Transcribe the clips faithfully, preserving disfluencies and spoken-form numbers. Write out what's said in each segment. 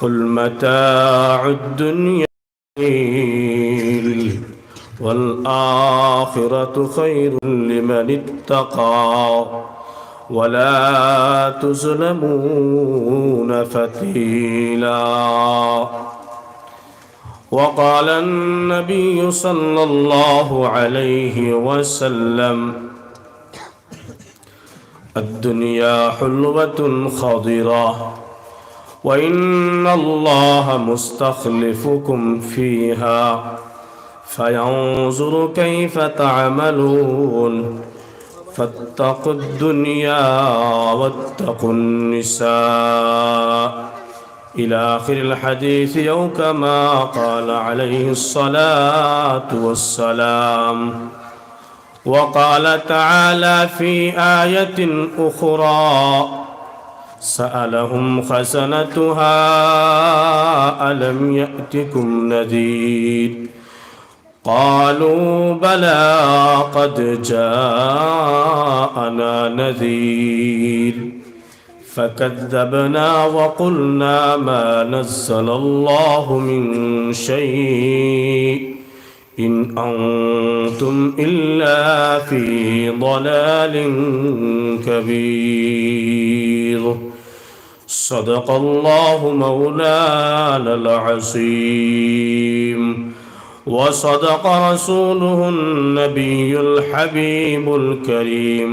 قل متاع الدنيا قليل والآخرة خير لمن اتقى ولا تظلمون فتيلا. وقال النبي صلى الله عليه وسلم: الدنيا حلوة خضرة، وإن الله مستخلفكم فيها فينظر كيف تعملون، فاتقوا الدنيا واتقوا النساء، إلى آخر الحديث، أو كما قال عليه الصلاة والسلام. وقال تعالى في آية أخرى: سألهم خزنتها: ألم يأتكم نذير؟ قالوا: بلى، قد جاءنا نذير، فكذبنا وقلنا: ما نزل الله من شيء، إن أنتم إلا في ضلال كبير. صدق الله مولانا العظيم، وصدق رسوله النبي الحبيب الكريم،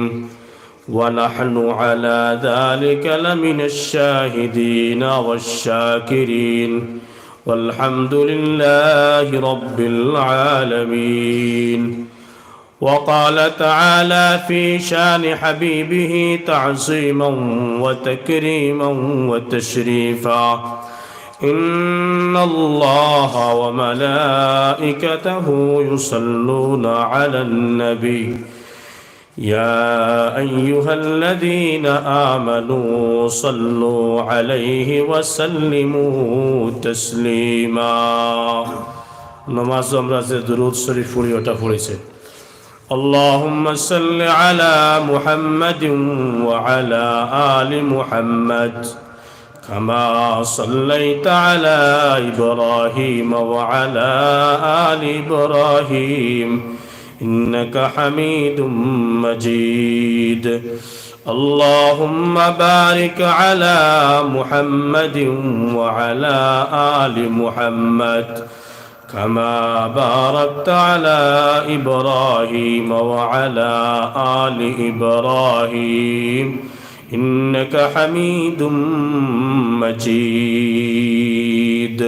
ونحن على ذلك لمن الشاهدين والشاكرين، والحمد لله رب العالمين. وقال تعالى في شان حبيبه تعظيما وتكريما وتشريفا: إن الله وملائكته يصلون على النبي، يا أيها الذين آمنوا صلوا عليه وسلموا تسليما. নমাজো আমরা যে দুরূদ শরীফ পড়ি, ওটা পড়েছে। اللهم صل على محمد وعلى آل محمد كما صليت على إبراهيم وعلى آل إبراهيم إنك حميد مجيد. اللهم بارك على محمد وعلى آل محمد كما باركت على إبراهيم وعلى آل إبراهيم إنك حميد مجيد.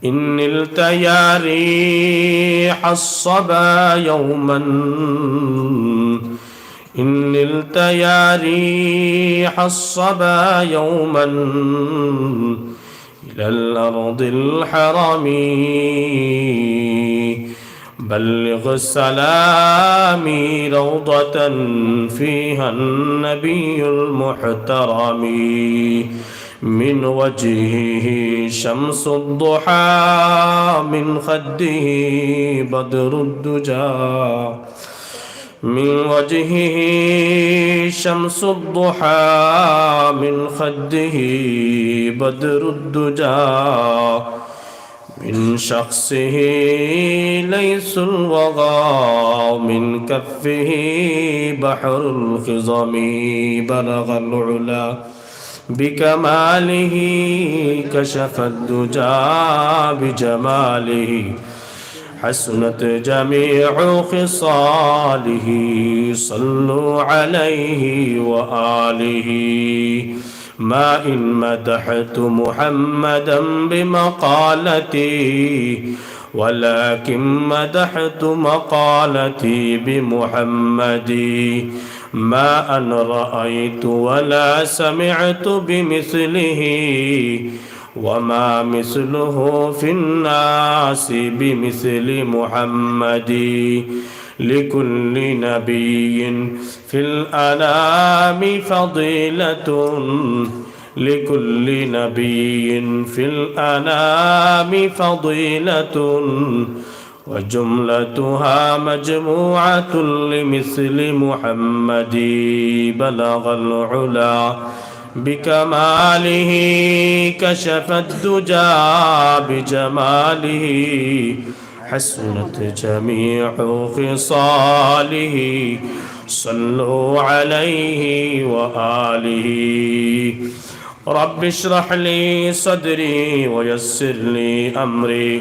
إن نلت يا ريح الصبا يوما، إن نلت يا ريح الصبا يوما إلى الأرض الحرم، بلغ سلامي روضة فيها النبي المحترم، من وجهه شمس الضحى، من خده بدر الدجى، من وجهه شمس الضحى، من خده بدر الدجى، من شخصه ليث الوغى، من كفه بحر الخضم، بلغ العلا بكماله، كشف الدجى بجماله، حسنت جميع خصاله، صلوا عليه وآله. ما إن مدحت محمدا بمقالتي، ولكن مدحت مقالتي بمحمد. ما أن رأيت ولا سمعت بمثله، وما مثله في الناس بمثل محمد. لكل نبي في الأنام فضيلة، لكل نبي في الأنام فضيلة، وجملتها مجموعة لمثل محمد، بلغ العلا بكماله كشف الدجى بجماله، حسنت جميع خصاله، صلوا عليه وآله. رب اشرح لي صدري ويسر لي أمري،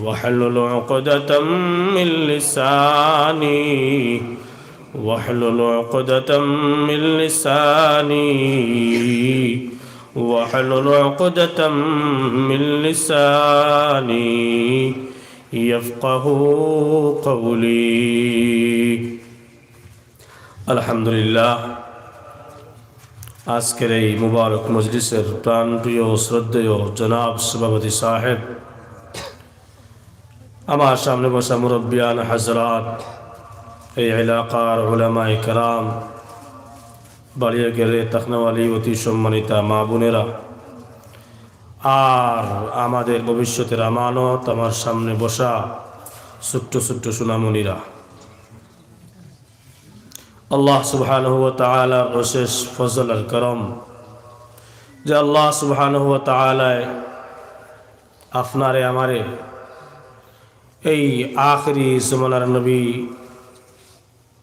واحلل عقدة من لساني، واحلل عقدة من لساني، واحلل عقدة من لساني يفقه قولي. আলহামদুলিল্লাহ, আজকের এই মুবারক মজলিসের প্রাণপ্রিয় শ্রদ্ধেয় জনাব সভাপতি সাহেব, আমার সামনে বসা মুরব্বিয়ান হাজরাত, এই এলাকার উলামায়ে কেরাম, বাড়িয়াঘেরে থাকনেওয়ালি অতি সম্মানিতা মা বোনেরা, আর আমাদের ভবিষ্যতের আমানত আমার সামনে বসা ছোট্ট ছোট্ট সোনামণিরা, আল্লাহ সুবহানাহু ওয়া তাআলার অশেষ ফজল আর করম যে আল্লাহ সুবহানাহু ওয়া তাআলায় আপনারে আমারে এই আখেরি জমানার নবী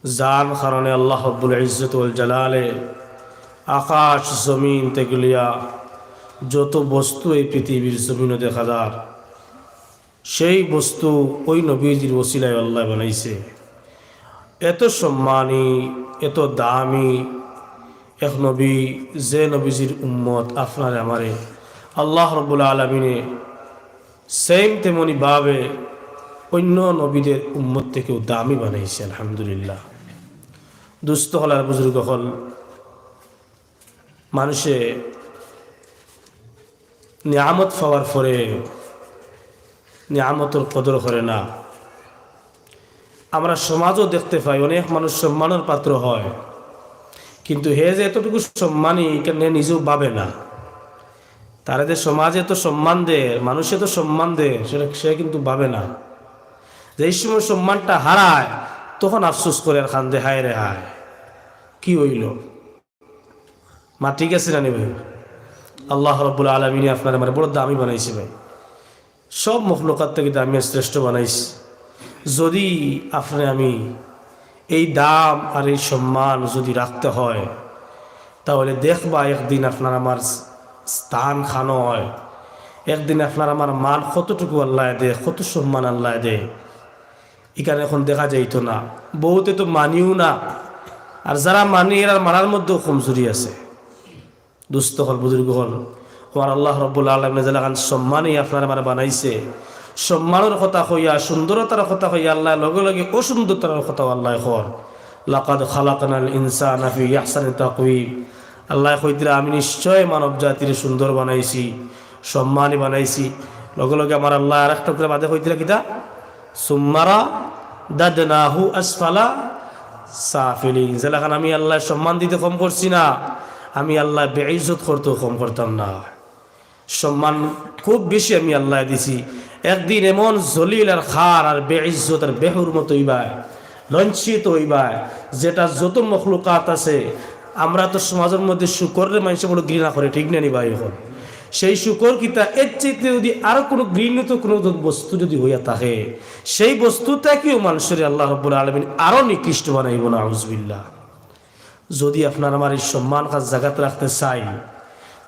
যান কারণে আল্লাহ রব্বুল ইজ্জত ওয়াল জালালে আকাশ জমিন তেগুলিয়া যত বস্তু এই পৃথিবীর জমিনো দেখা যার, সেই বস্তু ওই নবীজির ওসিলায় আল্লাহ বানাইছে। এত সম্মানী, এত দামি এক নবী, যে নবীজির উম্মত আপনারে আমারে আল্লাহ রব্বুল আলামিনে সেম তেমনি ভাবে অন্য নবীদের উম্মত থেকেও দামি বানাইছে। আলহামদুলিল্লাহ। দুস্ত হলার বুজুর্গ হল, মানুষে নিয়ামত পাওয়ার পরে নিয়ামতর কদর করে না। আমরা সমাজও দেখতে পাই, অনেক মানুষ সম্মানের পাত্র হয়, কিন্তু হে যে এতটুকু সম্মানী, এটা নে নিজেও ভাবে না। তারে যে সমাজে এত সম্মান দেয়, মানুষে তো সম্মান দেয়, সেটা সে কিন্তু ভাবে না। যেই সময় সম্মানটা হারায়, তখন আফসোস করে আর কান্দে, "হায় রে হায়, কি হইল?" মা ঠিক আছে না নি ভাই? আল্লাহ রব্বুল আলামিনে আপনারে আমারে বড় দামি বানাইছে ভাই, সব মখলুকাত থেকে দামি আর শ্রেষ্ঠ বানাইছে। যদি আপনারে আমি এই দাম আর এই সম্মান যদি রাখতে হয়, তাহলে দেখবা একদিন আপনার আমার স্থান খানো হয়, একদিন আপনার আমার মান কতটুকু আল্লাহ দে, কত সম্মান আল্লাহ দে। এখানে এখন দেখা যাইতো না, বহুতে তো মানিও না, আর যারা মানি এরার মানার মধ্যেও কমজোরি আছে। দুস্ত হল, বুজুর্গ হল, আমার আল্লাহ রব্বুল আলামিনে যেলাখান সম্মানী আপনার আমার বানাইছে, সম্মানের কথা কইয়া, সুন্দরতার কথা কইয়া আল্লাহ লগে লগে অসুন্দরতার কথাও আল্লাহ কর। "লাকাদ খালাকনাল ইনসানা ফি আহসানি তাকওয়িম।" আল্লাহ কইতরা, "আমি নিশ্চয় মানব জাতির সুন্দর বানাইছি, সম্মানী বানাইছি।" লগে লগে আমার আল্লাহ আর একটা করে বাদে কইতরা কিতা? "সুম্মারা দাদনাহু আসফালা সাফিলিন।" যেলাখান আমি আল্লাহ সম্মান দিতে কম করছি না, আমি আল্লাহ বেইজ্জত করতেও কম করতাম না। সম্মান খুব বেশি আমি আল্লাহ দিছি। একদিন এমন জলিল আর খার আর বেইজ্জত আর বেহুরমত হইবায়, লঞ্ছিত হইবায়, যেটা যত মখলুকাত আছে, আমরা তো সমাজের মধ্যে শুকররে মানুষে বড় ঘৃণা করে, ঠিক না নি ভাই? এখন সেই শুকর কিতা, এর চাইতে যদি আরো কোনো ঘৃণিত কোনো বস্তু যদি হইয়া থাকে, সেই বস্তু থাকিও মানুষরে আল্লাহ রব্বুল আলামিন আরো নিকৃষ্ট বানাইব, নাউজুবিল্লাহ। যদি আপনার আমার এই সম্মান কাজ জাগাত রাখতে চাই,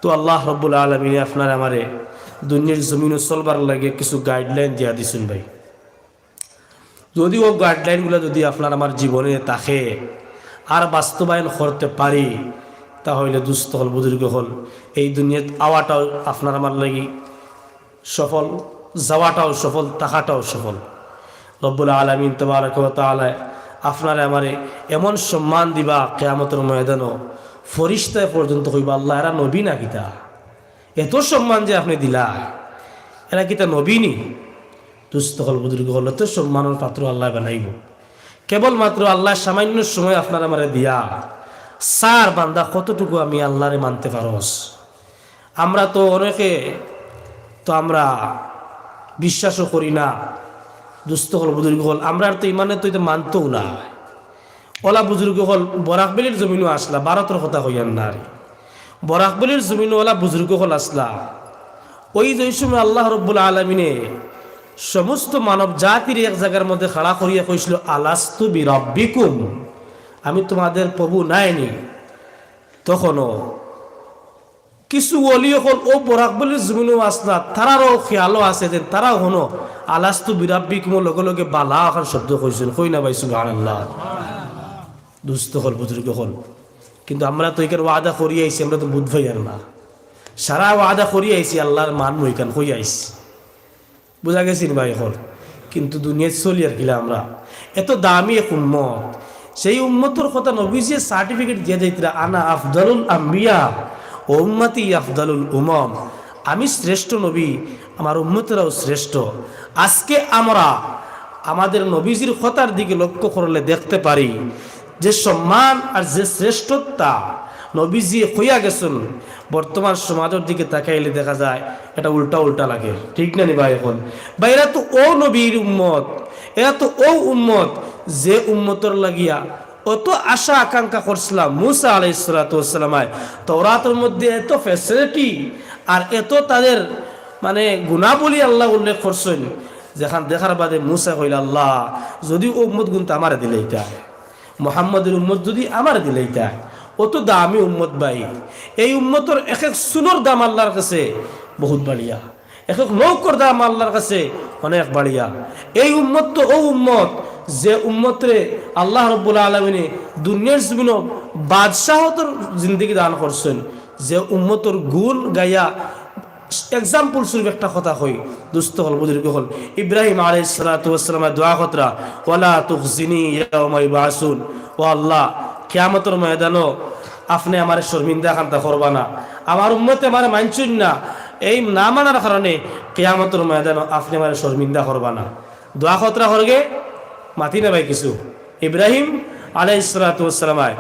তো আল্লাহ রব্বুল আলামিনে আপনার আমারে দুনিয়ার জমিনো চলবার লাগে কিছু গাইডলাইন দিয়া দিছইন ভাই। যদি ও গাইডলাইনগুলো যদি আপনার আমার জীবনে থাকে আর বাস্তবায়ন করতে পারি, তাহলে দুস্ত হল, বুজুর্গ হল, এই দুনিয়াত আওয়াটাও আপনার আমার লাগি সফল, যাওয়াটাও সফল, থাকাটাও সফল। রব্বুল আলামিন তাবারাকা ওয়া তাআলা আপনারে আমারে এমন সম্মান দিবা, কিয়ামতের ময়দানো ফিরিস্তায় পর্যন্ত কইবা, "আল্লাহ, এরা নবী না কিতা? এত সম্মান যে আপনি দিলা, এরা কিতা নবী নি?" দুস্ত হল, বুজুর্গ হল, তো সম্মানের পাত্র আল্লাহ বানাইব। কেবলমাত্র আল্লাহ সামান্য সময় আপনার আমারে দিয়া, সার বান্দা কতটুকু আমি আল্লাহরে মানতে পারস? আমরা তো অনেকে তো আমরা বিশ্বাসও করি না। দুস্ত হল, বুজুর্গ হল, আমরা তো ইমানে তো এটা মানতেও না। ওলা বুজুর্গ হল বরাক ভ্যালির জমিনও আসলা, ভারতের কথা কইয়ার না রে। বরাকবলির জমিনওয়ালা বুজুর্গ অকল আছলা। ওই যে ওই সময় আল্লাহ রব্বুল আলামিনে সমস্ত মানব জাতির এক জাগার মধ্যে খাড়া করিয়া কইছিল, "আলাস্তু বিরাব্বিকুম, আমি তোমাদের প্রভু নায়নি?" তখনও কিছু ওলি অকল ও বরাকবলির জমিনও আছলা, তারারও খেয়ালও আছে যে তারাও হনো "আলাস্তু বিরাব্বিকুম" লগে লগে বালা অখান শব্দ কইছইন। কই না ভাই সুবহানাল্লাহ? দুস্ত অকল, বুজুর্গ অকল, কিন্তু আমরা তো ইখান ওয়াদা করি আইছি, আমরা তো বুঝ পাইয়ার না। সারা ওয়াদা করি আইছি, আল্লাহর মান নু ইখান কই আইছি, বুঝা গেছে নি ভাই অকল? কিন্তু দুনিয়াত চলি আর কিলা আমরা। এত দামি এক উম্মত, সেই উম্মতর কথা নবীজিয়ে সার্টিফিকেট দিয়া যাইতরা, "আনা আফদালুল আম্বিয়া ও উম্মতি আফদালুল উমাম।" আমি শ্রেষ্ঠ নবী, আমার উম্মতরাও শ্রেষ্ঠ। আজকে আমরা আমাদের নবীজির কথার দিকে লক্ষ্য করলে দেখতে পারি যে সম্মান আর যে শ্রেষ্ঠতা নবীজি কইয়া গেছইন, বর্তমান সমাজর দিকে তাকাইলে দেখা যায় এটা উল্টা উল্টা লাগে, ঠিক না নি ভাই? অকল ভাই, এরা তো ও নবীর উম্মত, এরা তো ও উম্মত, যে উম্মতর লাগিয়া অত আশা আকাঙ্ক্ষা করছিলা মুসা আলাইহিস সালাতু ওয়াস সালামায়। তওরাতর মধ্যে এত ফ্যাসিলিটি আর এত তাদের মানে গুণাবলী আল্লাহ উল্লেখ করছইন, যেখান দেখার বাদে মুসা কইলা, "আল্লাহ, যদি ও উম্মত গুনতে আমারে দিলাইতা, মোহাম্মদের উম্মত যদি আমারে দিলাইতা, অত দামি উম্মত ভাই, এই উম্মতর এক এক চুলর দাম আল্লাহর কাছে বহুত বাড়িয়া।" এক এক নৌকর দাম আল্লাহর কাছে অনেক বাড়িয়া। এই উম্মত তো ও উম্মত, যে উম্মতরে আল্লাহ রব্বুল আলামিনে দুনিয়ার জমিনো বাদশাহতর জিন্দেগি দান করছইন, যে উম্মতর গুণ গাইয়া এক্সাম্পল স্বরূপ একটা কথা কই, দুস্ত অকল, বুজুর্গ অকল, ইব্রাহিম আলাইহিস সালাতু ওয়াস সালামে দোয়া করতরা, "ওয়ালা তুখজিনি ইয়াউমা ইউবআসুন।" ও আল্লাহ, কিয়ামতর ময়দানো আপনে আমারে শর্মিন্দা খান্তা করবা না, আমার উম্মতে আমারে মানছইন না, এই না মানার কারণে কিয়ামতর ময়দানো আপনে আমারে শর্মিন্দা করবা না। দোয়া করতরা করগে, মাতি না ভাই কিছু। ইব্রাহিম আলাইহিস সালাতু ওয়াস সালামায়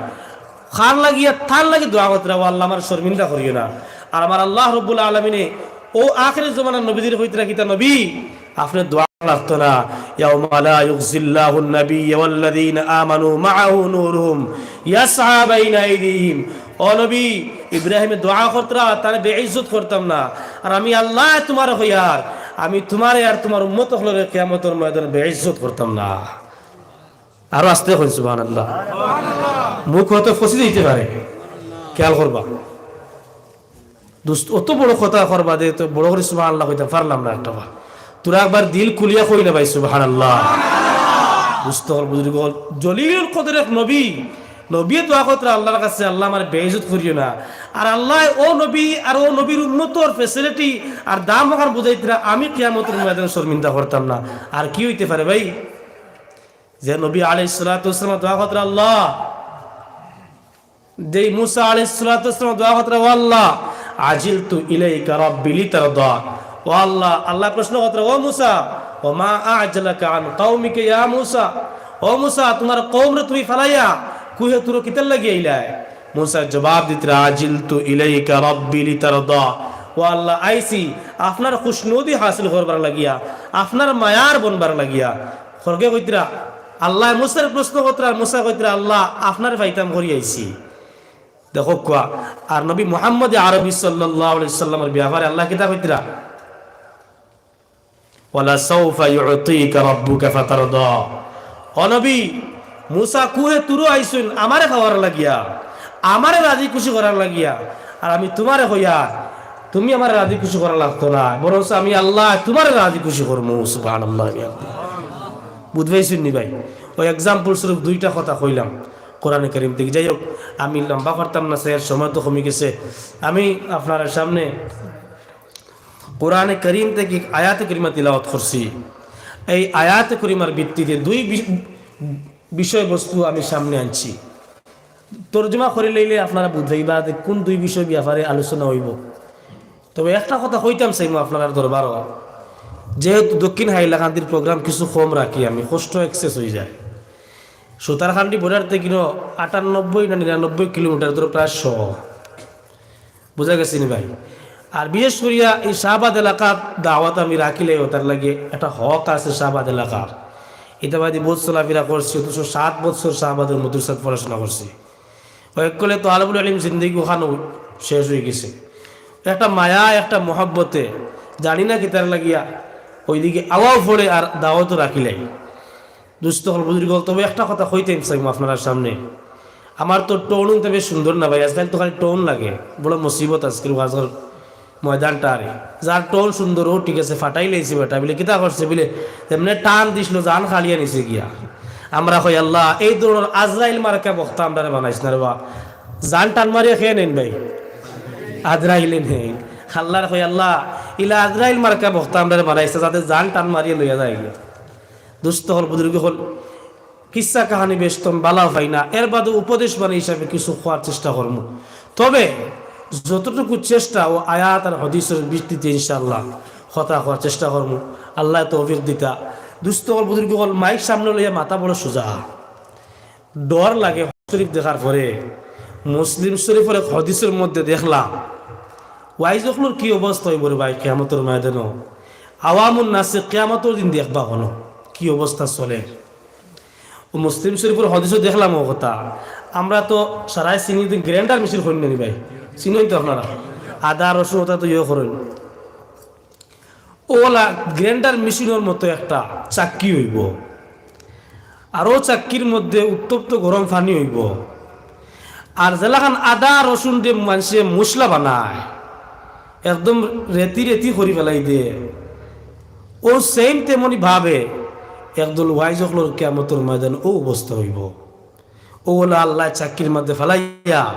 কার লাগিয়া, তার লাগি দোয়া করতরা, "ও আল্লাহ, আমারে শর্মিন্দা করিও না।" আর আমার আল্লাহ রব্বুল আলামিনে ও আখেরি জমানার নবীজিরে কইতরা কিতা, "নবী, আপনে দোয়া লাগতো না।" ইয়াউমা লা ইউখজিল্লাহুন নাবিয়্যা ওয়াল্লাযীনা আমানু মাআহু নূরুহুম ইয়াসআ বাইনা আইদিহিম। ও নবী, ইব্রাহিমে দোয়া করতরা, তারে বেইজ্জত করতাম না। আর আমি আল্লাহ তোমারে কইয়ার, আমি তোমারে আর তোমার উম্মত অকলরে কিয়ামতর ময়দানে বেইজ্জত করতাম না। আরো আস্তে কইন সুবহানাল্লাহ। মুখ হয়তো ফসি দিতে পারে, খেয়াল করবা। দুস্ত, অত বড় কথা করবা দে, তো বড় করি সুবহানাল্লাহ কইতাম পারলাম না একটা বার। তোরা একবার দিল খুলিয়া কই না ভাই সুবহানাল্লাহ। দুস্ত অকল, বুজুর্গ অকল, জলিলুল কদর এক নবী, নবীয়ে দোয়া করতরা আল্লাহর কাছে, "আল্লাহ, আমারে বেইজ্জত করিও না।" আর আল্লাহ ও নবী আর ও নবীর উম্মতর ফ্যাসিলিটি আর দাম অখান বুঝাইতরা, আমি কিয়ামতর ময়দানে শর্মিন্দা করতাম না। আর কি হইতে পারে ভাই? যে নবী আলাইহিস সালাতু ওয়াস সালাম দোয়া করতরা, আল্লাহ, যেই মুসা আলাইহিস সালাতু ওয়াস সালাম দোয়া করতরা, "ও আল্লাহ, আজিলতু ইলাইকা রাব্বি লিতারদা।" ও আল্লাহ, আল্লাহ প্রশ্ন করতরা, "ও মুসা, ওয়া মা আ'জালাকা আন কওমিকা ইয়া মুসা?" ও মুসা, তোমার কওমরে তুমি ফালাইয়া কুহে তুরো কিতার লাগি আইলায়? মুসা জবাব দিতরা, "আজিলতু ইলাইকা রাব্বি লিতারদা।" ও আল্লাহ, আইছি আপনার খুশনুদি হাসিল করবার লাগিয়া, আপনার মায়ার বনবার লাগিয়া। খরগে কইতরা, আল্লাহ মুসারে প্রশ্ন করতরা, আর মুসা কইতরা, "আল্লাহ, আপনারে পাইতাম করি আইছি।" দেখো কুয়া, আর নবী মুহাম্মদ আরবি সাল্লাল্লাহু আলাইহি সাল্লামের ব্যাপারে আল্লাহ কিতা কইতরা? "ওয়ালা সাউফা ইউতিকা রাব্বুকা ফাতারদা।" ও নবী, মুসা কুহে তুরো আইছইন আমারে খাওয়ার লাগিয়া, আমারে রাজি খুশি করার লাগিয়া, আর আমি তোমারে কইয়ার, তুমি আমারে রাজি খুশি করা লাগতো না, বরঞ্চ আমি আল্লাহ তোমারে রাজি খুশি করমু। সুবহানাল্লাহ। বুঝ পাইছইন নি ভাই? ওই এক্সাম্পল স্বরূপ দুইটা কথা কইলাম কোরআনে করিম থাকি। যাই হোক, আমি লম্বা করতাম না, স্যার, সময় তো কমি গেছে। আমি আপনার সামনে কোরআনে করিম থাকি আয়াতে করিমা তিলাওয়াত করছি। এই আয়াতে করিমার ভিত্তিতে দুই বি-, বিষয়বস্তু আমি সামনে আনছি। তর্জমা করি লইলে আপনারা বুঝাইবা যে কোন দুই বিষয় ব্যাপারে আলোচনা হইব। তবে একটা কথা কইতাম চাইমু আপনার দরবারও, যেহেতু দক্ষিণ হাইলাকান্দির প্রোগ্রাম কিছু কম রাখি আমি, কষ্ট এক্সেস হয়ে যায়। সুতারকান্দি বর্ডার থেকে কিনো আটানব্বই না নিরানব্বই কিলোমিটার দূরে, প্রায় শো। বুঝা গেছে নি ভাই? আর বিশেষ করিয়া এই শাহবাদ এলাকার দাওয়াত আমি রাখিলে ওটার লাগে একটা হক আছে শাহবাদ এলাকার। এটা বাদে বহুত চলাফেরা করছি, অথচ সাত বছর শাহবাদের মাদ্রাসাত পড়াশোনা করছি। ওই কলে তো আলমুল আলিম জিন্দেগি ওখানে শেষ অইগেছে। একটা মায়া, একটা মহব্বতে, জানি না কিতার লাগিয়া, ওইদিকে আওয়াও পড়ে আর দাওয়াতও রাখিলাই। দুস্ত অকল, বুজুর্গ অকল, তবে একটা কথা কইতাম চাইমু আপনারার সামনে। আমার তো tone-ও তেমন সুন্দর না ভাই, আজকাল তো খালি tone লাগে, বড় মুসিবত আজকের ওয়াজর ময়দানটা। আরে যার tone সুন্দর, ও ঠিক আছে, ফাটাই লাইছে বেটা, বলে কিতা করছে, বলে এমনে টান দিছিল, জান খালিয়া নিছে গিয়া। আমরা কই, "আল্লাহ, এই ধরনের আজরাইল মার্কা বক্তা আমরারে বানাইস না রে বা।" জান টান মারিয়া খেয়ে নেন ভাই, আজরাইলে নেন। আল্লাহর কই, "আল্লাহ, ইলা আজরাইল মার্কা বক্তা আমরারে বানাইস না, যাতে জান টান মারিয়া লইয়া যায় গিয়া।" দুস্ত অকল, বুজুর্গ অকল, কিসসা কাহানি বেশ তো আমি বালা পাই না, এর বাদে উপদেশ বাণী হিসাবে কিছু কওয়ার চেষ্টা করমু। তবে যতটুকু চেষ্টা ও আয়াত আর হাদিসর ভিত্তিতে ইনশাআল্লাহ কথা কওয়ার চেষ্টা করমু। আল্লায় তৌফিক দিতা। দুস্ত অকল, বুজুর্গ অকল, মাইক সামনে লইয়া মাতা বড় সোজা। ডর লাগে শরীফ দেখার পরে। মুসলিম শরীফর এক হাদিসর মধ্যে দেখলাম, ওয়াইজ অকলর কি অবস্থা অইবো রে ভাই কিয়ামতর ময়দানো। আওয়ামুন নাসে কিয়ামতর দিন দেখবা অনো কি অবস্থা চলে। ও মুসলিম শরীফর হাদিসও দেখলাম ও কথা। আমরা তো সারাই চিনি, দিন গ্রাইন্ডার মেশিন কইন না নি ভাই, চিনইন তো আপনারা। আদা রসুন ওটা তো ইয়ে করেন। ওলা গ্রাইন্ডার মেশিনর মতো একটা চাক্কি অইবো, আর ও চাক্কির মধ্যে উত্তপ্ত গরম পানি অইবো, আর যেলাখান আদা রসুন দিয়া মানষে মশলা বানায়, একদম রেতি রেতি করি ফালাই দে, ও সেম তেমনি ভাবে একদল ওয়াইজ অকলর কিয়ামতর ময়দান ও অবস্থা অইবো। ও ওলা আল্লায় চাক্কির মধ্যে ফালাইয়া,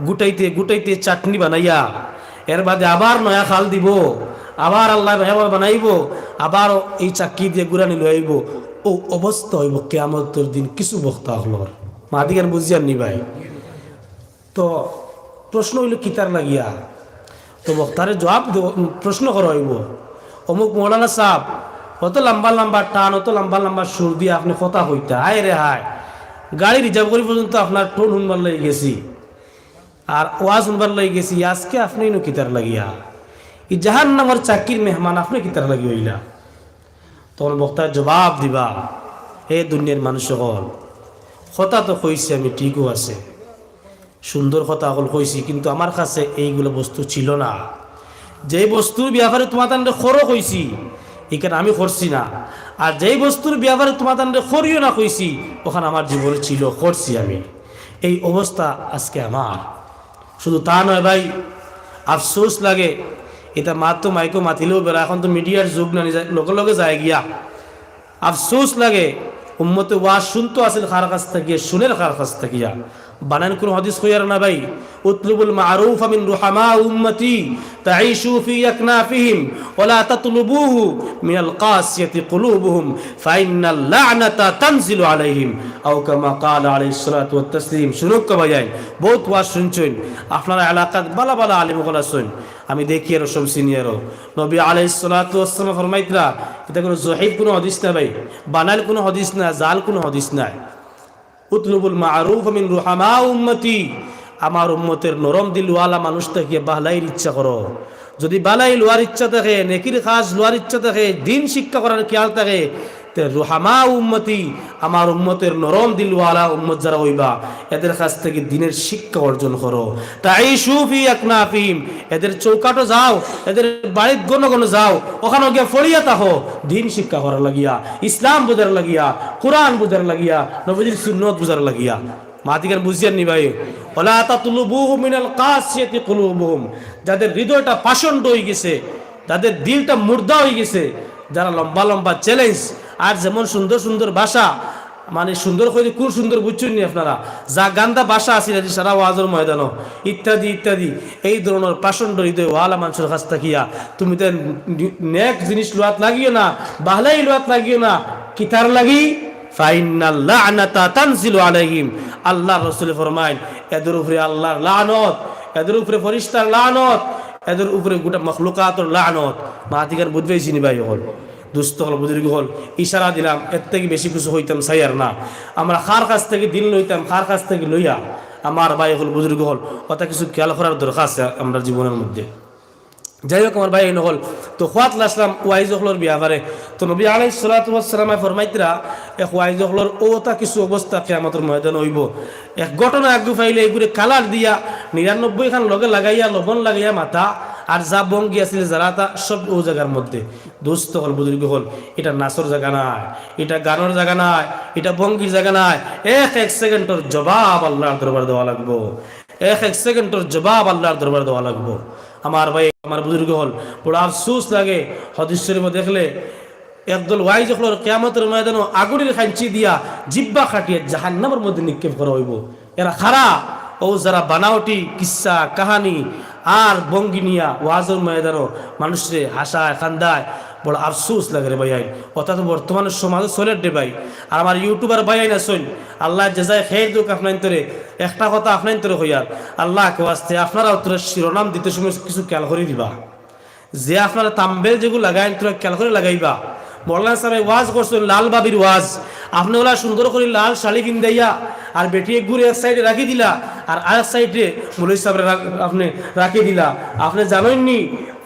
গুটাইতে গুটাইতে চাটনি বানাইয়া, এর বাদে আবার নয়া খাল দিবো, আবার আল্লায় নয়া বানাইবো, আবার এই চাক্কি দিয়া গুরানি লইয়া আইবো। ও অবস্থা অইবো কিয়ামতর দিন কিছু বক্তা অকলর। মাতিকান বুঝিয়ার নি ভাই? তো প্রশ্ন অইলো কিতার লাগিয়া? তো বক্তারে জবাব দেও, উম, প্রশ্ন করা অইবো, "অমুক মৌলানা সাব, অত লম্বা লম্বা টান, অত লম্বা লম্বা সুর দিয়া আপনে কথা কইতা, হায় রে হায়, গাড়ি রিজার্ভ করি পর্যন্ত আপনার টোন হুনবার লাগি গেছি, আর ওয়াজ হুনবার লাগি গেছি, আজকে আপনে ইনো কিতার লাগিয়া? ই জাহান্নামর চাক্কির মেহমান আপনে কিতার লাগি অইলা?" তখন বক্তায় জবাব দিবা, "হে দুনিয়ার মানুষ অকল, কথা তো কইছি আমি, ঠিকও আছে, সুন্দর কথা অকল কইছি, কিন্তু আমার কাছে এইগুলা বস্তু ছিল না। যেই বস্তুর ব্যাপারে তুমাতানরে করো কইছি, ইখান আমি করছি না, আর যেই বস্তুর ব্যাপারে তুমাতানরে করিও না কইছি, ওখান আমার জীবনে ছিল, করছি আমি। এই অবস্থা আজকে আমার।" শুধু তা নয় ভাই, আফসোস লাগে, ইতা মাত তো মাইকো মাতিলেও বেড়া, এখন তো মিডিয়ার যুগ না, নিজে লগে লগে যায় গিয়া। আফসোস লাগে, উম্মতে ওয়াজ শুনতো আছিল কার কাছ থাকিয়া, শুনের কার কাছ থাকিয়া। বানাইন কুনু হাদিস কইয়ার না ভাই। "উতলুবুল মারুফা মিন রুহামা উম্মতি, তাইশু ফি আকনাফিহিম, ওয়ালা তাতলুবুহু মিনাল কাসিয়াতি কুলুবুহুম, ফাইন্নাল লা'নাতা তানজিলু আলাইহিম, আও কামা ক্বালা আলাইহিস সালাতু ওয়াত তাসলিম।" শুনুক্কা ভাইয়াইন, বউত ওয়াজ শুনছইন, আপনারা এলাকাত বালা বালা আলিম অকল আছইন, আমি দেখি আরো সব সিনিয়রও। নবী আলাইহিস সালাতু ওয়াস সালাম ফরমাইতরা, ইতা কুনু জয়ীফ কুনু হাদিস না ভাই, বানাইল কুনু হাদিস না, জাল কুনু হাদিস নায়। "উতলুবুল মারুফা মিন রুহামা উম্মতি", আমার উম্মতের নরম দিলওয়ালা মানুষ থাকিয়া বালাই ইচ্ছা করো। যদি বালাই লওয়ার ইচ্ছা থাকে, নেকির কাজ লওয়ার ইচ্ছা থাকে, দিন শিক্ষা করার খেয়াল থাকে, তে রুহামা উম্মতি, আমার উম্মতের নরম দিলওয়ালা উম্মত যারা অইবা, এদের কাছ থাকি দিনের শিক্ষা অর্জন করো। তাইশু ফি আকনাফিহিম, এদের চৌকাটো যাও, এদের বাড়িত ঘন ঘন যাও, ওখানো গিয়া ফড়িয়া থাকো, দিন শিক্ষা করার লাগিয়া, ইসলাম বুঝার লাগিয়া, কুরআন বুঝার লাগিয়া, নবীজির সুন্নত বুঝার লাগিয়া। মাতিকান বুঝিয়ার নি ভাই? ওয়ালা তাতলুবুহু মিনাল কাসিয়াতি কুলুবুহুম, যাদের হৃদয়টা পাষণ্ড অইগেছে, যাদের দিলটা মুর্দা অইগেছে, যারা লম্বা লম্বা চ্যালেঞ্জ আর যেমন সুন্দর সুন্দর ভাষা, মানে সুন্দর করি কুন সুন্দর বুঝছইন নি আপনারা, যা গান্দা ভাষা আছিল আজি সারা ওয়াজর ময়দানো ইত্যাদি ইত্যাদি, এই ধরনের পাষণ্ড হৃদয় ওয়ালা মানুষর কাছ থাকিয়া তুমি তো নেক জিনিস লওয়াত লাগিও না, বাহলাই লওয়াত লাগিও না। কিতার লাগি? ফাইন্নাল লা'নাতা তানজিলু আলাইহিম। আল্লাহর রসুল ফরমাইন, এদের উপরে আল্লাহর লানত, এদের উপরে ফেরেশতার লানত, এদের উপরে গোটা মখলুকাতর লানত। মাতিকান বুঝবাইছি নি ভাই অকল? দুস্ত অকল, বুজুর্গ অকল, ইশারা দিলাম, এর থাকি বেশি কিছু কইতাম চাইয়ার না। আমরা কার কাছ থাকি দিন লইতাম, কার কাছ থাকি লইয়া, আমার ভাই অকল, বুজুর্গ অকল, ওটা কিছু খেয়াল করার দরকার আছে আমরার জীবনের মধ্যে। যাই হোক, আমার ভাইয়াইন অকল, তো কওয়াত লাগছিলাম ওয়াইজ অকলর ব্যাপারে। তো নবী আলাইহিস সালাতু ওয়াস সালামে ফরমাইতরা, এক ওয়াইজ অকলর অতা কিছু অবস্থা কিয়ামতর ময়দান অইবো। এক ঘটনা আগুয়াইলে এগুরে কালার দিয়া নিরানব্বই খান লগে লাগাইয়া, লবণ লাগাইয়া মাথা, আর যা ভঙ্গি আছিল যারা তা সব অউ জাগার মধ্যে। দোস্ত অকল, বুজুর্গ অকল, ইটা নাচর জাগা নায়, ইটা গানর জাগা নায়, ইটা ভঙ্গির জাগা নায়। এক এক সেকেন্ডর জবাব আল্লাহর দরবারে দেওয়া লাগবো। এক এক সেকেন্ডর জবাব আল্লাহর দরবারে দেওয়া লাগবো। আমার ভাই, আমার বুজুর্গ অকল, বড় আফসোস লাগে। হাদিস শরীফো দেখলে একদল ওয়াইজ অকলর কিয়ামতর ময়দানো আগুনের খাঞ্চি দিয়া জিব্বা কাটিয়া জাহান্নামর মধ্যে নিক্ষেপ করা অইবো। এরা কারা? অউ যারা বানাওটি কিচ্ছা কাহানি আর ভঙ্গি নিয়া ওয়াজর ময়দানো মানুষরে হাসায় কান্দায়। বড় আফসোস লাগে রে ভাইয়াইন। অর্থাৎ বর্তমান সমাজো চলের রে ভাই। আর আমার ইউটিউবার ভাইয়াইন আছইন, আল্লায় জাযায়ে খাইর দেউক আপনাইন্তরে। একটা কথা আপনাইন্তরে কইয়ার, আল্লাহকে ওয়াস্তে আপনারা অতরে শিরোনাম দিতে সময় কিছু খেয়াল করি দিবা। যে আপনারা থাম্বনেইল যেগু লাগাইন, তোরা খেয়াল করি লাগাইবা। মৌলানা সাহেব ওয়াজ করছইন, লাল ভাবির ওয়াজ। আপনে অলা সুন্দর করি লাল শাড়ি পিন্দাইয়া আর বেটি এগুরে এক সাইডে রাখি দিলা, আর আরেক সাইডে মৌলভী সাহেবরে রা-, আপনে রাখি দিলা। আপনে জানইন নি,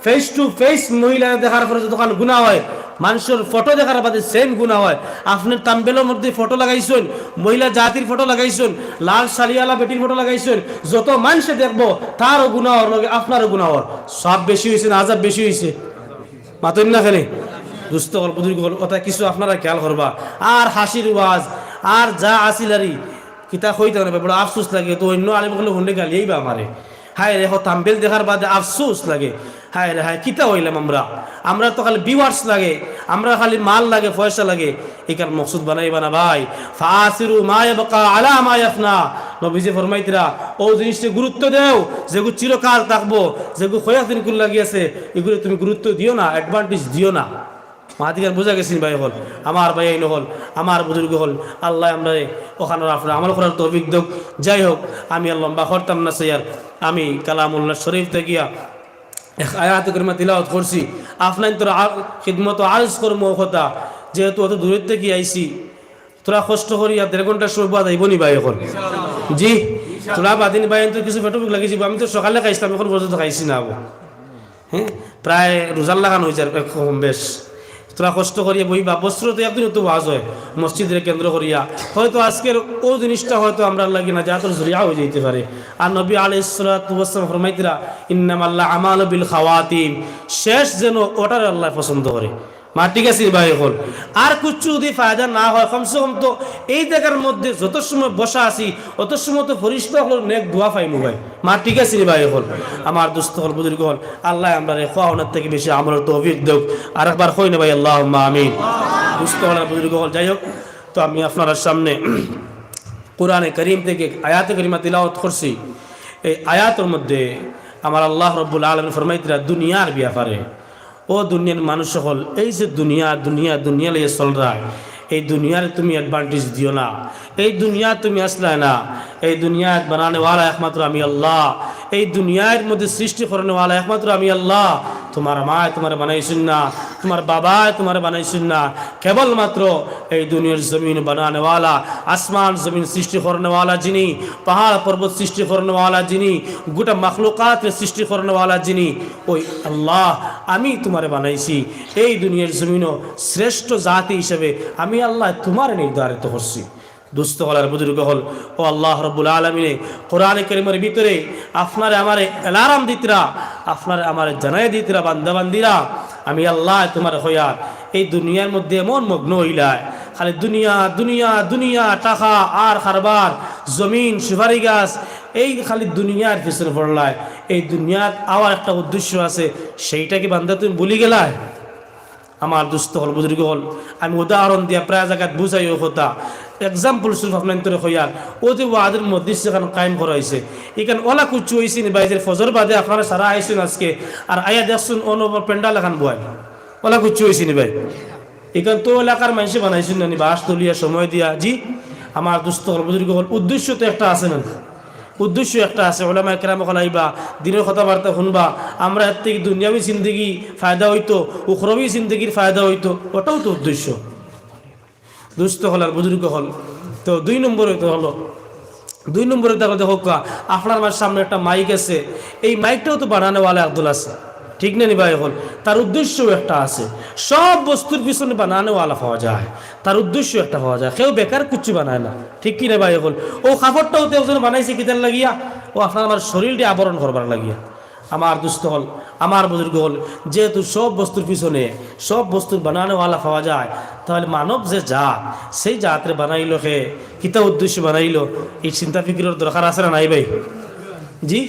ফেস টু ফেস মহিলা দেখার পরে যতখান গুনা অয়, মানষর ফটো দেখার বাদে সেম গুনা অয়। আপনে থাম্বনেইলর মধ্যে ফটো লাগাইছইন, মহিলা জাতির ফটো লাগাইছইন, লাল শাড়িআলা বেটির ফটো লাগাইছইন, যত মানষে দেখবো তারও গুনা অর, লগে আপনারও গুনা অর। সওয়াব বেশি অইছে না আজাব বেশি অইছে? মাতইন না কেনে? দোস্ত অকল, বুজুর্গ অকল, অতা কিছু আপনারা খেয়াল করবা। আর হাসির ওয়াজ, আর যা আছিল আরি, কিতা কইতাম না, বড় আফসোস লাগে। তো অইন্য আলিম অকলে হুনলে গালিয়াইবা আমারে। হায় রে, অখন থাম্বনেইল দেখার বাদে আফসোস লাগে। হায় রে হায়, কিতা অইলাম আমরা? আমরা তো খালি ভিউয়ার্স লাগে, আমরা খালি মাল লাগে, পয়সা লাগে। ইখান মকসুদ বানাইবা না ভাই। ফাআসিরু মা ইয়াবকা আলা মা ইয়াফনা। নবীজি ফরমাইতরা, অউ জিনিসরে গুরুত্ব দেও, যেগু চিরকাল থাকবো, যেগু কয়েকদিন কুল লাগি আছে, ইগুরে তুমি গুরুত্ব দিও না, অ্যাডভান্টেজ দিও না। মাতিখান বুঝা গেছে নি ভাই অকল? আমার ভাইয়াইন অকল, আমার বুজুর্গ অকল, আল্লায় আমরারে অখানর উপরে আমল করার তৌফিক দেউক। যাই হোক, আমি আর লম্বা করতাম না, সাইয়ার, আমি কালামুল্লাহ শরীফ থাকিয়া এক আয়াত করিমা তিলাওয়াত করছি। আপনাইন্তর আ-, খিদমতো আরজ করমু অউ কথা, যেহেতু অত দূরের থাকি আইছি, থুড়া কষ্ট করিয়া দেড় ঘন্টার সময় বাদ আইবো নি ভাই অকল? জি, থুড়া বাদিন ভাইয়াইনতর কিছু পেটো ভুক লাগি যিবো। আমি তো সকালে খাইছলাম, অখন পর্যন্ত খাইছি না অবো। হ্যাঁ, প্রায় রোজার লাখান অইযার কম বেশ। থুড়া কষ্ট করিয়া বইবা, বছরো তো একদিন তো ওয়াজ অয় মসজিদরে কেন্দ্র করিয়া। হয়তো আজকের অউ জিনিসটা হয়তো আমরার লাগি নাজাতর জরিয়া অইযাইতে পারে। আর নবী আলাইহিস সালাতু ওয়াস সালাম ফরমাইতরা, ইন্নামাল আমালু বিল খাওয়াতিম, শেষ যেন অটারে আল্লায় পছন্দ করে। মাত ঠিক আছে নি ভাই অকল? আর কুচ্ছু যুদি ফায়দা না অয়, কমসে কম তো এই জাগার মধ্যে যত সময় বসা আছি, অত সময় তো ফিরিস্তা অকলর নেক দোয়া পাইমু ভাই। মাত ঠিক আছে নি ভাই অকল? আমার দোস্ত অকল, বুজুর্গ অকল, আল্লায় আমরারে কওয়া হুনার থাকি বেশি আমলর তৌফিক দেউক। আরেকবার কই না ভাই, আল্লাহুম্মা আমিন। দোস্ত অকল, বুজুর্গ অকল, যাই হোক, তো আমি আপনারার সামনে কোরআনে করিম থাকি আয়াতে করিমা তিলাওয়াত করছি। এই আয়াতর মধ্যে আমার আল্লাহ রব্বুল আলামিন ফরমাইতরা দুনিয়ার ব্যাপারে, ও দুনিয়ার মানুষ অকল, এই যে দুনিয়া, দুনিয়া, দুনিয়া লইয়া চলরায়, এই দুনিয়ারে তুমি অ্যাডভান্টেজ দিও না। এই দুনিয়া তুমি আছলায় না। এই দুনিয়াত বানানেওয়ালা একমাত্র আমি আল্লাহ। এই দুনিয়ার মধ্যে সৃষ্টি করনেওয়ালা একমাত্র আমি আল্লাহ। তুমার মায় তুমারে বানাইছইন না, তুমার বাবায় তুমারে বানাইছইন না। কেবলমাত্র এই দুনিয়ার জমিন বানানেওয়ালা, আসমান জমিন সৃষ্টি করনেওয়ালা যিনি, পাহাড় পর্বত সৃষ্টি করনেওয়ালা যিনি, গোটা মাখলুকাতরে সৃষ্টি করনেওয়ালা যিনি, ওই আল্লাহ, আমি তুমারে বানাইছি। এই দুনিয়ার জমিনো শ্রেষ্ঠ জাতি হিসাবে আমি আল্লাহ তুমারে নির্ধারিত করছি। দোস্ত অকল আর বুজুর্গ অকল, ও আল্লাহ রব্বুল আলামিনে কোরআনে করিমর ভিতরে আপনারে আমারে অ্যালার্ম দিতরা, আপনারে আমারে জানাই দিতরা, বান্দা বান্দিরা, আমি আল্লাহ তুমারে কইয়ার, এই দুনিয়ার মধ্যে এমন মগ্ন অইলায়, খালি দুনিয়া, দুনিয়া, দুনিয়া, টাকা আর কারবার, জমিন, সুপারি গাছ, এই খালি দুনিয়ার পিছনে পড়লায়। এই দুনিয়াত আওয়ার একটা উদ্দেশ্য আছে, সেইটা কি বান্দা তুমি ভুলি গেলায়? আমার দোস্ত অকল, বুজুর্গ অকল, আমি উদাহরণ দিয়া প্রায় জাগাত বুঝাই অউ কথা। এক্সাম্পল স্বরূপ আপনাইন্তরে কইয়ার, অউ যে ওয়াজর মজলিস যেখান কায়েম করা অইছে, ইখান অলা কুচ্ছু অইছে নি ভাই, যে ফজর বাদে আপনারা সারা আইছইন আজকে, আর আইয়া দেখছইন অনো প্যান্ডেল এখান বওয়াইন, অলা কুচ্ছু অইছে নি ভাই? ইখান তো এলাকার মানষে বানাইছইন না নি, বাঁশ তুলিয়া সময় দিয়া। জি, আমার দোস্ত অকল, বুজুর্গ অকল, উদ্দেশ্য তো একটা আছে না? উদ্দেশ্য একটা আছে, ওলামায়ে কেরাম অকল আইবা, দ্বীনর কথাবার্তা হুনবা, আমরা এর থাকি দুনিয়াবি জিন্দেগি ফায়দা অইতো, উখরবি জিন্দেগির ফায়দা অইতো, অটাউ তো উদ্দেশ্য। দোস্ত অকল আর বুজুর্গ অকল, তো দুই নম্বরে তো অইলো, দুই নম্বরে দেখো, দেখো কা, আপনার আমার সামনে একটা মাইক আছে, এই মাইকটাও তো বানানেওয়ালা একদল আছে। ঠিক না নি ভাই? অখন তার উদ্দেশ্য একটা আছে। সব বস্তুর পিছনে বানানেওয়ালা পাওয়া যায়, তার উদ্দেশ্য একটা পাওয়া যায়। কেউ বেকার কিচ্ছু বানায় না, ঠিক কি না ভাই? অখন অউ কাপড়টাও তো একজনে বানাইছে কিতার লাগিয়া? অউ আপনার আমার শরীরটা আবরণ করবার লাগিয়া। আমার দোস্ত অকল, আমার বুজুর্গ অকল, যেহেতু সব বস্তুর পিছনে সব বস্তুর বানানেওয়ালা পাওয়া যায়, তাহলে মানব যে জাত, সেই জাতরে বানাইলো কে, কিতা উদ্দেশ্য বানাইলো, এই চিন্তা ফিকিরর দরকার আছে না নাই ভাই? জি,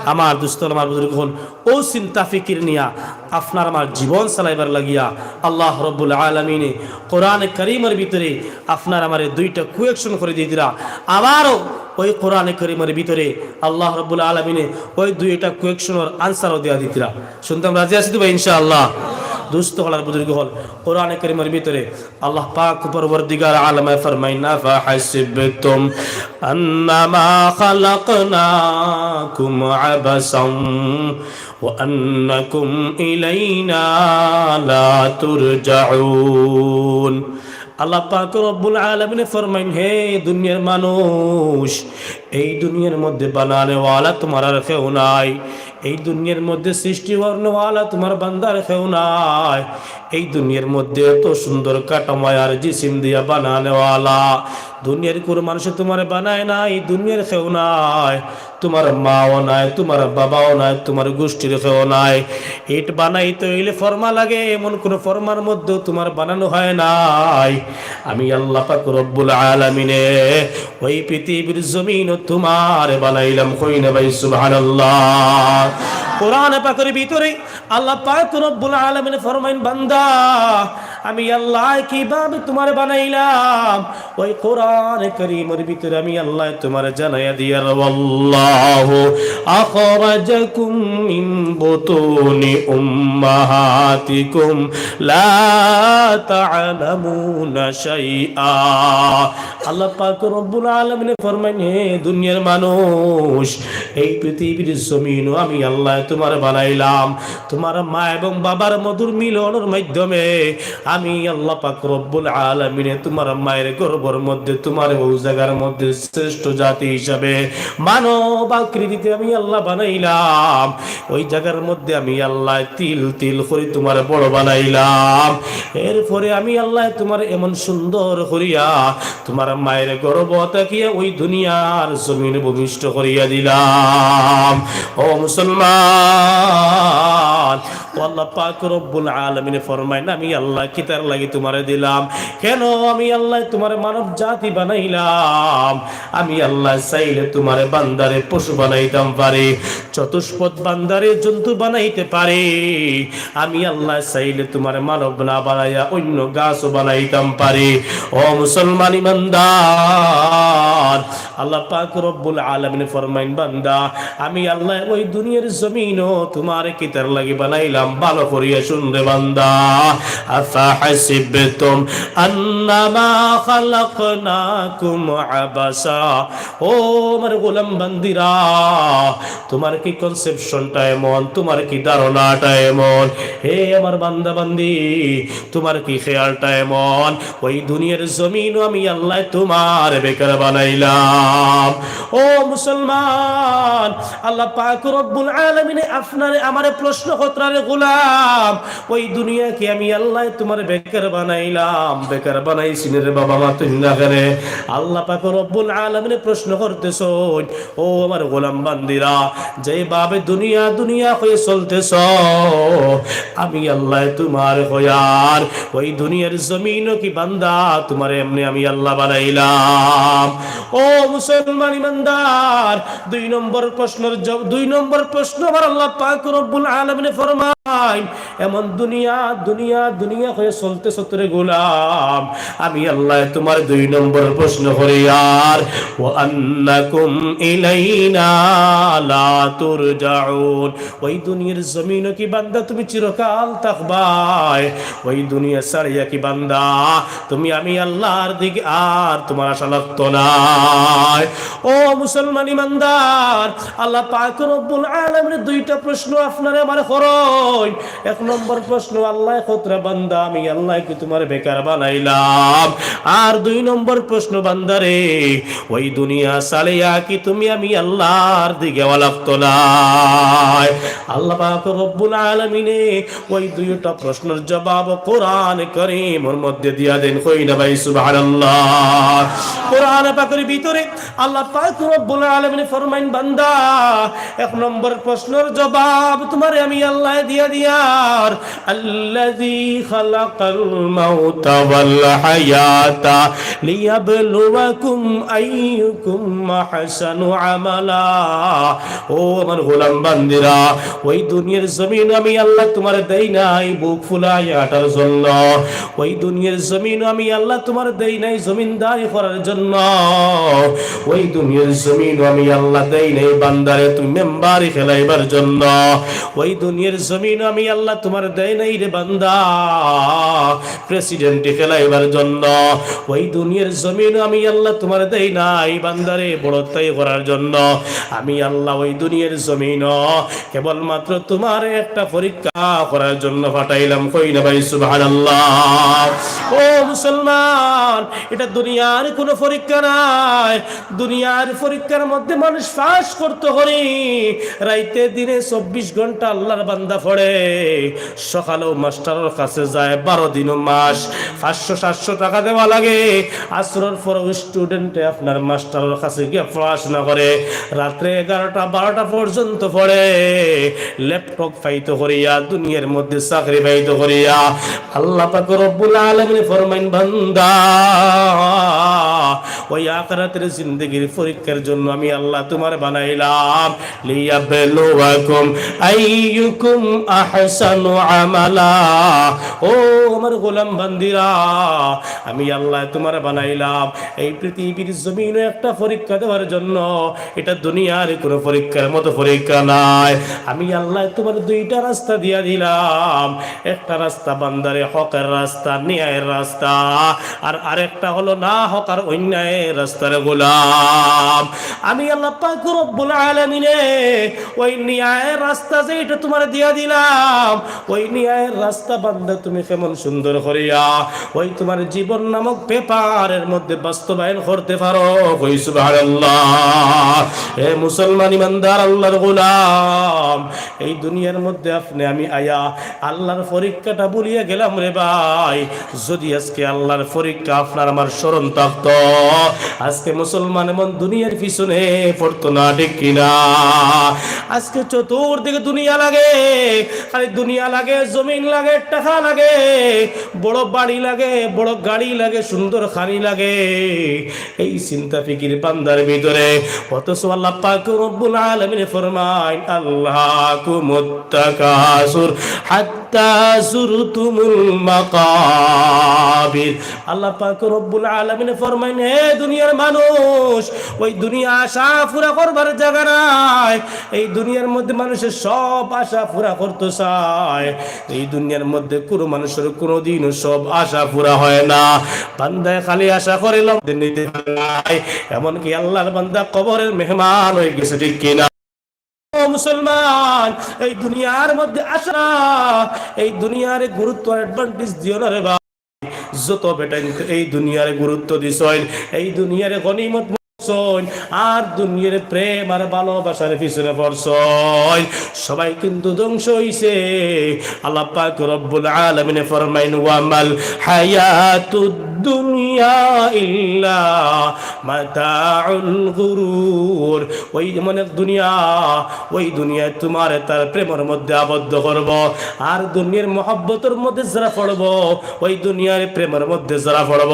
আমার দোস্ত অকল, আমার বুজুর্গ অকল, অউ চিন্তা ফিকির নিয়া আপনার আমার জীবন চালাইবার লাগিয়া আল্লাহ রব্বুল আলামিনে কোরআনে করিমর ভিতরে আপনার আমারে দুইটা কোয়েকশন করি দিয়া দিরা। আবারও অউ কোরআনে করিমর ভিতরে আল্লাহ রব্বুল আলামিনে অউ দুইটা কোয়েকশনর আনসারও দিয়া দিতরা। শুনতাম রাজি আছি তো ভাই ইনশাআল্লাহ? দোস্ত অকল আর বুজুর্গ অকল, কোরআনে করিমর ভিতরে আল্লাহ পাক পরওয়ারদিগার আলমে ফরমাইন, "আফাহাসিবতুম আন্নামা খালাকনাকুম আবাসাম ওয়া আন্নাকুম ইলাইনা লা তুরজাউন।" আল্লাহ পাক রব্বুল আলামিনে ফরমাইন, "হে দুনিয়ার মানুষ, এই দুনিয়ার মধ্যে বানানেওয়ালা তুমার আর কেউ নাই, এই দুনিয়ার মধ্যে সৃষ্টি করনেওয়ালা তুমার বান্দার কেউ নাই, এই দুনিয়ার মধ্যে এত সুন্দর কাঠামো আর জিসিম দিয়া বানানেওয়ালা দুনিয়ার কুনু মানুষে তুমারে বানায় নাই, দুনিয়ার কেউ নাই, তুমার মাও নাই, তুমার বাবাও নাই, তুমার গোষ্ঠীর কেউ নাই। ইট বানাইতে অইলে ফর্মা লাগে, এমন কুনু ফর্মার মধ্যেও তুমার বানানো হয় নাই। আমি আল্লাহ পাক রব্বুল আলামিনে অউ পৃথিবীর জমিনো তুমারে বানাইলাম।" কই না ভাই সুবহানাল্লাহ? কোরআন পাকর ভিতরে আল্লাহ পাক রব্বুল আলামিনে ফরমাইন, "বান্দা, আমি আল্লায় কিভাবে তুমারে বানাইলাম?" অউ কোরআনে করিমর ভিতরে আমি আল্লায় তুমারে জানাইয়া দিয়ার, "ওয়াল্লাহু আখরাজাকুম মিন বুতুনি উম্মাহাতিকুম লা তা'লামুনা শাইআ।" আল্লাহ পাক রব্বুল আলামিনে ফরমাইন, "হে দুনিয়ার মানুষ, এই পৃথিবীর জমিনো আমি আল্লায় তুমারে বানাইলাম, তুমার মা এবং বাবার মধুর মিলনর মাধ্যমে আমি আল্লাহ পাক রব্বুল আলামিনে তুমার মায়ের গর্ভর মধ্যে তুমারে অউ জাগার মধ্যে শ্রেষ্ঠ জাতি হিসাবে মানব আকৃতিতে আমি আল্লাহ বানাইলাম। অউ জাগার মধ্যে আমি আল্লায় তিল তিল করি তুমারে বড় বানাইলাম। এরপরে আমি আল্লায় তুমারে এমন সুন্দর করিয়া তুমার মায়ের গর্ভ থাকিয়া অউ দুনিয়ার জমিনো ভূমিষ্ঠ করিয়া দিলাম।" ও মুসলমান, অউ আল্লাহ পাক রব্বুল আলামিনে ফরমাইন, "আমি আল্লায় কিতার লাগি তুমারে দিলাম? কেন আমি আল্লায় তুমারে মানব জাতি বানাইলাম? আমি আল্লায় চাইলে তুমারে বান্দারে পশু বানাইতাম পারি, চতুষ্পদ বান্দারে জন্তু বানাইতে পারি। আমি আল্লায় চাইলে তুমারে মানব না বানাইয়া অইন্য গাছও বানাইতাম পারি।" ও মুসলমান ইমানদার, আল্লাহ পাক রব্বুল আলামিনে ফরমাইন, "বান্দা, আমি আল্লায় অউ দুনিয়ার জমিনো তুমারে কিতার লাগি বানাইলাম, ভালা করিয়া হুন রে বান্দা। আফাহাসিবতুম আন্নামা খালাকনাকুম আবাসা।" ও আমার গোলাম বান্দিরা, তুমার কি কনসেপশনটা এমন, তুমার কি ধারণাটা এমন? হে আমার বান্দা বান্দি, তুমার কি খেয়ালটা এমন? অউ দুনিয়ার জমিনো আমি আল্লায় তুমারে বেকার বানাইলাম। ও মুসলমান, আল্লাহ পাক রব্বুল আলামিনে আপনারে আমারে প্রশ্ন করতরা, রে গোলাম, অউ দুনিয়া কি আমি আল্লায় তুমারে বেকার বানাইলাম? বেকার বানাইছি না রে বাবা, মাতইন না কেনে? আল্লাহ পাক রব্বুল আলামিনে প্রশ্ন করতেছইন, ও আমার গোলাম বান্দিরা, যেভাবে দুনিয়া দুনিয়া কইয়া চলতেছ, আমি আল্লায় তুমারে কইয়ার, অউ দুনিয়ার জমিনো কি বান্দা তুমারে এমনে আমি আল্লায় বানাইলাম? ও মুসলমান ইমানদার, দুই নম্বর প্রশ্নর জব-, দুই নম্বর প্রশ্ন আমার আল্লাহ পাক রব্বুল আলামিনে ফরমাইন, এমন দুনিয়া দুনিয়া দুনিয়া কইয়া চলতেছ রে গোলাম, আমি আল্লায় তুমারে দুই নম্বর প্রশ্ন করিয়ার, "ওয়া আন্নাকুম ইলাইনা লা তুরজাউন।" অউ দুনিয়ার জমিনো কি বান্দা তুমি চিরকাল থাকবায়? অউ দুনিয়া ছাড়িয়া কি বান্দা তুমি আমি আল্লাহর দিকে আর তুমার আশা লাগতো নায়? ও মুসলমান ইমানদার, আল্লাহ পাক রব্বুল আলামিনে দুইটা প্রশ্ন আপনারে আমারে করইন। এক নম্বর প্রশ্ন, আল্লায় কইরা, বান্দা, আমি আল্লায় কি তুমারে বেকার বানাইলাম? আর দুই নম্বর প্রশ্ন, বান্দারে, ওই দুনিয়া ছাড়িয়া কি তুমি আমি আল্লার দিকে ওয়ালাক্ত নায়? আল্লাহ পাক রব্বুল আলামিনে ওই দুইটা প্রশ্নর জবাব কোরআন করিমর মধ্যে দিয়া দেন। কই না ভাই সুবহানাল্লাহ? কোরআন পাকর ভিতরে আল্লাহ পাক রব্বুল আলামিন ফরমাইন, বান্দা, এক নম্বর প্রশ্নর জবাব তুমারে আমি আল্লায় দিয়া দিয়ার। আল্লাযী খালাকাল মাউতা ওয়াল হায়াতা লিয়াবলুয়াকুম আইয়ুকুম আহসানু আমালা। ও আমার গোলাম বান্দিরা, ওই দুনিয়ার জমিন আমি আল্লাহ তুমারে দেই নাই বুক ফুলাই আটার জন্য। ওই দুনিয়ার জমিন আমি আল্লাহ তুমারে দেই নাই জমিনদারি করার জন্য। ওই দুনিয়ার জমিন আমি আল্লাহ দেই নাই বান্দারে তুমি মেম্বারি খেলাইবার জন্য। ওই দুনিয়ার জমিন আমি আল্লাহ তুমারে দেই নাই রে বান্দা প্রেসিডেন্টি খেলাইবার জন্য। ওই দুনিয়ার জমিন আমি আল্লাহ তুমারে দেই নাই বান্দারে বড়ত্বাই করার জন্য। আমি আল্লাহ ওই দুনিয়ার জমিন কেবলমাত্র তুমারে একটা পরীক্ষা করার জন্য পাঠাইলাম। কই না ভাই সুবহানাল্লাহ? ও মুসলমান, এটা দুনিয়ার কোনো পরীক্ষা নায়। দুনিয়ার পরীক্ষার মধ্যে মানুষ পাস করতে পারে। রাইতে দিনে চব্বিশ ঘন্টা আল্লাহর বান্দা পড়ে, সকালেও মাস্টারের কাছে যায়, বারো দিনও মাস, পাঁচশো সাতশো টাকা দেওয়া লাগে। আসরের পরেও স্টুডেন্টে আপনার মাস্টারের কাছে গিয়া পড়াশোনা করে, রাত্রে এগারোটা বারোটা পর্যন্ত পড়ে, ল্যাপটপ পাইতো করিয়া, দুনিয়ার মধ্যে চাকরি পাইতো করিয়া। আল্লাহ পাক রব্বুল আলামিন ফরমাইন, বান্দা, ওই আখিরাতের জিন্দেগির পরীক্ষার জন্য আমি আল্লাহ তুমারে বানাইলাম। লিয়াবলুয়াকুম আইয়ুকুম আহসানু আমালা। ও আমার গোলাম বান্দিরা, আমি আল্লাহ তুমারে বানাইলাম এই পৃথিবীর জমিনে একটা পরীক্ষা দেওয়ার জন্য। এটা দুনিয়ার কোনো পরীক্ষার মতো পরীক্ষা নায়। আমি আল্লাহ তুমারে দুইটা রাস্তা দিয়া দিলাম, একটা রাস্তা বান্দারে হকের রাস্তা, ন্যায়ের রাস্তা, আর আরেকটা হলো না হক আর অন্যায়ের রাস্তার গোলাম। আমি আল্লাহ পাক রব্বুল আলামিনে ওই ন্যায়ের রাস্তা যেটা তুমারে দিয়া দিলাম, ওই ন্যায়ের রাস্তা বান্দা তুমি কেমন সুন্দর করিয়া ওই তুমার জীবন নামক পেপারের মধ্যে বাস্তবায়ন করতে পারো। কই সুবহানাল্লাহ। এ মুসলমান ইমানদার আল্লাহর গোলাম, এই দুনিয়ার মধ্যে আপনে আমি আয়া আল্লাহর পরীক্ষাটা ভুলিয়া গেলাম রে ভাই। যদি আজকে আল্লাহর পরীক্ষা আপনার আমার স্মরণ থাকতো, আজকে মুসলমান এমন দুনিয়ার পিছনে পড়তো না, ঠিক কিনা? আজকে চতুর্দিকে দুনিয়া লাগে, খালি দুনিয়া লাগে, জমিন লাগে, টাকা লাগে, বড় বাড়ি লাগে, বড় গাড়ি লাগে, সুন্দর খানি লাগে, এই চিন্তা ফিকির বান্দার ভিতরে। অথচ আল্লাহ পাক রব্বুল আলামিন ফরমাইন, আলহাকুমুত তাকাসুর হাত্তা যুরতুমুল মাকাবির। আল্লাহ পাক রব্বুল আলামিন ফরমাইন, হে দুনিয়ার মানুষ, ওই দুনিয়া আশা পুরা করবার জাগা নায়। এই দুনিয়ার মধ্যে মানুষের সব আশা পুরা করতে চায়। এই দুনিয়ার মধ্যে কোনো মানুষের কোনোদিনও সব আশা পুরা হয় না। বান্দায় খালি আশা করে, লম নিতে পারে নাই। এমনকি আল্লাহর বান্দা কবরের মেহমান হয়ে গেছে, ঠিক কিনা? ও মুসলমান, এই দুনিয়ার মধ্যে আশা, এই দুনিয়ার গুরুত্ব, অ্যাডভান্টেজ দিও না রে ভাই। যত বেটাইন এই দুনিয়ার গুরুত্ব দিছইন, এই দুনিয়ার গনিমত মনে করছইন, আর দুনিয়ার প্রেম আর ভালোবাসার পিছনে পড়ছইন, সবাই কিন্তু ধ্বংস হইছে। আল্লাহ পাক রব্বুল আলামিনে ফরমাইন, "ওয়া মাল হায়াতুদ দুনিয়া ইল্লা মাতাউল গুরুর।" ওই এমন এক দুনিয়া, ওই দুনিয়ায় তোমারে তার প্রেমের মধ্যে আবদ্ধ করব। আর দুনিয়ার মহব্বতের মধ্যে যারা পড়ব, ওই দুনিয়ার প্রেমের মধ্যে যারা পড়ব,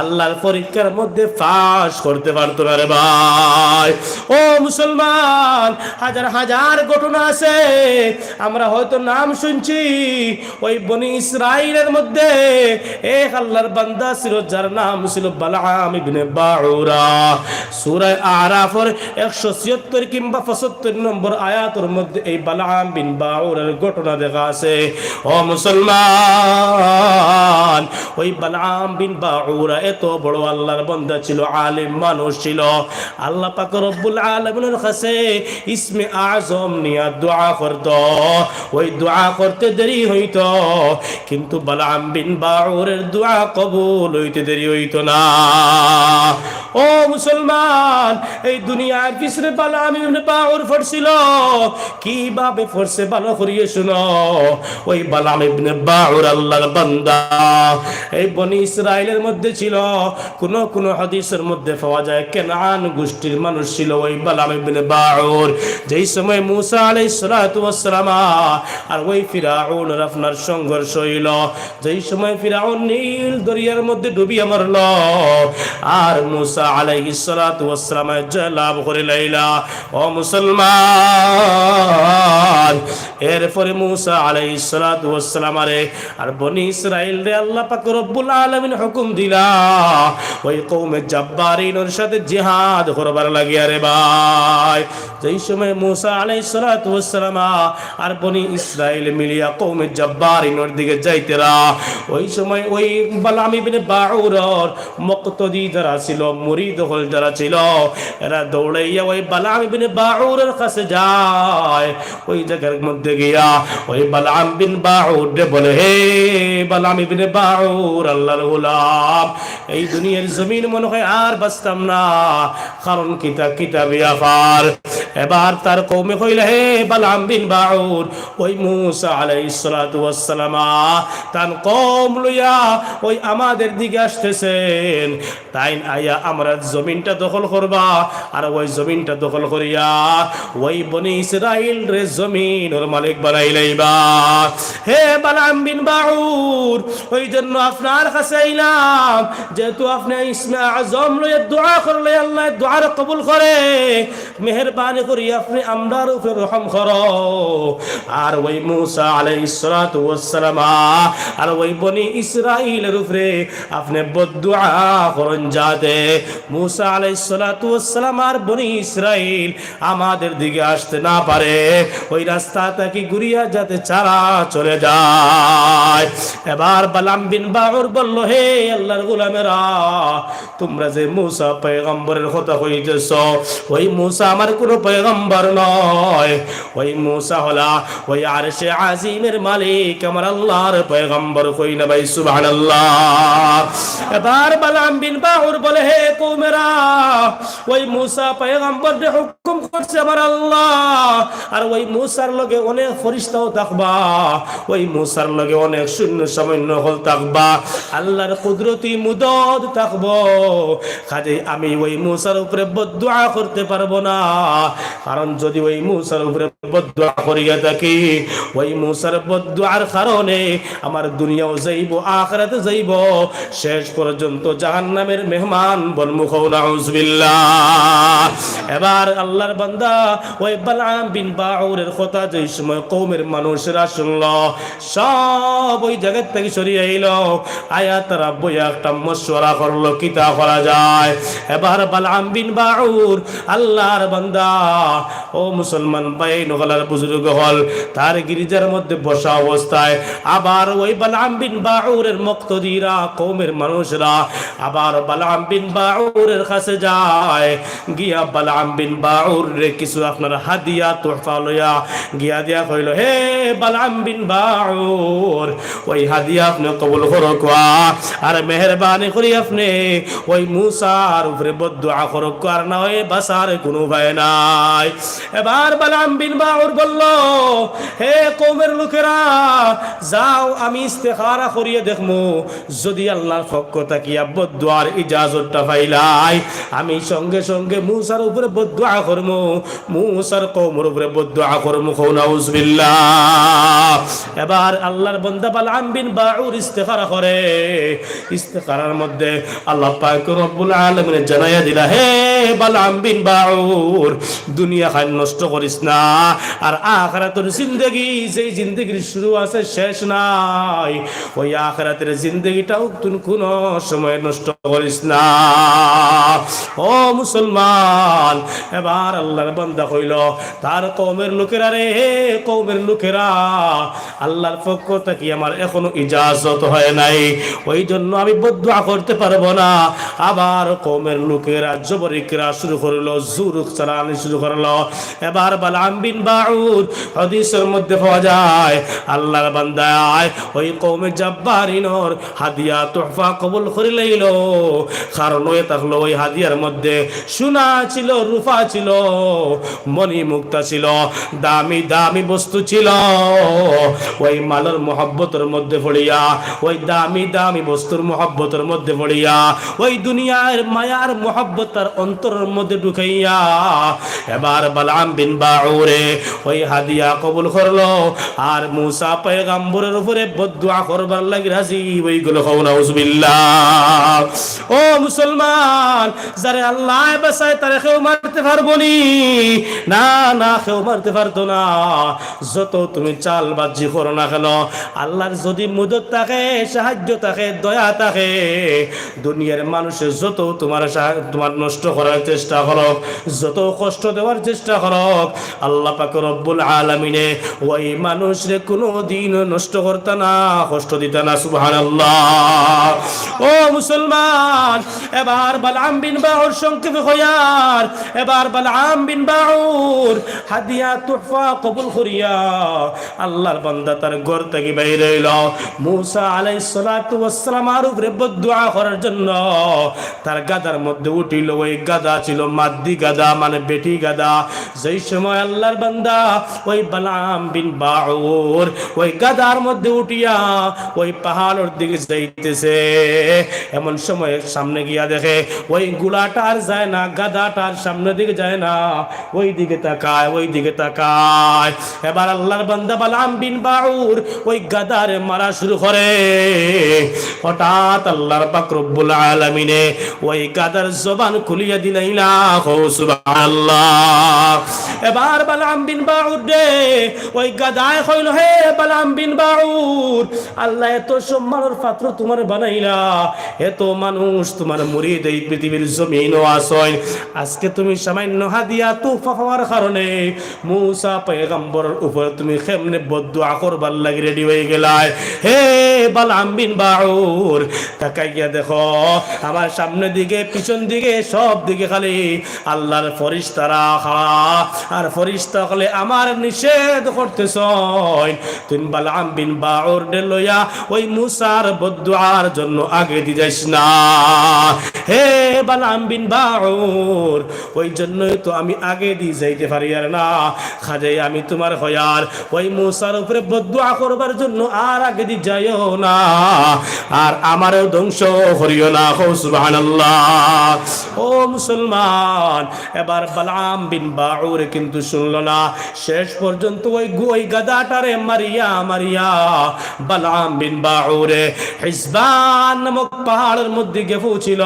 আল্লাহর পরীক্ষার মধ্যে পাস করতে পারতো না রে ভাই। ও মুসলমান, হাজার হাজার ঘটনা আছে, আমরা হয়তো নাম শুনছি। ওই বনি ইসরাইলের মধ্যে এক আল্লাহর বান্দা ফিরিস্তা ছিল, যার নাম ছিল বালাম ইবনে বাউরা। সূরা আরাফর একশো ছিয়াত্তর কিংবা পঁচাত্তর নম্বর আয়াতর মধ্যে এই বালাম বিন বাউরার ঘটনা লেখা আছে। ও মুসলমান, ওই বালাম বিন বাউরা এত বড় আল্লাহর বান্দা ছিল, আলিম মানুষ ছিল। আল্লাহ পাক রব্বুল আলামিনের কাছে ইসমে আজম নিয়া দোয়া করত। ওই দোয়া করতে দেরি হইত, কিন্তু বালাম বিন বাউরের দোয়া কবুল হইতে দেরি হইত না। ও মুসলমান, এই দুনিয়ার পিছনে বালাম ইবনে বাউর পড়ছিল। কিভাবে পড়ছে ভালো করিয়া শুনো। ওই বালাম ইবনে বাউর আল্লাহর বান্দা, এই বনি ইসরাইলের মধ্যে ছিল। কোনো কোনো হাদিসের মধ্যে পাওয়া যায় কেনান গোষ্ঠীর মানুষ ছিল ওই বালাম ইবনে বাউর। যেই সময় মুসা আলাইহিস সালাতু ওয়াস সালাম আর ওই ফিরাউনের আপনার সংঘর্ষ হইল, যেই সময় ফিরাউন নীল দরিয়ার মধ্যে ডুবিয়া মরল, আর মুসা আলাইহিস সালাতু ওয়াস সালাম জয়লাভ করিলাইলা। ও মুসলমান, এরপরে মুসা আলাইহিস সালাতু ওয়াস সালাম আরে আর বনি ইসরাইলরে আল্লাহ পাক রব্বুল আলামিন হুকুম দিলা, ওই কওমে জাব্বারিনর সাথে জিহাদ করবার লাগিয়া রে ভাই। যেই সময় মুসা আলাইহিস সালাতু ওয়াস সালাম আর বনি ইসরাইল মিলিয়া কওমে জাব্বারিনর দিকে যাইতেরা, ওই সময় ওই বালাম ইবনে বাউরর মুক্তাদি যারা ছিল, মুরিদ হকল যারা ছিল, এরা দৌড়াইয়া ওই বালাম ইবনে বাউরর কাছে যায়। ওই জায়গার মধ্যে গিয়া ওই বালাম বিন বাউররে বলে, "হে বালাম ইবনে বাউর, আল্লাহর গোলাম, এই দুনিয়ার জমিন মনে হয় আর বাঁচতাম না, কারণ কিতা কিতা ব্যাপার।" এবার তার কওমে কইলা, "হে বালাম বিন বাউর, ওই মুসা আলাইহিস সালাতু ওয়াস সালাম তান কওম লইয়া ওই আমাদের দিকে আসতেছেন, তাইন আইয়া আমরার জমিনটা দখল করবা, আর ওই জমিনটা দখল করিয়া ওই বনি ইসরাইলরে জমিনর মালিক বানাইলাইবা। হে বালাম বিন বাউর, ওই জন্য আপনার কাছে আইলাম, যেহেতু আপনি ইসমে আজম লইয়া দোয়া করলে আল্লাহ দোয়ার কবুল করে, মেহেরবানি করি আপনি আমরার উপরে রহম করো।" আর ওই মুসা আলাইহিস সালাতু ওয়াস সালাম আর ওই বনি ইসরাইলের উপরে আপনি বদদোয়া করইন, যাতে মুসা আলাইহিস সালাতু ওয়াস সালাম আর বনি ইসরাইল আমাদের দিকে আসতে না পারে, ওই রাস্তা থাকি ঘুরিয়া যাতে তারা চলে যায়। এবার বালাম বিন বাউর বলল, "হে আল্লাহর গোলামেরা, তোমরা যে মুসা পয়গম্বরের কথা কইতেছ, ওই মুসা আমার কোনো পয়গম্বর নয়। ওই মুসা হলা ওই আরশে আজিমের মালিক, আমার আল্লাহর পয়গম্বর।" কই না ভাই, সুবহানাল্লাহ। এবার বালাম বিন বাউর বলে, "হে কওমেরা, ওই মুসা পয়গম্বররে হুকুম করছে আমার আল্লাহ, আর ওই মুসার লগে অনেক ফিরিস্তাও থাকবা, ওই মুসার লগে অনেক সৈন্য সামন্য হকল থাকবা, আল্লাহর কুদরতি মদদ থাকবো। কাজেই আমি ওই মুসার উপরে বদদোয়া করতে পারবো না, কারণ যদি ওই মুসার উপরে বদদোয়া করিয়া থাকি, ওই মুসার বদদোয়ার কারণে আমার দুনিয়াও যাইবো, আখিরাতে যাইবো, শেষ পর্যন্ত জাহান্নামের মেহমান বনমু।" কও নাউজুবিল্লাহ। এবার আল্লাহর বান্দা ওই বালাম বিন বাউরের কথা যেই সময় কওমের মানুষেরা শুনলো, সব ওই জায়গা থাকি সরিয়া আইলো। আইয়া তারা বইয়া একটা মশওয়ারা করলো, কিতা করা যায়। এবার বালাম বিন বাউর, আল্লাহর বান্দা, ও মুসলমান ভাই, নগলার বুজুর্গ হকল, তার গির্জার মধ্যে বসা অবস্থায় আবার ওই বালাম বিন বাউরের মুক্তাদিরা, কওমের মানুষরা আবার বালাম বিন বাউরের কাছে যায়। গিয়া বালাম বিন বাউররে কিছু আপনার হাদিয়া, তোহফা লইয়া গিয়া দিয়া কইল, "হে বালাম বিন বাউর, ওই হাদিয়া আপনে কবুল করউক্কা, আর মেহেরবানি করি আপনে ওই মুসার উপরে বদদোয়া করউক্কা, আর না অয় বাঁচার কুনু উপায় নাই।" এবার বালাম বিন বাউর বলল, "হে কওমের লোকেরা, যাও, আমি ইস্তেখারা করিয়া দেখমু, যদি আল্লাহর পক্ষ থাকিয়া বদ বদদুয়ার ইজাজতটা পাইলাই, আমি সঙ্গে সঙ্গে মুসার উপরে বদদুয়া করমু, মুসার কওমর উপরে বদদুয়া করমু। কও নাউজুবিল্লাহ। এবার আল্লাহর বান্দা বালআম বিন বাউর ইস্তেখারা করে। ইস্তেখারার মধ্যে আল্লাহ পাক রব্বুল আলামিন জানাইয়া দিলা, হে বালআম বিন বাউর, দুনিয়া খান নষ্ট করিস না, আর আখিরাতের জিন্দেগি, যেই জিন্দেগির শুরু আছে শেষ নাই, ওই আখিরাতের জিন্দেগিটাও তুই কোনো সময় নষ্ট করিস না। ও মুসলমান, এবার আল্লাহর বান্দা কইল, তার কওমের লোকেরা রে, হে কওমের লোকেরা, আল্লাহর পক্ষ থাকি আমার এখনো ইজাজত হয় নাই, ওই জন্য আমি বদদুয়া করতে পারবো না। আবার কওমের লোকেরা জবর ইকরা শুরু করলো, জোর চালানি শুরু করলো। এবার বালআম বিন বাউর, হাদিসের মধ্যে পাওয়া যায়, আল্লাহর বান্দায় ওই কওমে জাব্বারিনর হাদিয়া তোহফা কবুল করি লইল। কারণ ওই থাকলো ওই হাদিয়ার মধ্যে সোনা ছিল, রূপা ছিল, মণি মুক্তা ছিল, দামি দামি বস্তু ছিল। ওই মালর মহব্বতর মধ্যে পড়িয়া, ওই দামি দামি বস্তুর মহব্বতর মধ্যে পড়িয়া, ওই দুনিয়ার মায়ার মহব্বত তার অন্তরের মধ্যে ঢুকাইয়া, এবার বালআম বিন বাউরে ওই হাদিয়া কবুল করলো। আর মুসা পয়গাম্বরের উপরে বদদুয়া করবার লাগি রাজি হয়ে গেল। কও নাউজুবিল্লাহ। ও মুসলমান, যারে আল্লাহ বাঁচায় তারে কেউ মারতে পারবো নি? না, না, কেউ মারতে পারতো না। যত তুমি চালবাজি করো না কেন, আল্লাহর যদি মদত থাকে, সাহায্য থাকে, দয়া থাকে, দুনিয়ার মানুষে যত তোমার সাহা-, তোমার নষ্ট করার চেষ্টা করুক, যত কষ্ট দেওয়ার চেষ্টা করুক, আল্লাহ পাক রব্বুল আলামিনে ওই মানুষরে কোনো দিন নষ্ট করতা না, কষ্ট দিতা না। সুবহানাল্লাহ। ও মুসলমান, এবার বালআম বিন বাউর, সংক্ষেপে কইয়ার, এবার বালআম বিন বাউর হাদিয়া তুহফা কবুল করিয়া আল্লাহর বান্দা তার ঘর থাকি বাইর হইল। মুসা আলাইহিস সালাতু ওয়াস সালামর উপরে বদদুয়া করার জন্য তার গাধার মধ্যে উঠিল। ওই গাধা ছিল মাদ্দি গাধা, মানে বেটি গাধা। যেই সময় আল্লাহর বান্দা ওই বালআম বিন বাউর ওই গাধার মধ্যে উঠিয়া ওই পাহাড়র দিকে যাইতেছে, এমন সময় সামনে গিয়া দেখে ওই ঘোড়াটা আর যায় না, গাধাটা আর সামনের দিকে যায় না, ওই দিকে তাকায়, ওই দিকে তাকায়। এবার আল্লাহর বান্দা বালআম বিন বাউর ওই গাধারে মারা শুরু করে। হঠাৎ আল্লাহর পাক রব্বুল আলামিনে ওই গাধার জবান খুলিয়া দিলাইলা। কও সুবহানাল্লাহ। এবার বালআম বিন বাউর রে, ওই গাধায় কইল, হে বালআম বিন বাউর, আল্লাহ এত সম্মানর পাত্র তোমার বানাইলা, এত মানুষ তোমার মুরিদ এই পৃথিবীর জমিনও আছইন, আজকে তুমি সামান্য হাদিয়া তুহফা পাওয়ার কারণে মুসা পয়গম্বরর উপরে তুমি কেমনে বদদুয়া করবার লাগি রেডি হয়ে গেলায়? হে বালআম বিন বাউর, তাকাইয়া দেখো, আমার সামনে দিকে, পিছন দিকে, সব দিকে খালি আল্লাহর ফরিস্তারা খাড়া, আর ফরিস্তা অকলে আমার নিষেধ করতেছইন। তুই বালআম বিন বাউররে লইয়া ওই মুসার বদদুয়ার জন্য আগেদি যাইস না। হে বালআম বিন বাউর, ওই জন্যই তো আমি আগেদি যাইতে পারিয়ার না। কাজেই আমি তোমার কইয়ার, ওই মুসার উপরে বদদুয়া করবার জন্য আর আগেদি যাইও না, আর আমারেও ধ্বংস করিও না। কও সুবহানাল্লাহ। ও মুসলমান, এবার বালআম বিন বাউরে কিন্তু শুনল না। শেষ পর্যন্ত ওই গু-, ওই গাধাটারে মারিয়া মারিয়া বালআম বিন বাউরে হিসবান নামক পাহাড়র মধ্যে গিয়া পৌঁছিল।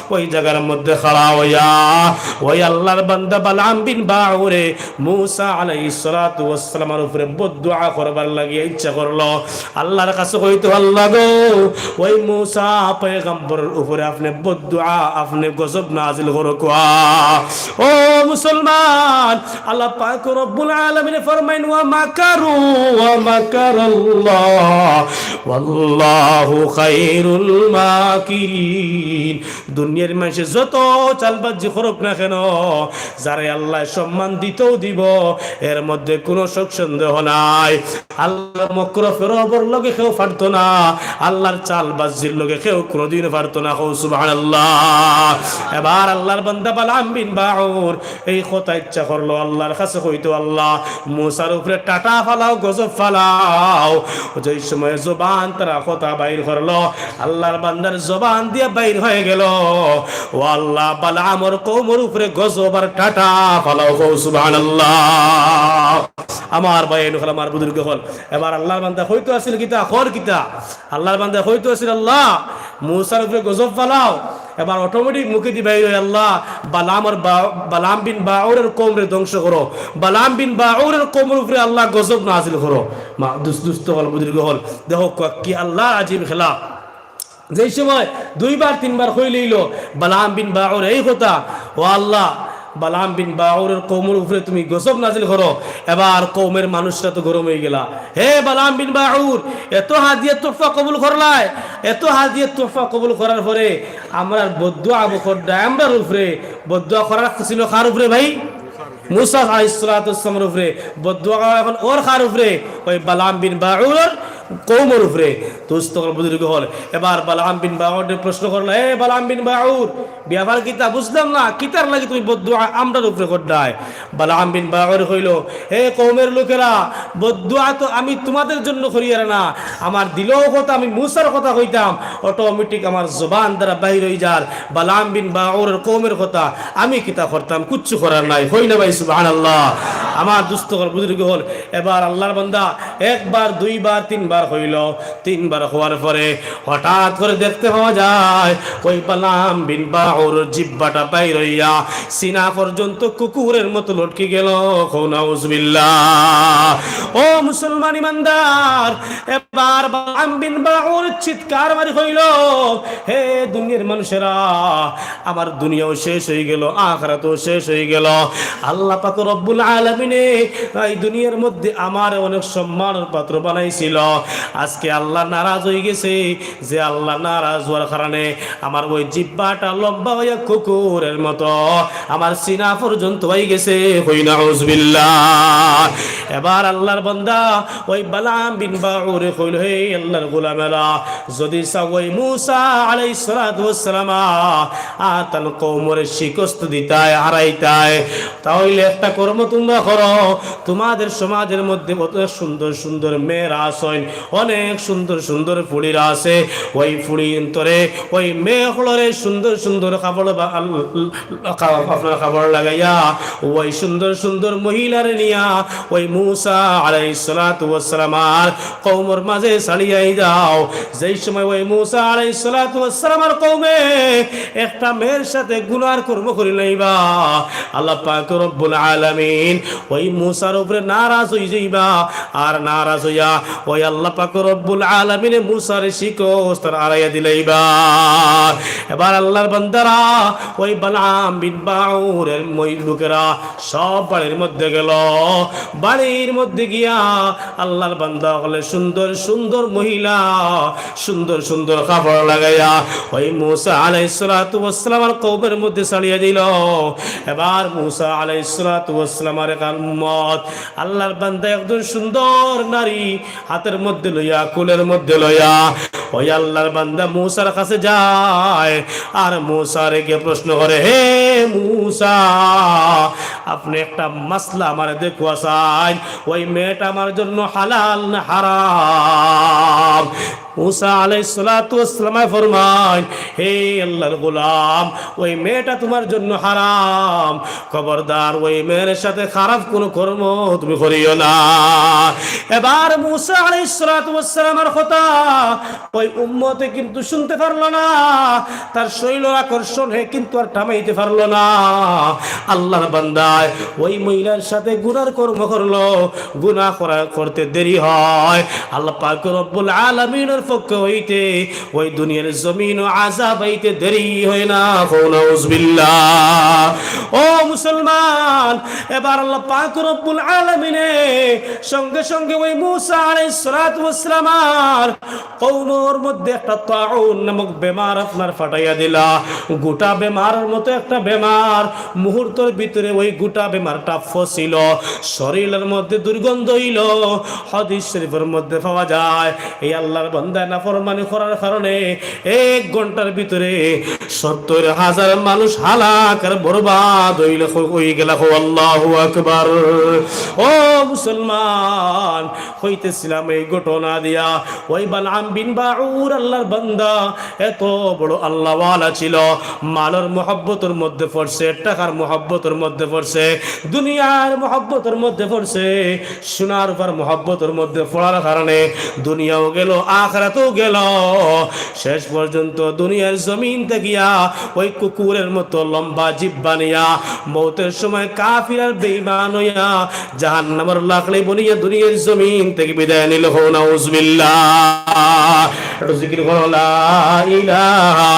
ওই জাগার মধ্যে খাড়া হইয়া ওই আল্লাহর বান্দা বালআম বিন বাউরে মুসা আলাইহিস সালাতু ওয়াস সালামর উপরে বদদুয়া করবার লাগিয়া ইচ্ছা করলো। আল্লাহর কাছে কইতো, আল্লাহ গো, ওই মুসা পয়গম্বরর উপরে আপনে বদদুয়া, আপনে গজব নাজিল করুক্কা। ও মুসলমান, আল্লাহ পাক রব্বুল আলামিনে ফরমাইন, "ওয়া মাকারু ওয়া মাকারাল্লাহ, ওয়াল্লাহু খায়রুল মাকিরিন।" দুনিয়ার মানুষে যত চালবাজি করুক না কেন, যারে আল্লাহ সম্মান দিতেও দিব, এর মধ্যে কোনো শক সন্দেহ নাই। আল্লাহর মক্র ফেরবর লগে কেউ পারতো না, আল্লাহর চালবাজির লগে কেউ কোনোদিন পারতো না। কও সুবহানাল্লাহ। এবার আল্লাহর বান্দা বালাম বিন বাউর এই কথা ইচ্ছা করলো, আল্লাহর কাছে কইতো, "আল্লাহ, মুসার উপরে টাটা ফালাও, গজব ফালাও।" যেই সময় জবান তারা কথা বাইর করলো, আল্লাহর বান্দার জবান দিয়া বাইর হয়ে গেল, "ও আল্লাহ, বালামর কওমর উপরে গজব আর টাটা ফালাও।" কও সুবহানাল্লাহ। আমার ভাই, এনু আমার বুজুর্গ হল, এবার আল্লাহর বান্দা কইতো আছিল কিতা, কর কিতা? আল্লাহর বান্দা কইতো আছিল, "আল্লাহ, মুসার উপরে গজব ফালাও।" এবার অটোমেটিক মুখেদি বাইর হয়, "আল্লাহ, বালামর বা-, বালাম বিন বাউরের কওমরে ধ্বংস করো, বালাম বিন বাউরের কওমর উপরে আল্লাহ গজব নাজিল করো।" মা, দুস-, দুস্ত হল, বুজুর্গ হল, দেখো ক-, কি আল্লাহর আজীব খেলা। যেই সময় দুইবার তিনবার কইলইল, বালাম বিন বাউর এই কথা, "ও আল্লাহ, বালাম বিন বাউরের কওমর উপরে তুমি গজব নাজিল করো।" এবার কওমের মানুষরা তো গরম হয়ে গেলা, "হে বালাম বিন বাউর, এত হাদিয়া তোহফা কবুল করলায়, এত হাদিয়া তোহফা কবুল করার পরে আমরার বদদোয়া আবু করডা আমরার উপরে।" বদদোয়া করার ছিল কার উপরে ভাই? মুসা আলাইহিস সালাতু ওয়াস সালামের উপরে। বদদোয়া করা এখন ওর কার উপরে? ওই বালাম বিন বাউরর কওমর উপরে। দুস্ত হল, বুজুর্গ হল, এবার বালাম বিন বাউররে প্রশ্ন করলা, "এ বালাম বিন বাউর, ব্যাপার কিতা বুঝলাম না, কিতার লাগি তুমি বদদোয়া আমরার উপরে করডায়?" বালাম বিন বাউর কইল, "হে কওমের লোকেরা, বদদোয়া তো আমি তোমাদের জন্য করিয়ার না, আমার দিলও কথা, আমি মুসার কথা কইতাম, অটোমেটিক আমার জবান দ্বারা বাইর হয়ে যার বালাম বিন বাউরের কওমের কথা, আমি কিতা করতাম, কিচ্ছু করার নাই।" কই না ভাই সুবহানাল্লাহ? আমার দুস্ত হল, বুজুর্গ হল, এবার আল্লাহর বান্দা একবার, দুইবার, তিনবার কইল, তিনবার কওয়ার পরে হঠাৎ করে দেখতে পাওয়া যায় ওই বালাম বিন বাউর জিব্বাটা বাইর হইয়া সিনা পর্যন্ত কুকুরের মতো লটকি গেল। কও নাউজুবিল্লাহ। ও মুসলমান ইমানদার, এবার বালাম বিন বাউর চিৎকার মারি কইল, "হে দুনিয়ার মানুষেরা, আমার দুনিয়াও শেষ হয়ে গেল, আখিরাতও শেষ হয়ে গেল।" আল্লাহ পাক রব্বুল আলামিনে এই দুনিয়ার মধ্যে আমার অনেক সম্মানের পাত্র বানাইছিল, আজকে আল্লাহ নারাজ হয়ে গেছে। যে আল্লাহ নারাজ হওয়ার কারণে আমার ওই জিব্বাটা লম্বা হইয়া কুকুরের মতো আমার সিনা পর্যন্ত হয়ে গেছে। কই নাউজুবিল্লাহ। এবার আল্লাহর বান্দা ওই বালাম বিন বাউরে কইল, "হে আল্লাহর গোলামেরা, যদি চাও ওই মুসা আলাইহিস সালাতু ওয়াস সালাম আর তান কওমরে শিকস্ত দিতায়, হারাইতায়, তাহলে একটা কর্ম তোমরা করো, তোমাদের সমাজের মধ্যে অত সুন্দর সুন্দর মেয়েরা আছইন, অনেক সুন্দর সুন্দর ফুড়িরা আছে, ওই ফুড়ি অন্তরে ওই মেয়ে হকলরে সুন্দর সুন্দর কাপড় বা-, আল-, কা-, আপনার কাপড় লাগাইয়া ওই সুন্দর সুন্দর মহিলারে নিয়া ওই মুসা আলাইহিস সালাতু ওয়াস সালাম আর কওমর মাঝে ছাড়িয়াই দাও।" যেই সময় ওই মুসা আলাইহিস সালাতু ওয়াস সালাম আর কওমে একটা মেয়ের সাথে গুনার কর্ম করি লাইবা, আল্লাহ পাক রব্বুল আলামিন ওই মুসার উপরে নারাজ হই যাইবা, আর নারাজ হইয়া ওই আল্লাহ পাক রব্বুল আলামিনে মুসার শিকস্ত হারাইয়া দিলাইবা। এবার আল্লাহর বান্দারা, ওই বালাম বিন বাউরের মই লোকেরা সব বাড়ির মধ্যে গেল। বাড়ির মধ্যে গিয়া আল্লাহর বান্দা হকলে সুন্দর সুন্দর মহিলা, সুন্দর সুন্দর কাপড় লাগাইয়া ওই মুসা আলাইহিস সালাতু ওয়াস সালাম আর কওমর মধ্যে ছাড়িয়া দিল। এবার মুসা আলাইহিস সালাতু ওয়াস সালাম আর এক উম্মত, আল্লাহর বান্দা একজন সুন্দর নারী হাতের মধ্যে লইয়া, কোলের মধ্যে লইয়া, ওই আল্লাহর বান্দা মুসার কাছে যায়, আর মুসারে গিয়ে প্রশ্ন করে, "হে মুসা, আপনি একটা মাসলা আমারে দেখুয়া চাইন, ওই মেয়েটা আমার জন্য হালাল না হারাম?" মুসা আলাইহিস সালাতু ওয়াস সালাম ফরমাইন, "হে আল্লাহর গোলাম, ওই মেয়েটা তোমার জন্য হারাম, খবরদার ওই মেয়ের সাথে খারাপ কোনো কর্ম তুমি করিও না।" এবার মুসা আলাইহিস সালাতু ওয়াস সালামের কথা ওই উম্মতে কিন্তু শুনতে পারলো না, তার শরীরের আকর্ষণ হে কিন্তু আর থামাইতে পারলো না। আল্লাহর বান্দায় ওই মহিলার সাথে গুনার কর্ম করলো, গুনাহ করা, করতে দেরি হয়, আল্লাহ পাক রব্বুল আলামিনের পক্ষ হইতে ওই দুনিয়ার জমিনও আজাব আইতে দেরি হয় না। কও নাউজুবিল্লাহ। ও মুসলমান, এবার আল্লাহ পাক রব্বুল আলামিনে সঙ্গে সঙ্গে ওই মুসা আলাইহিস সালাতু ওয়াস সালামর কওমর মধ্যে একটা তাউন নামক বেমার আপনার ফাটাইয়া দিলা। গোটা বেমারের মতো একটা বেমার, মুহূর্তর ভিতরে ওই গোটা বেমারটা ফছিল, শরীরের মধ্যে দুর্গন্ধ হইল। হাদিস শরীফের মধ্যে পাওয়া যায়, এই আল্লাহর বান্দায় নাফরমানি করার কারণে এক ঘন্টার ভিতরে সত্তর হাজার মানুষ হালাক আর বরবাদ হইল, হই গেলা। কও আল্লাহু আকবার। ও মুসলমান, কইতেছিলাম এই ঘটনা দিয়া, ওই বালআম বিন বাউর আল্লাহর বান্দা এত বড় আল্লাহওয়ালা ছিল, মালর মহব্বতর মধ্যে পড়ছে, টাকার মহব্বতর মধ্যে পড়ছে, দুনিয়ার মহব্বতর মধ্যে পড়ছে, সোনা রূপার মহব্বতর মধ্যে পড়ার কারণে দুনিয়াও গেল, আখিরাতও গেল। শেষ পর্যন্ত দুনিয়ার জমিন থাকিয়া ওই কুকুরের মতো লম্বা জিহ্বা নিয়া মৌতের সময় কাফির আর বেঈমান হইয়া জাহান্নামর লাকড়ি বনিয়া দুনিয়ার জমিন থেকে বিদায় নিল। কও নাউজুবিল্লাহ। একটু জিকির করো, লা ইলাহা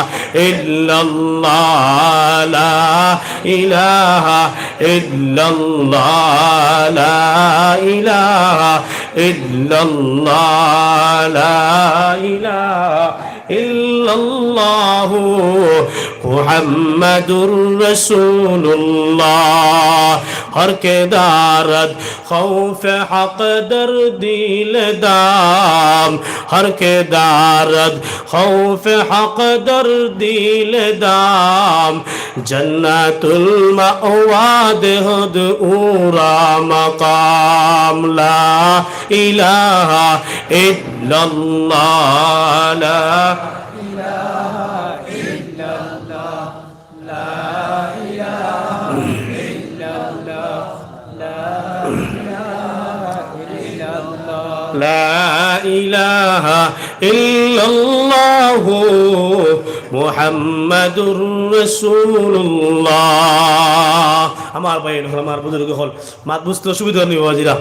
ইল্লাল্লাহ, লা ইলাহা ইল্লাল্লাহ, লা ইলাহা ইল্লাল্লাহ, লা ইলাহা ইল্লাল্লাহু মুহাম্মাদুর রাসূলুল্লাহ। হর কে দারদ খৌফ হক দর দিল দাম, হর কে দারদ খৌফ হক দর দিল দাম, জন্নাতুল মাওয়া দেহদ উরা মাকাম। লা ইলাহা ইল্লাল্লাহ, লা লা ইলাহা ইল্লাল্লাহু মুহাম্মাদুর রাসূলুল্লাহ। আমার ভাই অকল, আমার বুজুর্গ অকল, মাত বুঝতে অসুবিধা নেই বাবাজিরা।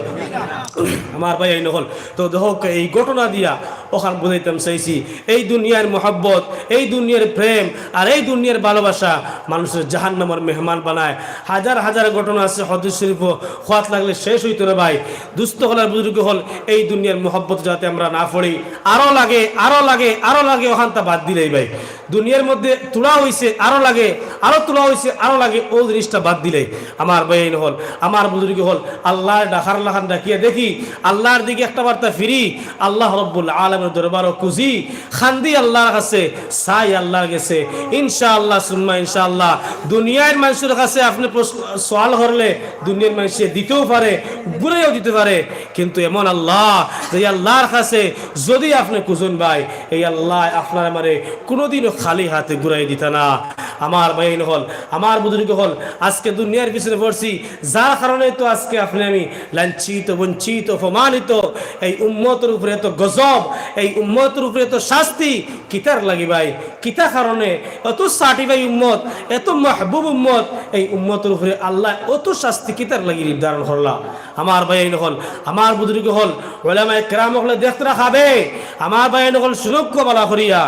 আমার ভাই অকল, তো দেখো, এই ঘটনা দিয়া অখান বুঝাইতাম চাইছি, এই দুনিয়ার মহব্বত, এই দুনিয়ার প্রেম আর এই দুনিয়ার ভালোবাসা মানুষরে জাহান্নামর মেহমান বানায়। হাজার হাজার ঘটনা আছে হাদিস শরীফো, কওয়াত লাগলে শেষ হইতো না ভাই। দুস্ত অকল আর বুজুর্গ অকল, এই দুনিয়ার মহব্বত যাতে আমরা না পড়ি, আরো লাগে, আরো লাগে, আরো লাগে, অখানতা বাদ দিলাই ভাই। দুনিয়ার মধ্যে তুলা হইছে, আরো লাগে, আরো তুলা হইছে, আরো লাগে, অউ জিনিসটা বাদ দিলাই। আমার ভাই অকল, আমার বুজুর্গ অকল, আল্লাহর ডাকার লাখান ডাকিয়া দেখি, আল্লাহর দিকে একটা বার্তা ফিরি, আল্লাহ রব্বুল আলামিনর দরবারো খুঁজি, কান্দি আল্লাহর কাছে, চাই আল্লাহর গেছে। ইনশাআল্লাহ সুম্মা ইনশাআল্লাহ, দুনিয়ার মানুষর কাছে আপনে প্রশ্ন, সওয়াল করলে দুনিয়ার মানুষে দিতেও পারে, ঘুরাইয়াও দিতে পারে, কিন্তু এমন আল্লাহ, যে আল্লাহর কাছে যদি আপনে খুঁজইন ভাই, এই আল্লাহ আপনার আমারে কোনোদিনও খালি হাতে ঘুরাই দিতা না। আমার ভাই অকল, আমার বুজুর্গ অকল, আজকে দুনিয়ার পিছনে পড়ছি, যার কারণে তো আজকে আপনে আমি লাঞ্ছিত, বঞ্চিত, অপমানিত। এই উম্মতর উপরে এত গজব, এই উম্মতর উপরে এত শাস্তি, কিতার লাগি ভাই? কিতা কারণে? এত সার্টিফাই উম্মত, এত মাহবুব উম্মত, এই উম্মতর উপরে আল্লাহ অত শাস্তি কিতার লাগি নির্ধারণ করলা? আমার ভাই অকল, আমার বুজুর্গ অকল, ওলামায়ে কেরাম অকলে দেখতরা খাবে। আমার ভাই অকল, শুনউক্কা ভালা করিয়া,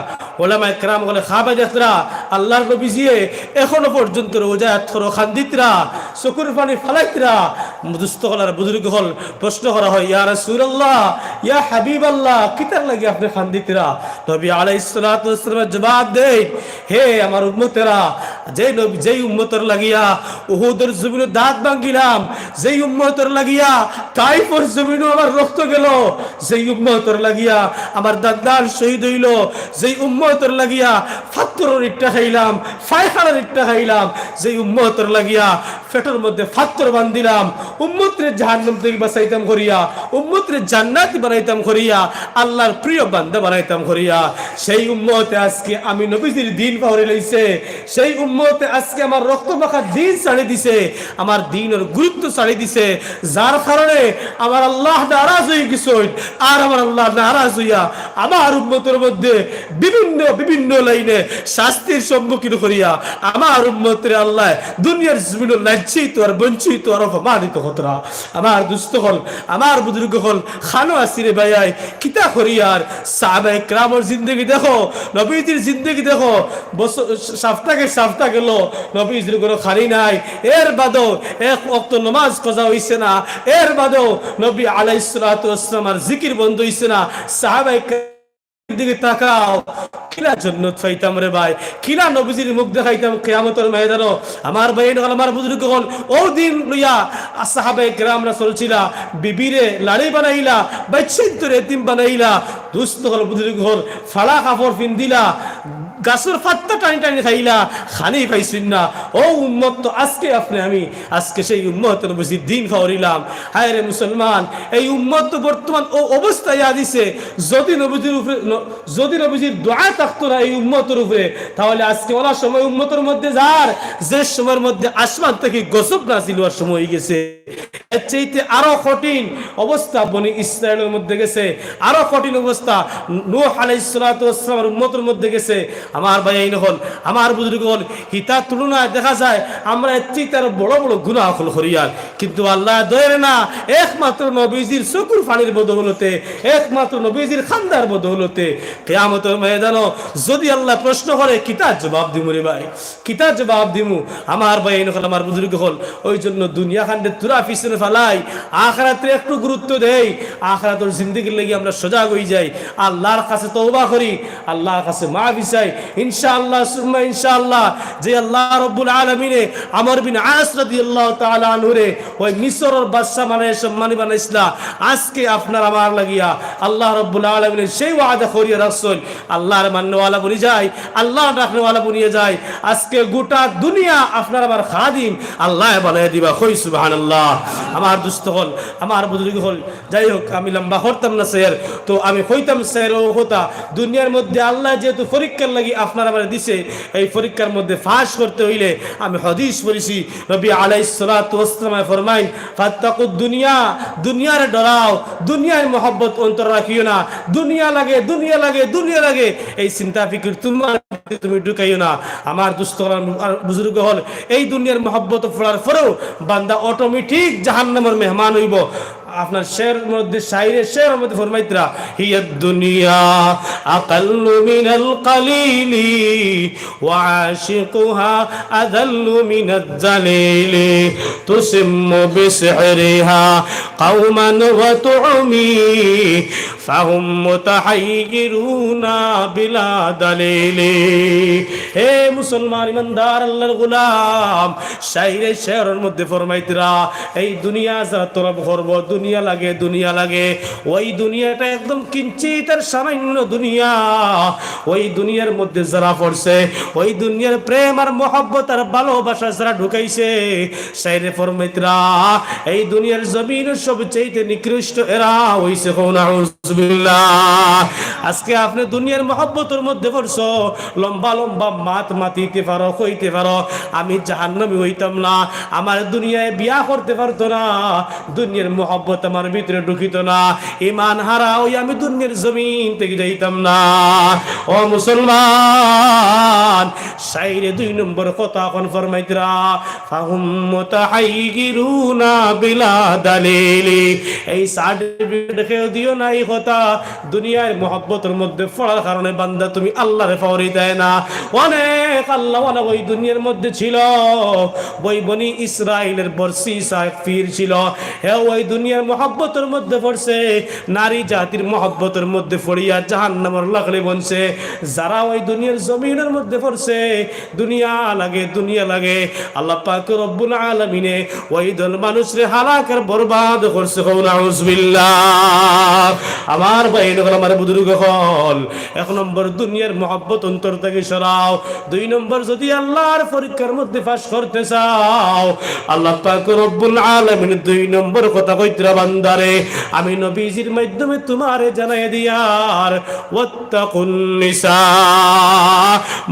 ওলামায়ে কেরাম অকলে খাবে দেখতরা, আল্লাহর নবীজিয়ে এখনো পর্যন্ত রোজা আতখরো কান্দিতরা, চকুর পানি ফালাইতরা। দুস্ত অকল আর বুজুর্গ অকল, প্রশ্ন করা হয়, ইয়া রাসূলুল্লাহ, ইয়া হাবিবাল্লাহ, কিতার লাগি আপনে কান্দিতরা? নবী আলাইহিস সালাতু ওয়াস সালামে জবাব দেইন, হে আমার উম্মতেরা, যেই নবী, যেই উম্মতর লাগিয়া উহুদর জমিনো দাঁত ভাঙ্গিলাম, যেই উম্মতর লাগিয়া তাইফর জমিনো আমার রক্ত গেল, যেই উম্মতর লাগিয়া আমার দান্দান শহীদ হইল, যেই উম্মতর লাগিয়া ফাত্তরর ইট্টা খাইলাম, পায়খানার ইট্টা খাইলাম, যেই উম্মতর লাগিয়া পেটর মধ্যে ফাত্তর বান্ধিলাম, উম্মতরে জাহান্নাম থাকি বাঁচাইতাম করিয়া, উম্মতরে জান্নাতি বানাইতাম করিয়া, আল্লাহর প্রিয় বান্দা বানাইতাম করিয়া, সেই উম্মতে আজকে আমি নবীজির দ্বীন পাহরি লাইছে, সেই উম্মতে আজকে আমার রক্ত মাখা দ্বীন ছাড়ি দিছে, আমার দ্বীনর গুরুত্ব ছাড়ি দিছে, যার কারণে আমার আল্লাহ নারাজ হই গেছইন। আর আমার আল্লাহ নারাজ হইয়া আমার উম্মতর মধ্যে বিভিন্ন, বিভিন্ন লাইনে শাস্তির সম্মুখীন করিয়া আমার উম্মতরে আল্লাহ দুনিয়ার জমিনো লাঞ্ছিত আর বঞ্চিত আর অপমানিত হতরা। আমার দুস্ত অকল, আমার বুজুর্গ অকল, খানো আসি রে ভাইয়াই, কিতা করিয়ার? সাহাবায়ে কেরামর জিন্দেগি দেখো, নবীজির জিন্দেগি দেখো, বছর, সপ্তাহে সপ্তাহ গেল, নবীজির ঘরো খানি নাই, এর বাদেও এক ওয়াক্ত নমাজ কাজা অইছে না, এর বাদেও নবী আলাইহিস সালাতু ওয়াস সালামর জিকির বন্ধ অইছে না। সাহাবায়ে দিকে তাকাও, কিলা জন্নত পাইতাম রে ভাই, কিলা নবীজির মুখ দেখাইতাম কিয়ামতর ময়দানো। আমার ভাইয়াইন অকল, আমার বুজুর্গ অকল, অউ দিন লইয়া সাহাবায়ে কেরামরা চলছিলা, বিবিরে লাড়ি বানাইলা, বাইচ্চাইন্তরে এতিম বানাইলা, দুস্ত অকল, বুজুর্গ অকল, ফাড়া কাপড় পিন্দিলা, গাছর পাত্তা টানি টানি খাইলা, খানি পাইছইন না। অউ উম্মত তো আজকে আপনে আমি, আজকে সেই উম্মতর বুঝি দিন ফাওরিলাম। হায় রে মুসলমান, এই উম্মত তো বর্তমান অউ অবস্থায় আদিছে, যদি নবীজির উপরে ন-, যদি নবীজির দোয়া থাকতো না এই উম্মতর উপরে, তাহলে আজকে অলা সময় উম্মতর মধ্যে যার, যে সময়র মধ্যে আসমান থাকি গজব নাজিল অওয়ার সময় অইগেছে। এর চাইতে আরো কঠিন অবস্থা বনি ইসরাইলর মধ্যে গেছে, আরো কঠিন অবস্থা নূহ আলাইহিস সালাতু ওয়াস সালামর উম্মতর মধ্যে গেছে। আমার ভাইয়াইন অকল, আমার বুজুর্গ অকল, হিতার তুলনায় দেখা যায় আমরা এর চাইতে আরো বড় বড় গুনাহ অকল করিয়ার। কিন্তু আল্লায় দয়ার না, একমাত্র নবীজির চকুর পানির বদৌলতে, একমাত্র নবীজির কান্দার বদৌলতে কিয়ামতর ময়দানো যদি আল্লায় প্রশ্ন করে, কিতা জবাব দিমু রে ভাই? কিতা জবাব দিমু? আমার ভাইয়াইন অকল, আমার বুজুর্গ অকল, অউ জন্য দুনিয়া খানরে থুড়া পিছনে ফালাই, আখিরাতরে একটু গুরুত্ব দেই, আখিরাতর জিন্দেগির লাগি আমরা সজাগ অইযাই, আল্লার কাছে তওবা করি, আল্লার কাছে মাফি চাই। ইনশাআল্লাহ, সুম্মা ইনশাআল্লাহ, যে আল্লাহ রাব্বুল আলামিনে আমর বিন আস রাদিয়াল্লাহু তাআলা আনহুরে অউ মিসরর বাদশা বানাইয়া সম্মানী বানাইছলা, আজকে আপনার আমার লাগিয়া আল্লাহ রাব্বুল আলামিনে সেই ওয়াদা করিয়া রাখছইন। আল্লারে মাননেওয়ালা বনি যাই, আল্লারে ডাকনেওয়ালা বনিয়া যাই। আজকে গোটা দুনিয়া আপনার আমার খাদিম, আল্লায় বানাইয়া দিবা। কই সুবহানাল্লাহ। আমার দুস্ত অকল, আমার বুজুর্গ অকল, যাই হোক, আমি লম্বা করতাম না শের, তো আমি কইতাম শের অউ কথা, দুনিয়ার মধ্যে আল্লায় যেহেতু পরীক্ষার লাগি আপনার আমার দিছে, এই পরীক্ষার মধ্যে পাস করতে অইলে আমি হাদিস পড়ছি, নবী আলাইহিস সালাতু ওয়াস সালামে ফরমাইন, "ফাত্তাকুদ দুনিয়া", দুনিয়ারে ডরাও, দুনিয়ার মহব্বত অন্তর রাখিও না, দুনিয়া লাগে, দুনিয়া লাগে, দুনিয়া লাগে, এই চিন্তা ফিকির তুমার তুমি ঢুকাইও না। আমার দুস্ত অকল, আর বুজুর্গ অকল, এই দুনিয়ার মহব্বত পড়ার পরেও বান্দা automatic জাহান্নামর মেহমান অইবো। আপনার শেরর মধ্যে, শাইরে শেরর মধ্যে ফরমাইতরা, "হিয়াদ দুনিয়া আকাল্লু মিনাল কালিলি ওয়া আশিকুহা আযাল্লু মিনাজ জালিলি। তুসিম্মু বিসিহরিহা কওমান ওয়া তুমি ফাহুম মুতাহাইয়িরুনা বিলা দালিলি।" হে মুসলমান, ইমানদার, আল্লার গোলাম, শাইরে শেরর মধ্যে ফরমাইতরা, এই দুনিয়া যারা তলব করবো, দুনিয়া লাগে, দুনিয়া লাগে, ওই দুনিয়াটা একদম কিঞ্চিত আর সামান্য দুনিয়া। ওই দুনিয়ার মধ্যে যারা পড়ছে, ওই দুনিয়ার প্রেম আর মহব্বত আর ভালোবাসা যারা ঢুকাইছে, শাইরে ফরমাইতরা, এই দুনিয়ার জমিনর সবচাইতে নিকৃষ্ট এরা অইছে। কও নাউজুবিল্লাহ। আজকে আপনে দুনিয়ার মহব্বতর মধ্যে পড়ছো, লম্বা লম্বা মাত মাতিতে পারো, কইতে পারো, "আমি জাহান্নামী অইতাম না, আমারে দুনিয়ায় বিয়া করতে পারতো না, দুনিয়ার মহব্বত আমার ভিতরে ঢুকিতো না, ইমান হারা অই আমি দুনিয়ার জমিন থাকি যাইতাম না।" ও মুসলমান, শাইরে দুই নম্বর কথা অখন ফরমাইতরা, "ফাহুম মুতাহাইয়িরুনা বিলা দালিলি।" এই সার্টিফিকেট কেউ দিও না, এই কথা। দুনিয়ার মহব্বতর মধ্যে পড়ার কারণে বান্দা তুমি আল্লারে পাওরিতায় না। অনেক আল্লাওয়ালা ওই দুনিয়ার মধ্যে ছিল, ওই বনি ইসরাইলের বর্ষি সাহেব পীর ছিল, হে ওই দুনিয়ার মহব্বতর মধ্যে পড়ছে, নারী জাতির মহব্বতর মধ্যে পড়িয়া জাহান্নামর লাকড়ি বনছে। যারা ওই দুনিয়ার জমিনর মধ্যে পড়ছে, দুনিয়া লাগে, দুনিয়া লাগে, আল্লাহ পাক রব্বুল আলামিনে ওই দল মানুষরে হালাক আর বরবাদ করছে। কও নাউজুবিল্লাহ। আমার ভাইন অকল, আমার বুজুর্গ অকল, এক নম্বর দুনিয়ার মহব্বত অন্তর থাকি সরাও। দুই নম্বর, যদি আল্লাহর পরীক্ষার মধ্যে পাস করতে চাও, আল্লাহ পাক রব্বুল আলামিন দুই নম্বর কথা কইতরা, বান্দারে, আমি নবীজির মাধ্যমে তুমারে জানাই দিয়ার, ওয়াত্তাকুন নিসা,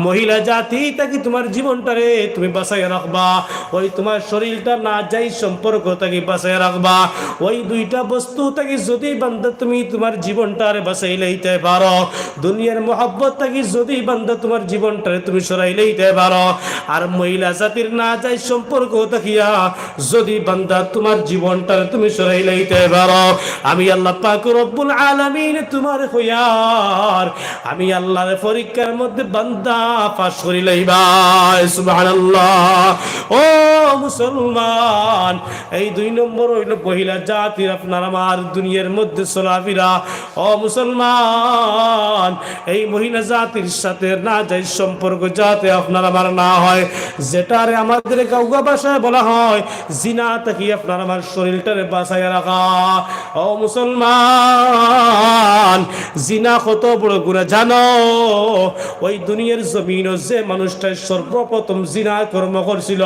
মহিলা জাতি থাকি তুমার জীবনটারে তুমি বাঁচাইয়া রাখবা, ওই তুমার শরীরটা নাজাইজ সম্পর্ক থাকি বাঁচাইয়া রাখবা। ওই দুইটা বস্তু থাকি যদি বান্দা তুমি তুমার জীবনটারে বাঁচাই লইতে পারো, দুনিয়ার মহব্বত থাকি যদি বান্দা তুমার জীবনটারে তুমি সরাই লইতে পারো, আর মহিলা জাতির নাজাইজ সম্পর্ক থাকিয়া যদি বান্দা তুমার জীবনটারে তুমি সরাই লইতে পারো, আমি আল্লাহ পাক রব্বুল আলামিন তুমারে কইয়ার, আমি আল্লাহর পরীক্ষার মধ্যে বান্দা পাশ করি লইবা। সুবহানাল্লাহ। ও মুসলমান, এই দুই নম্বর অইলো মহিলা জাতির আপনার আমার দুনিয়ার মধ্যে চলাফেরা। ও মুসলমান, এই মহিলা জাতির সাথে নাজাইজ সম্পর্ক যাতে আপনার আমার না হয়, যেটারে আমাদের গাউয়া ভাষায় বলা হয় জিনা থাকি আপনার আমার শরীরটারে বাঁচাইয়া রাখা। ও মুসলমান, জিনা কত বড় গুনাহ জানো? ওই দুনিয়ার জমিনো যে মানুষটা সর্বপ্রথম জিনা কর্ম করছিল,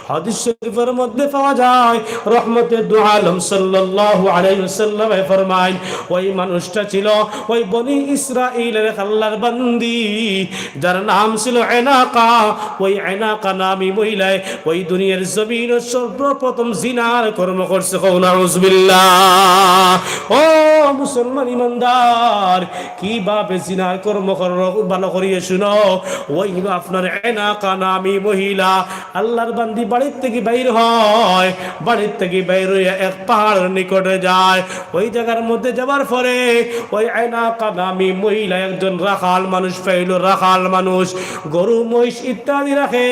হাদিস শরীফের মধ্যে পাওয়া যায়, রহমতে দু আলম সাল্লাল্লাহু আলাইহি ওয়াসাল্লামে ফরমাইন, ওই মানুষটা ছিল ওই বনি ইসরাইলের আল্লাহর বান্দি, যার নাম ছিল এনাকা। ওই এনাকা নামী মহিলায় ওই দুনিয়ার জমিনো সর্বপ্রথম জিনার কর্ম করছে। কও নাউজুবিল্লাহ। ও মুসলমান ইমানদার, কিভাবে জিনার কর্ম করো, ভালো করিয়া শুনো। ওই আপনার এনাকা নামী মহিলা আল্লাহর বান্দি বাড়ির থাকি বাইর হয়, বাড়ির থাকি বাইর হইয়া এক পাহাড়ের নিকটে যায়। ওই জায়গার মধ্যে যাওয়ার পরে ওই এনাকা নামী মহিলা একজন রাখাল মানুষ পাইল, রাখাল মানুষ গরু, মহিষ ইত্যাদি রাখে।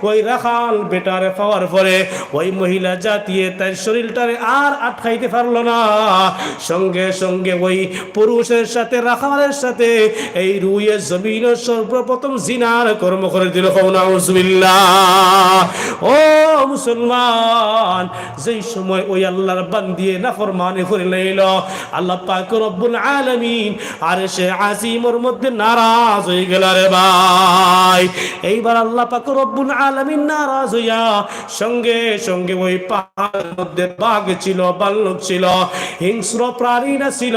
ওই রাখাল বেটারে পাওয়ার পরে ওই মহিলা জাতিয়ে তার শরীরটারে আর আটকাইতে পারলো না, সঙ্গে সঙ্গে ওই পুরুষের সাথে, রাখালের সাথে এই রুয়ে জমিনো সর্বপ্রথম জিনার কর্ম করে দিল। কও নাউজুবিল্লাহ। ও মুসলমান, যেই সময় ওই আল্লাহর বান্দিয়ে নাফরমানি করি লাইল, আল্লাহ পাক রব্বুল আলামিন আরশে আজিমর মধ্যে নারাজ হয়ে গেলা রে ভাই। এইবার আল্লাহ পাক রব্বুল আলামিন নারাজ হইয়া সঙ্গে সঙ্গে ওই পাহাড়ের মধ্যে বাঘ ছিল, ভাল্লুক ছিল, হিংস্র প্রাণীরা ছিল,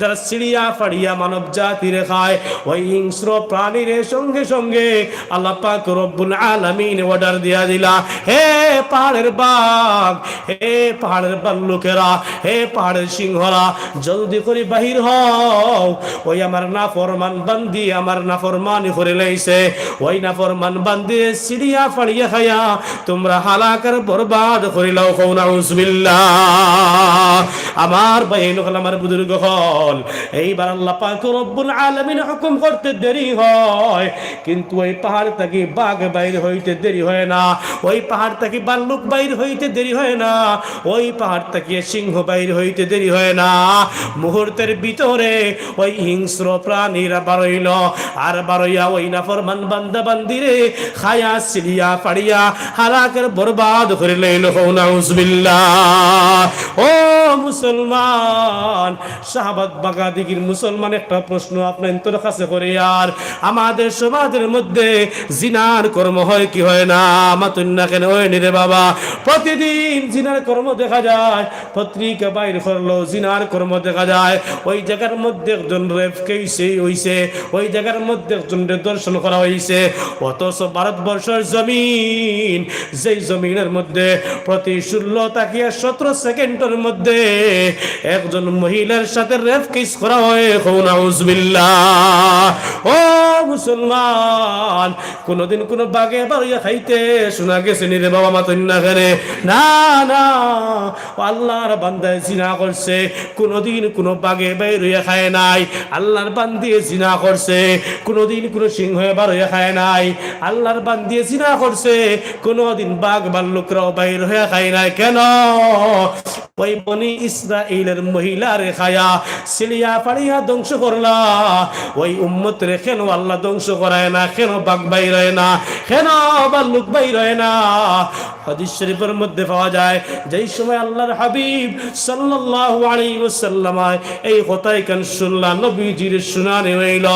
যারা ছিঁড়িয়া ফাড়িয়া মানব জাতিরে খায়। ওই হিংস্র প্রাণীরে সঙ্গে সঙ্গে আল্লাহ পাক রব্বুল আলামিন অর্ডার দিয়া দিলা, হে পাহাড়ের বাঘ, হে পাহাড়ের ভাল্লুকেরা, হে পাহাড়ের সিংহরা, জলদি করি বাহির হও। ওই আমার নাফরমান বান্দি আমার নাফরমানি করি লাইছে, ওই নাফরমান বান্দিরে ছিঁড়িয়া ফাড়িয়া খাইয়া তুমরা হালাক আর বরবাদ করিলাও। কও নাউজুবিল্লাহ। আমার ভাই অকল, আমার বুজুর্গ অকল, এইবার আল্লাহ পাক রব্বুল আলামিন হুকুম করতে দেরি হয়, কিন্তু ওই পাহাড় থাকি বাঘ বাইর হইতে দেরি হয় না, ওই পাহাড় থাকি ভাল্লুক বাইর হইতে দেরি হয় না, ওই পাহাড় থাকি সিংহ বাইর হইতে দেরি হয় না। মুহূর্তের ভিতরে ওই হিংস্র প্রাণীরা বারইল, আর বারইয়া ওই নাফরমান বান্দা বান্দিরে খাইয়া ছিঁড়িয়া ফাড়িয়া হালাকের বরবাদ করি লাইল। কও নাউজুবিল্লাহ। ও মুসলমান, শাহবাগ বাগাদিগির মুসলমান, একটা প্রশ্ন আপনার তোর কাছে করি, আর আমাদের সমাজের মধ্যে জিনার কর্ম হয় কি হয় না? মাতুন না কেন? ওই নি রে বাবা, প্রতিদিন জিনার কর্ম দেখা যায়। পত্রিকা বাইর করলো, জিনার কর্ম দেখা যায়। ওই জায়গার মধ্যে একজন রেপ কেস হইছে, ওই জায়গার মধ্যে একজনরে ধর্ষণ করা হইছে। অথচ ভারতবর্ষের জমিন, যেই জমিনের মধ্যে প্রতি ষোলো থাকিয়া সতেরো সেকেন্ডের মধ্যে একজন মহিলার সাথে রেপ কেস করা হয়। কও নাউজুবিল্লাহ। ও মুসলমান, কোনোদিন কোনো বাঘে বারইয়া খাইতে শোনা গেছে নি রে বাবা? মাতুন না কেন? না, না। ও আল্লাহর বান্দায় জিনা করছে, কোনোদিন কোনো বাঘে বাইর হইয়া খায় নাই। আল্লাহর বান্দিয়ে জিনা করছে, কোনোদিন কোনো সিংহে বার হইয়া খায় নাই। আল্লাহর বান্দিয়ে জিনা করছে, কোনোদিন বাঘ ভাল্লুকরাও বাইর হইয়া খায় নাই। কেন? ওই বনি ইসরাইলের মহিলারে খায়া ছিঁড়িয়া ফাড়িয়া ধ্বংস করলা। ওই উম্মতরে কেন আল্লাহ ধ্বংস করায় না, কেন বাঘ বাইর অয় না, কেন ভাল্লুক বাইর অয় না? হাদিস শরীফের মধ্যে পাওয়া যায়, যেই সময় আল্লাহর হাবিব সাল্লাল্লাহু আলাইহি ওয়াসাল্লাম এই কথা ইখান শুনলা, নবীজির শুনানি অইল,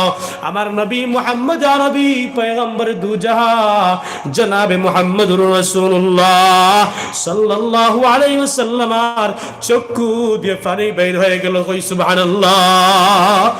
আমার নবী মুহাম্মদ আরবি পয়গম্বর দুজাহা জনাবে মুহাম্মদুর রাসূলুল্লাহ সাল্লাল্লাহু আলাইহি ওয়াসাল্লামর চক্ষু দিয়া পানি বাইর অইগেল। কই সুবহানাল্লাহ।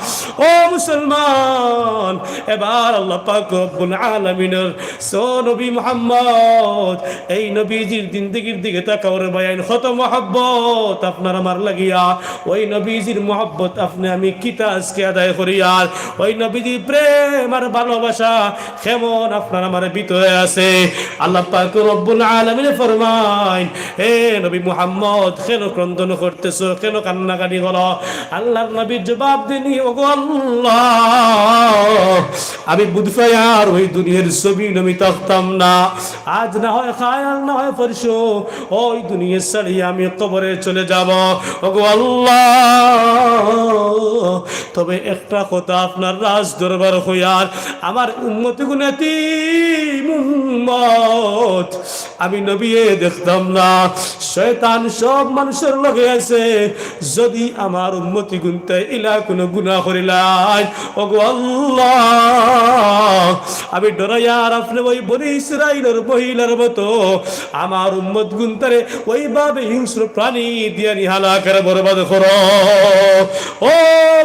ও মুসলমান, এবার আল্লাহ পাক রব্বুল আলামিনর সো নবী মুহাম্মদ, এই নবীজির জিন্দেগির দিকে তাকাও রে ভাইয়াইন, কত মহব্বত আপনার আমার লাগিয়া। ওই নবীজির মহব্বত আপনে আমি কিতা আজকে আদায় করিয়ার? ওই নবীজির প্রেম আর ভালোবাসা কেমন আপনার আমার ভিতরে আছে? আল্লাহ পাক রব্বুল আলামিনে ফরমাইন, "হে নবী মুহাম্মদ, কেন ক্রন্দন করতেছো, কেন কান্নাকাটি করো?" আল্লাহর নবীর জবাব দিনি, "ওগো আল্লাহ, আমি বুঝ পাইয়ার ওই দুনিয়ার জমিন আমি থাকতাম না, আজ না হয় কাল, আর না হয় পরশু ওই দুনিয়া ছাড়িয়া আমি কবরে চলে যাব। ওগো আল্লাহ, তবে একটা কথা আপনার রাজ দরবার কইয়ার, আমার উম্মত গুণ এতিম উম্মত, আমি নবীয়ে দেখতাম না, শয়তান সব মানুষের লগে আছে। যদি আমার উম্মতি গুনতে ইলা কোনো গুনাহ করিলায়, ওগো আল্লাহ, আমি ডরাইয়ার আপনে ওই বনি ইসরাইলর মহিলার মতো আমার উম্মত গুনতারে ওইভাবে হিংস্র প্রাণী দিয়া নিহালাকার বরবাদ করো।" ও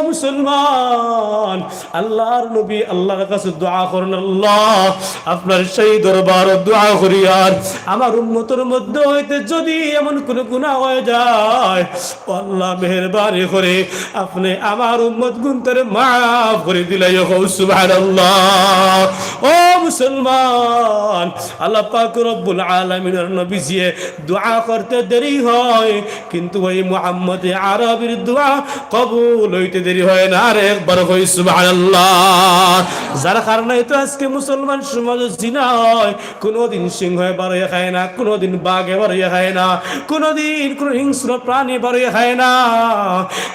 মুসলমান, আল্লাহর নবী আল্লাহর কাছে দোয়া করেন, "আল্লাহ, আপনার সেই দরবার দোয়া করিয়ার আমার উম্মতর মধ্যে হইতে যদি এমন কোনো গুনাহ হয়ে যায়, ও আল্লাহ, মেহেরবানি করে আপনে আমার উম্মত গুনতারে মাফ করে দিলাইও।" কও সুবহানাল্লাহ। ও মুসলমান, আল্লাহ পাক রব্বুল আলামিনর নবীজিয়ে দোয়া করতে দেরি হয়, কিন্তু ওই মুহাম্মদে আরবির দোয়া কবুল হইতে দেরি হয় না। আর একবার কই সুবহানাল্লাহ। যার কারণে তো আজকে মুসলমান সমাজে জিনা হয়, কোনোদিন সিংহে বারইয়া খায় না, কোনোদিন বাঘে বারইয়া খায় না, কোনোদিন কোনো হিংস্র প্রাণী বারইয়া খায় না,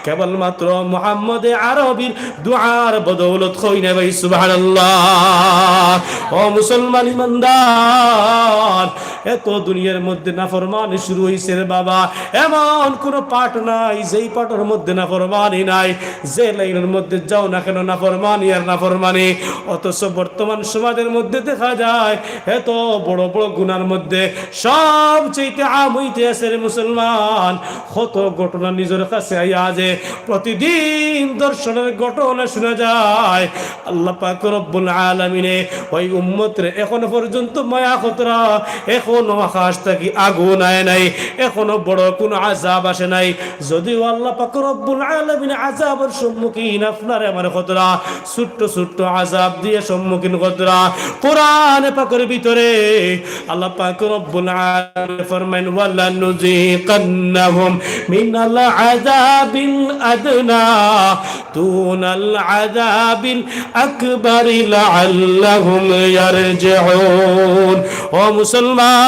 কেবলমাত্র মুহাম্মদে আরবির দোয়ার বদৌলত। কই না ভাই সুবহানাল্লাহ। ও মুসলমান ইমানদার, এত দুনিয়ার মধ্যে নাফরমানি শুরু হইছে রে বাবা, এমন কোনো পাঠ নাই যেই পাঠের মধ্যে নাফরমানি নাই। যে লাইনের মধ্যে যাও না কেন, নাফরমানি আর নাফরমানি। অথচ বর্তমান সমাজের মধ্যে দেখা যায় এত বড় বড় গুনার মধ্যে সবচেয়ে আম হইতে আছে রে মুসলমান। কত ঘটনা নিজের কাছে আইয়া যে প্রতিদিন ধর্ষণের ঘটনা শোনা যায়। আল্লাহ পাক রব্বুল আলামিনে ওই উম্মতরে এখনো পর্যন্ত মায়া করতরা, এখনো আকাশ থাকি আগুন আয় নাই, এখনো বড় কোনো আযাব আসে নাই। যদিও আল্লাহ পাক রব্বুল আলামিন আযাবর সম্মুখীন আপনারে আমারে করতরা, ছোট্ট ছোট্ট আযাব দিয়া সম্মুখীন করতরা। কোরআনে পাকর ভিতরে আল্লাহ পাক রব্বুল আলামিন ফরমাইন, "ওয়ালানুযীকান্নাহুম মিনাল আযাবিল আদনা দুনাল আযাবিল আকবারি লাআল্লাহুম ইয়ারজিউন।" ও মুসলমান,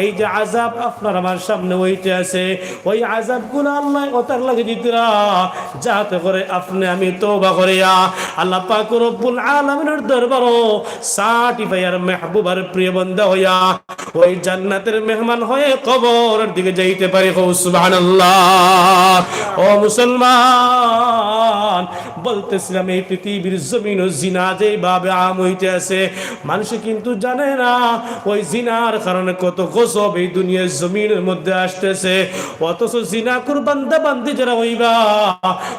এই যে আযাব আপনার আমার সামনে হইতে আছে, ওই আযাবগুলো আল্লাহ ওতার লাগি দিতরা, যাতে করে আপনে আমি তওবা করিয়া আল্লাহ পাক রব্বুল আলামিনের দরবারো সার্টিফায়ার মেহবুবার প্রিয় বান্দা হইয়া ওই জান্নাতের মেহমান হয়ে কবরের দিকে যাইতে পারি। কও সুবহানাল্লাহ। ও মুসলমান, বলতেছিলাম, এই পৃথিবীর জমিনও জিনা যেভাবে আম হইতে আছে, মানুষে কিন্তু জানে না ওই জিনার কারণে কত গজব এই দুনিয়ার জমিনের মধ্যে আসতেছে। অথচ জিনাকুর বান্দা বান্দি যারা হইবা,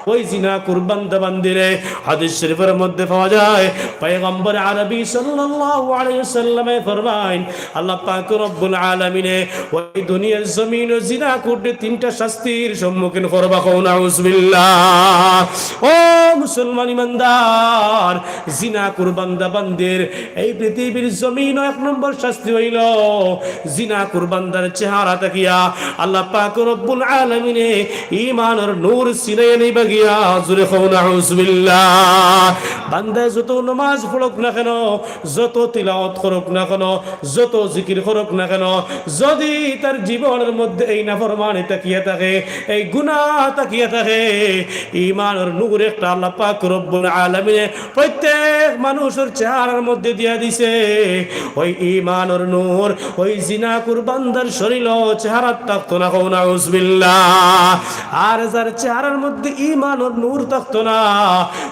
ওই জিনাকুর বান্দা বান্দিরে হাদিস শরীফের মধ্যে পাওয়া যায়, পয়গম্বর আরবি সাল্লাল্লাহু আলাইহি ওয়াসাল্লামে ফরমাইন, আল্লাহ পাক রব্বুল আলামিনে ওই দুনিয়ার জমিনও জিনাকুররে তিনটা শাস্তির সম্মুখীন করবা। কও নাউজুবিল্লাহ। ও মুসলমান ইমানদার, জিনাকুর বান্দা বান্দির এই পৃথিবীর জমিনও এক নম্বর শাস্তি হইল জিনাকুর বান্দার চেহারা তাকিয়া আল্লাহ পাক রব্বুল আলামিনে ইমানর নূর ছিনাইয়া নিবা গিয়া। জোরে কও নাউজুবিল্লাহ। বান্দায় যত নামাজ পড়ুক না কেন, যত তিলাওয়াত করুক না কেন, যত জিকির করুক না কেন, যদি তার জীবনের মধ্যে এই নাফরমানি থাকিয়া থাকে, এই গুনাহ থাকিয়া থাকে, ইমানর নূর একটা আল্লাহ পাক রব্বুল আলামিনে প্রত্যেক মানুষর চেহারার মধ্যে দিয়া দিছে। ওই ইমানর নূর ওই জিনাকুর বান্দার শরীরো চেহারাত থাকতো না, কও নাউজুবিল্লাহ। আর যার চেহারার মধ্যে ইমানর নূর থাকতো না,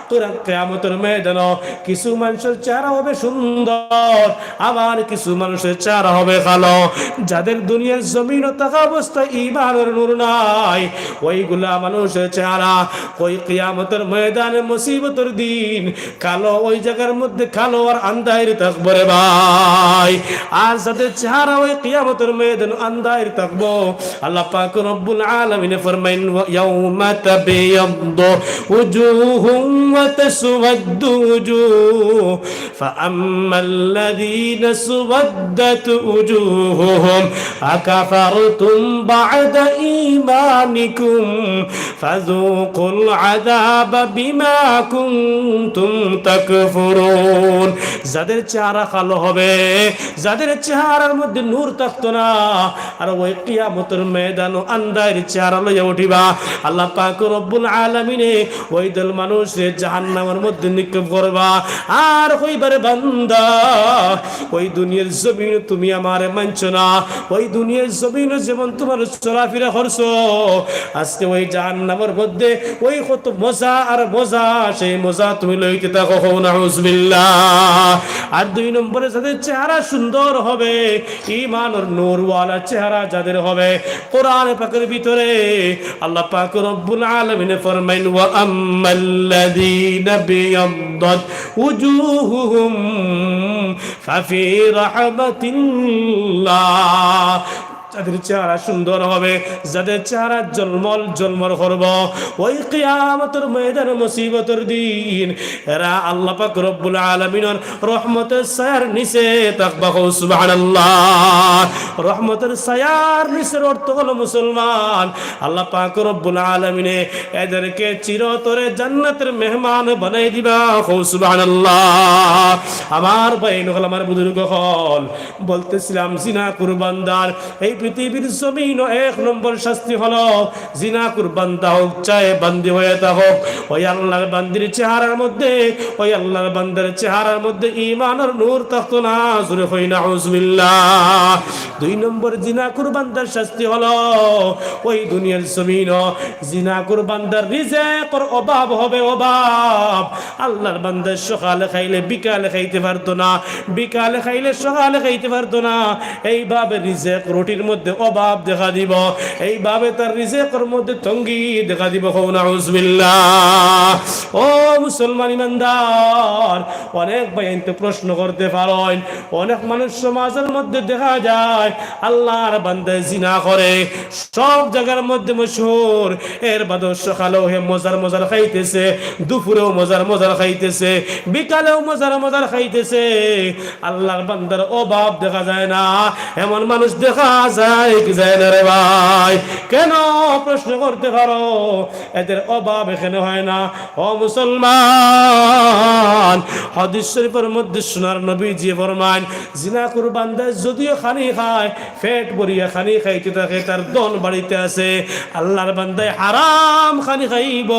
তোরা কিয়ামতর ময়দানো কিছু মানুষর চেহারা হবে সুন্দর, আবার কিছু মানুষর চেহারা হবে কালো। যাদের দুনিয়ার জমিনো থাকা অবস্থায় ইমানর নূর নাই, ওইগুলা মানুষর চেহারা ওই কিয়ামতর ময়দানে মুসিবতর দিন কালো, ওই জাগার মধ্যে কালো আর আন্দাইর থাকবো রে ভাই। আর যাদের চেহারা ওই কিয়ামতর ময়দান আন্দাইর থাকবো, আল্লাহ পাক রব্বুল আলামিনে ফরমাইন, "ইয়াউমা তাবিয়াদ্দু উজুহুম ওয়া তাসওয়াদ্দু উজুহ, ফাআম্মাল্লাযীনা সুওয়াদ্দাত উজুহুহুম আকাফারতুম বা'দা ঈমানিকুম ফাযুকুল আযাবা বিমা কুনতুম তাকফুরুন।" যাদের চেহারা কালো হবে, যাদের চেহারার মধ্যে নূর থাকতো না, আর ওই কিয়ামতর ময়দানো আন্দাইর চেহারা লইয়া উঠিবা। আল্লাহ পাক রব্বুল আলামিনে ওই দল মানুষরে জাহান্নামর মধ্যে নিক্ষেপ করবা। আর কইবা রে বান্দা, ওই দুনিয়ার জমিনো তুমি আমারে মানছো না, ওই দুনিয়ার জমিনো যেমন তোমার চলাফেরা করছো, আজকে ওই জাহান্নামর মধ্যে ওই কত মজা আর মজা, সেই মজা তুমি লইতে থাকো, কও নাউজুবিল্লাহ। আর দুই নম্বরে যাদের চেহারা সুন্দর হবে, ইমানর নূরওয়ালা চেহারা যাদের হবে, কোরআন পাকের ভিতরে আল্লাহ পাক রব্বুল আলামিনে ফরমাইন, "ওয়া আম্মাল্লাযীনা বিয়াদ্দাত উজুহুহুম ফাফি রাহমাতিল্লাহ।" যাদের চেহারা সুন্দর হবে, যাদের চেহারা জলমল জলমল করব, ওই কিয়ামতর ময়দান মুসিবতর দিন এরা আল্লাহ পাক রব্বুল আলামিনর রহমতর ছায়ার নিচে থাকবা। কও সুবহানাল্লাহ। রহমতর ছায়ার নিচের অর্থ হলো মুসলমান, আল্লাহ পাক রব্বুল আলামিনে এদেরকে চিরতরে জান্নাতের মেহমান বানাই দিবা। কও সুবহানাল্লাহ। আমার ভাই অকল, আমার বুজুর্গ অকল, বলতেছিলাম, জিনাকুর বান্দার এই পৃথিবীর জমিনো এক নম্বর শাস্তি হলো জিনাকুর বান্দা হোক চাই বান্দি হয়ে থাকুক, ওই আল্লাহর বান্দির চেহারার মধ্যে, ওই আল্লাহর বান্দার চেহারার মধ্যে ইমানর নূর থাকতো না। জোরে কই নাউজুবিল্লাহ। দুই নম্বর জিনাকুর বান্দার শাস্তি হলো ওই দুনিয়ার জমিনো জিনাকুর বান্দার রিজেকর অভাব হবে, অভাব। আল্লাহর বান্দা সকালে খাইলে বিকালে খাইতে পারতো না, বিকালে খাইলে সকালে খাইতে পারতো না। এইভাবে রিজেক রুটির মধ্যে অভাব দেখা দিব, এইভাবে তার রিজেকর মধ্যে তঙ্গি দেখা দিব। কও নাউজুবিল্লাহ। ও মুসলমান ইমানদার, অনেক ভাইয়াইন্তে প্রশ্ন করতে পারইন, অনেক মানুষ সমাজর মধ্যে দেখা যায় আল্লাহর বান্দায় জিনা করে, সব জাগার মধ্যে মশহুর, এর বাদেও সকালেও হে মজার মজার খাইতেছে, দুপুরেও মজার মজার খাইতেছে, বিকালেও মজার মজার খাইতেছে। আল্লাহর বান্দার অভাব দেখা যায় না, এমন মানুষ দেখা যায় কি যায় না রে ভাই? কেন, প্রশ্ন করতে পারো, এদের অভাব এখানে হয় না। ও মুসলমান, হাদিস শরীফর মধ্যে সোনার নবীজি ফরমাইন, জিনাকুর বান্দায় যদিও খানি খায়, পেট ভরিয়া খানি খাইতে থাকে, তার ধন বাড়িতে আছে, আল্লাহর বান্দায় হারাম খানি খাইব,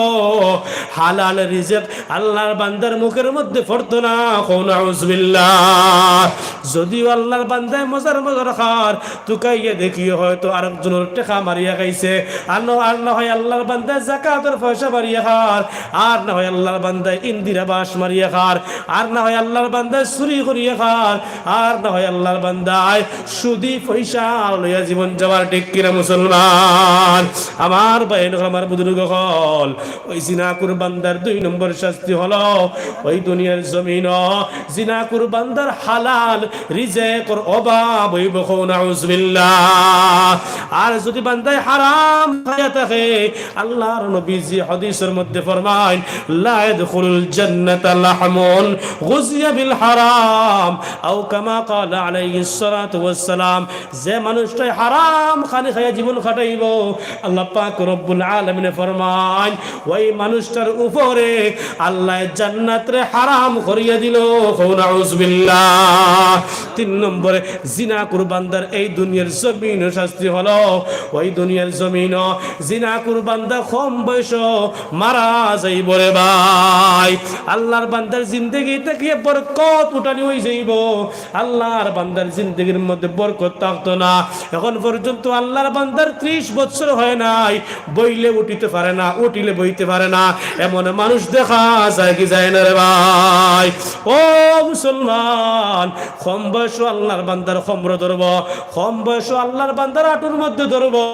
হালাল রিজেক আল্লাহর বান্দার মুখের মধ্যে পড়তো না। কও নাউজুবিল্লাহ। যদিও আল্লাহর বান্দায় মজার মজার খার, তুকাইয়া দেখিও হয়তো আরেকজনর টেকা মারিয়া খাইছে, আর ন-, আর না হয় আল্লাহর বান্দায় জাকাতর পয়সা মারিয়া খার, আর না হয় আল্লাহর বান্দায় ইন্দিরা বাস মারিয়া খার, আর না হয় আল্লাহর বান্দায় চুরি করিয়া খার, আর না হয় আল্লাহর বান্দায় সুদি পয়সা লইয়া জীবন যাবার, ঠিক কিনা মুসলমান? আমার ভাই অকল, আমার বুজুর্গ অকল, ওই জিনাকুর বান্দার দুই নম্বর শাস্তি হলো ওই দুনিয়ার জমিনো জিনাকুর বান্দার হালাল রিজেকর অভাব হইব। কও নাউজুবিল্লাহ। আর যদি বান্দায় হারাম খাইয়া থাকে, আল্লাহর নবীজি হাদিসর মধ্যে ফরমাইন, লা ইয়াদখুলুল জান্নাতা লাহমুন غذي بالحرام، أو كما قال عليه الصلاة والسلام। যে মানুষটায় হারাম খানি খাইয়া জীবন কাটাইবো, আল্লাহ পাক রব্বুল আলামিনে ফরমাইন, ওই মানুষটার উপরে আল্লায় জান্নাতরে হারাম করিয়া দিলো। কও নাউজুবিল্লাহ। তিন নম্বরে, জিনাকুর বান্দার এই দুনিয়ার জমিনো শাস্তি হলো, ওই দুনিয়ার জমিনো জিনাকুর বান্দা কম বয়সো মারা যাইবো রে ভাই। আল্লাহর বান্দার জিন্দেগি থাকি বরকত উঠানি অইযাইবো। আল্লাহর বান্দার জিন্দেগির মধ্যে বরকত থাকতো না। এখন পর্যন্ত আল্লাহর বান্দার ত্রিশ বছর হয় নাই, বইলে উঠিতে পারে না, উঠিলে বইতে পারে না, এমন মানুষ দেখা যায় কি যায় না রে ভাই? ও মুসলমান, কম বয়সো আল্লাহর বান্দার কমর ধরবো, কম বয়সো আল্লাহর বান্দার আটুর মধ্যে ধরবো,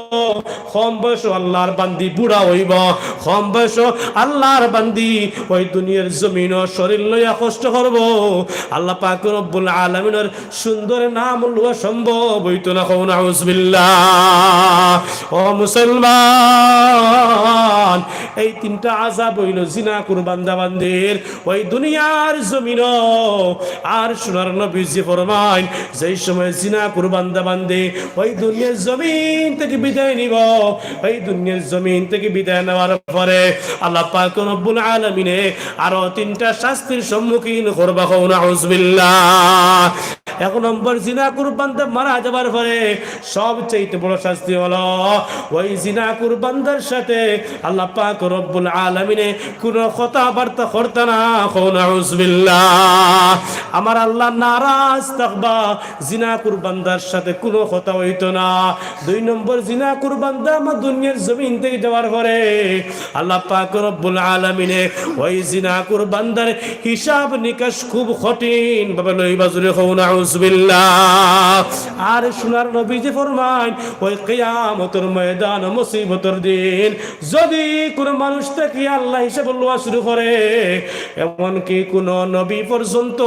কম বয়সো আল্লাহর বান্দি বুড়া অইবো, কম বয়সো আল্লাহর বান্দি ওই দুনিয়ার জমিনো শরীর লইয়া কষ্ট করবো। আল্লাহ পাক রব্বুল আলামিনর সুন্দর নাম লওয়া সম্ভব অইতো না। কও নাউজুবিল্লাহ। ও মুসলমান, এই তিনটা আযাব অইলো জিনাকুর বান্দা বান্দির ওই দুনিয়ার জমিনো। আর সোনার নবীজি ফরমাইন, যেই সময় জিনাকুর বান্দা বান্দি ওই দুনিয়ার জমিন থাকি বিদায় নিবো, ওই দুনিয়ার জমিন থাকি বিদায় নেওয়ার পরে আল্লাহ পাক রব্বুল আলামিনে আরো তিনটা শাস্তির সম্মুখীন করবা। কও নাউজুবিল্লাহ। এক নম্বর, জিনাকুর বান্দা মারা যাবার পরে সবচাইতে বড় শাস্তি হলো ওই জিনাকুর বান্দার সাথে আল্লাহ পাক রব্বুল আলামিনে কোনো কথাবার্তা করতা না। কও নাউজুবিল্লাহ। আমার আল্লাহ নারাজ থাকবা, জিনাকুর বান্দার সাথে কোনো কথা অইতো না। দুই নম্বর, জিনাকুর বান্দা আমার দুনিয়ার জমিন থাকি যাওয়ার পরে আল্লাহ পাক রব্বুল আলামিনে ওই জিনাকুর বান্দার হিসাব নিকাশ খুব কঠিন ভাবে লইবা। জোরে কও নাউজুবিল্লাহ। আর সোনার নবীজি ফরমাইন, ওই কিয়ামতর ময়দান, মুসিবতর দিন, যদি কোনো মানুষ থাকি আল্লাহ হিসাব লওয়া শুরু করে, এমনকি কোনো নবী পর্যন্ত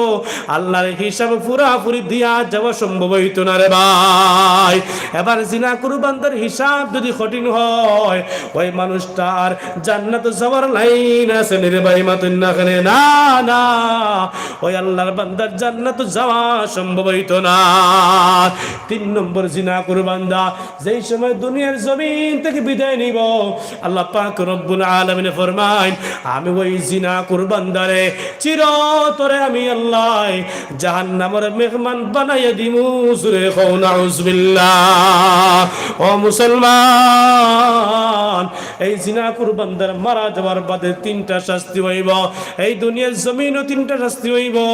আল্লাহর হিসাব পুরাপুরি দিয়া যাওয়া সম্ভব অইতো না রে ভাই। এবার জিনাকুর বান্দার হিসাব যদি কঠিন হয়, ওই মানুষটার জান্নাত যাওয়ার লাইন আছে নি রে ভাই? মাতইন না কেনে? না, না, ওই আল্লাহর বান্দার জান্নাত যাওয়া সম্ভব অইতো না। তিন নম্বর, জিনাকুর বান্দা যেই সময় দুনিয়ার জমিন থাকি বিদায় নিবো, আল্লাহ পাক রব্বুল আলামিনে ফরমাইন, আমি ওই জিনাকুর বান্দারে চিরতরে আমি আল্লাহ জাহান্নামর মেহমান বানাইয়া দিমু। জোরে কও নাউজুবিল্লাহ। ও মুসলমান, এই জিনাকুর বান্দার মারা যাওয়ার বাদে তিনটা শাস্তি অইবো। এই দুনিয়ার জমিনো তিনটা শাস্তি অইবো।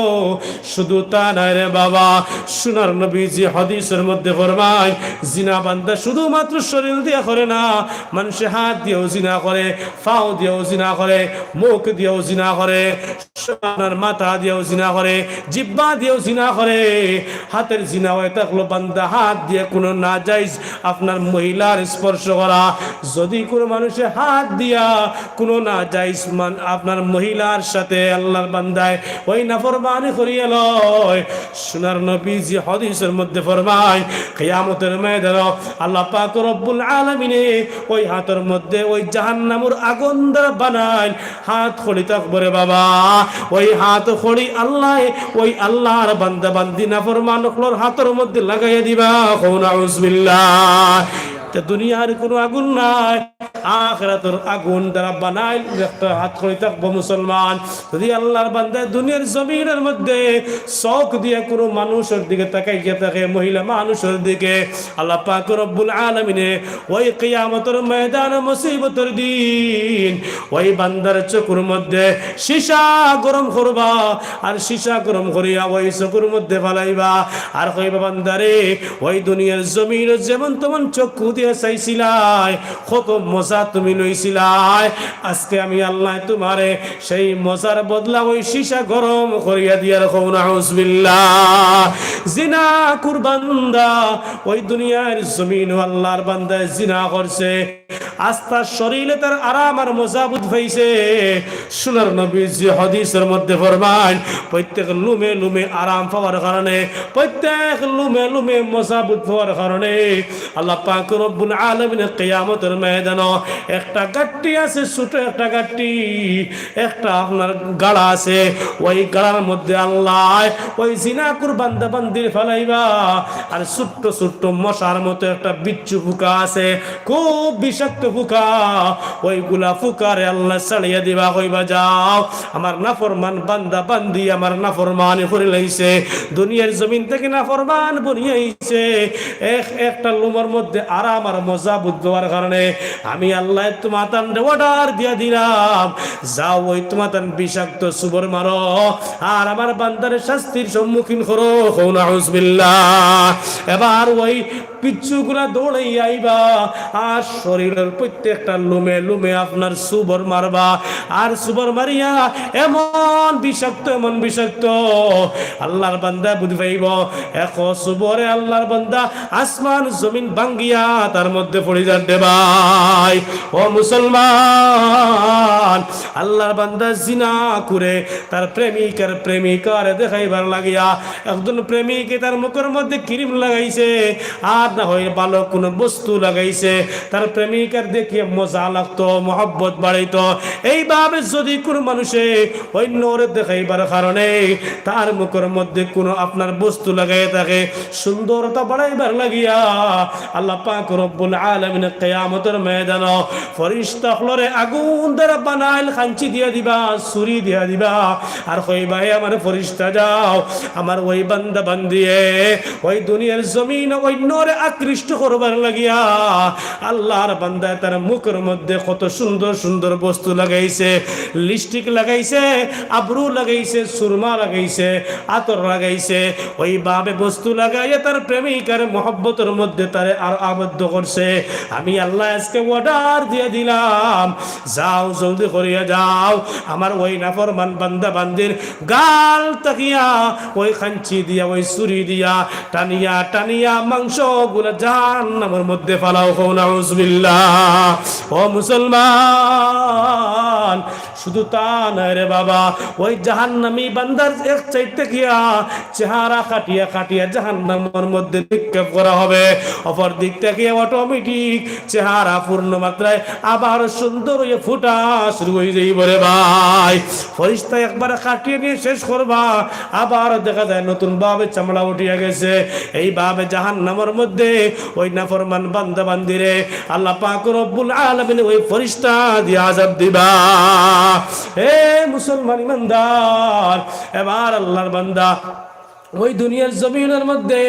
শুধু তা নায় রে বাবা, সোনার নবীজি হাদিসর মধ্যে ফরমাইন, জিনা বান্দা শুধুমাত্র শরীর দিয়া করে না, মানষে হাত দিয়াও জিনা করে, পাও দিয়াও জিনা করে, মুখ দিয়াও জিনা করে, আপনার মাথা দিয়াও জিনা করে, জিব্বা দিয়াও জিনা করে। হাতের জিনা অইয়া থাকলো, বান্দা হাত দিয়া কোনো নাজাইজ আপনার মহিলার স্পর্শ করা। যদি কোনো মানষে হাত দিয়া কোনো নাজাইজ মান-, আপনার মহিলার সাথে আল্লাহর বান্দায় ওই নাফরমানি করিয়া লয়, সোনার নবীজি হাদিসর মধ্যে ফরমাইন, কিয়ামতর ময়দানো আল্লাহ পাক রব্বুল আলামিনে ওই হাতর মধ্যে ওই জাহান্নামর আগুন দ্বারা বানাইন, হাত খড়ি থাকবো রে বাবা, ওই হাত খড়ি আল্লাহ, ওই আল্লাহর বান্দা বান্দি নাফরমান অকলর হাতর মধ্যে লাগাইয়া দিবা। কও নাউজুবিল্লাহ। তে দুনিয়ার কোনো আগুন নায়, আখিরাতর আগুন দ্বারা বানাইন একটা হাত খড়ি থাকবো মুসলমান। যদি আল্লাহর বান্দায় দুনিয়ার জমিনর মধ্যে চোখ দিয়া কোনো মানুষর দিকে তাকাইয়া থাকে, মহিলা মানুষর দিকে, আল্লাহ পাক রব্বুল আলামিনে ওই কিয়ামতর ময়দান মুসিবতর দিন ওই বান্দার চকুর মধ্যে সীসা গরম করবা, আর সীসা গরম করিয়া ওই চকুর মধ্যে ফালাইবা, আর কইবা, "বান্দারে, ওই দুনিয়ার জমিনো যেমন তেমন চক্ষু দিয়া চাইছিলায়, কত মজা তুমি লইছিলায়, আজকে আমি আল্লাহ তোমারে সেই মজার বদলা ওই সীসা গরম করিয়া দিয়ার।" কও নাউজুবিল্লাহ। জিনাকুর বান্দা, ওই দুনিয়ার জমিনো আল্লাহর বান্দায় জিনা করছে, আস্তা শরীরে তার আরাম আর মজা বুঝ পাইছে। সোনার নবীজি হাদিসের মধ্যে ফরমাইন, প্রত্যেক লুমে লুমে আরাম পাওয়ার কারণে, প্রত্যেক লুমে লুমে মজা বুঝ পাওয়ার কারণে আল্লাহ পাক রব্বুল আলামিন কিয়ামতের ময়দানো একটা গাট্টি আছে, ছোট একটা গাট্টি, একটা আপনার গাড়া আছে, ওই গাড়ার মধ্যে আল্লাহ ওই জিনাকুর বান্দা বান্দির ফালাইবা। আর ছোট্ট ছোট্ট মশার মতো একটা বিচ্ছু পোকা আছে, খুব বিষাক্ত পোকা, ওইগুলা পোকারে আল্লাহ ছাড়িয়া দিবা, কইবা, "যাও, আমার নাফরমান বান্দা বান্দি আমার নাফরমানি করি লাইছে, দুনিয়ার জমিন থেকে নাফরমান বনিয়া আইছে, এক একটা লুমর মধ্যে আরাম আর মজা বুঝ পাওয়ার কারণে আমি আল্লাহ তোমাতানরে অর্ডার দিয়া দিলাম, যাও ওই তোমাতান বিষাক্ত সুবর মারো, আর আমার বান্দারে শাস্তির সম্মুখীন করো।" কও নাউজুবিল্লাহ। এবার ওই বিচ্ছুগুলা দৌড়াইয়া আইবা, আর শরীরের প্রত্যেকটা লুমে লুমে আপনার সুবর মারবা, আর সুবর মারিয়া এমন বিষাক্ত, এমন বিষাক্ত, আল্লাহর বান্দা বুঝ পাইব, এক সুবরে আল্লাহর বান্দা আসমান জমিন ভাঙ্গিয়া তার মধ্যে পড়ি যার রে ভাই। ও মুসলমান, আল্লাহর বান্দা জিনা করে তার প্রেমিকার প্রেমিকারে দেখাইবার লাগিয়া একজন প্রেমিকে তার মুখের মধ্যে ক্রিম লাগাইছে, আর না হয় ভালো কোনো বস্তু লাগাইছে, তার প্রেমিকার দেখিয়া মজা লাগতো, মহব্বত বাড়াইতো। এইভাবে যদি কোনো মানুষে অন্যরে দেখাইবার কারণে তার মুখের মধ্যে কোনো আপনার বস্তু লাগাই থাকে, সুন্দরতা বাড়াইবার লাগিয়া, আল্লাহ পাক রব্বুল আলামিন কিয়ামতের ময়দানো ফেরেশতা অকলরে আগুন দ্বারা বানাইল, খাঞ্চি দিয়া দিবা, ছুরি দিয়া দিবা, আর কইবা, "হে আমার ফেরেশতা, যাও, আমার ওই বান্দা বান্দিয়ে ওই দুনিয়ার জমিন অন্যরে আকৃষ্ট করবার লাগিয়া আল্লাহর বান্দায় তার মুখের মধ্যে কত সুন্দর সুন্দর বস্তু লাগাইছে, লিপস্টিক লাগাইছে, আবরু লাগাইছে, সুরমা লাগাইছে, আতর লাগাইছে, ওইভাবে বস্তু লাগাইয়া তার প্রেমিকার মহব্বতের মধ্যে তারে আর আবদ্ধ করছে। আমি আল্লাহ আজকে অর্ডার দিয়া দিলাম, যাও, জলদি করিয়া যাও, আমার ওই নাফরমান বান্দা বান্দির গাল থাকিয়া ওই খাঞ্চি দিয়া, ওই ছুরি দিয়া টানিয়া টানিয়া মাংসগুলা জাহান্নামের মধ্যে ফালাও।" কও নাউজুবিল্লাহ। ও মুসলমান, শুধু তা নয় রে বাবা, ওই জাহান্নামী বান্দার এক সাইড থাকিয়া চেহারা কাটিয়া কাটিয়া জাহান্নামের মধ্যে নিক্ষেপ করা হবে, অপর দিক থাকিয়া অটোমেটিক চেহারা পূর্ণ মাত্রায় আবার সুন্দর হইয়া ফুটা শুরু হয়ে যাইব রে ভাই। ফেরেশতা একবার কাটিয়ে নিয়ে শেষ করবা, আবার দেখা যায় নতুন ভাবে চামড়া উঠিয়া গেছে। এইভাবে জাহান্নামের মধ্যে ওই নাফরমান বান্দা বান্দিরে আল্লাহ পাক রব্বুল আলামিন ওই ফেরেশতা দিয়া আযাব দিবা। হে মুসলমান ইমানদার, এবার আল্লাহর বান্দা ওই দুনিয়ার জমিনের মধ্যে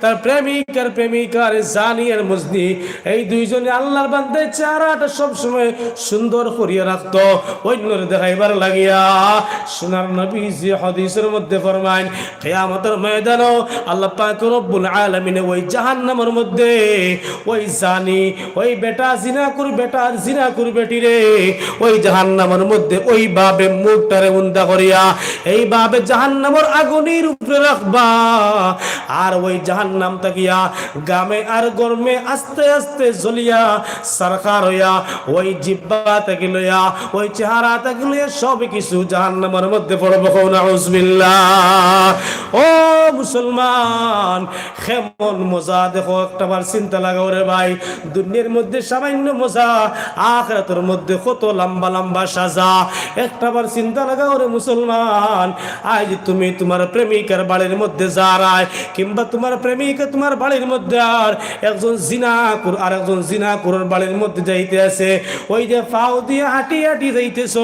তার প্রেমিক আর প্রেমিকার জানি আর মজনি, এই দুইজনে আল্লাহর বান্দার চেহারাটা সবসময় সুন্দর করিয়া রাখতো, অন্যরে দেখাইবার লাগিয়া। সোনার নবীজি হাদিসের মধ্যে ফরমাইন, কিয়ামতের ময়দানো আল্লাহ পাক রব্বুল আলামিনে ওই জাহান্নামের মধ্যে ওই জানি, ওই বেটা জিনাকুর বেটা আর জিনাকুর বেটিরে ওই জাহান্নামের মধ্যে ওইভাবে মুখটারে উন্দা করিয়া এইভাবে জাহান্নামের আগুনের উপরে রাখবা। আর ওই জাহান্নাম থাকিয়া গামে আর গরমে আস্তে আস্তে জ্বলিয়া সারখার হইয়া ওই জিব্বা থাকি লইয়া ওই চেহারা থাকি লইয়া সব কিছু জাহান্নামের মধ্যে পড়বো। কও নাউজুবিল্লাহ। ও মুসলমান, কেমন মজা দেখো, একটাবার চিন্তা লাগাও রে ভাই। দুনিয়ার মধ্যে সামান্য মজা, আখিরাতের মধ্যে কত লম্বা লম্বা সাজা। একটাবার চিন্তা লাগাও রে মুসলমান। আজ তুমি তোমার প্রেমিকার বাড়ির মধ্যে যারায়, কিংবা তোমার প্রেমিকা তোমার বাড়ির মধ্যে আর একজন জিনাকুর, আর একজন জিনাকুরের বাড়ির মধ্যে যাইতে আছে, ওই যে পাও দিয়া হাঁটি হাঁটি যাইতেছ,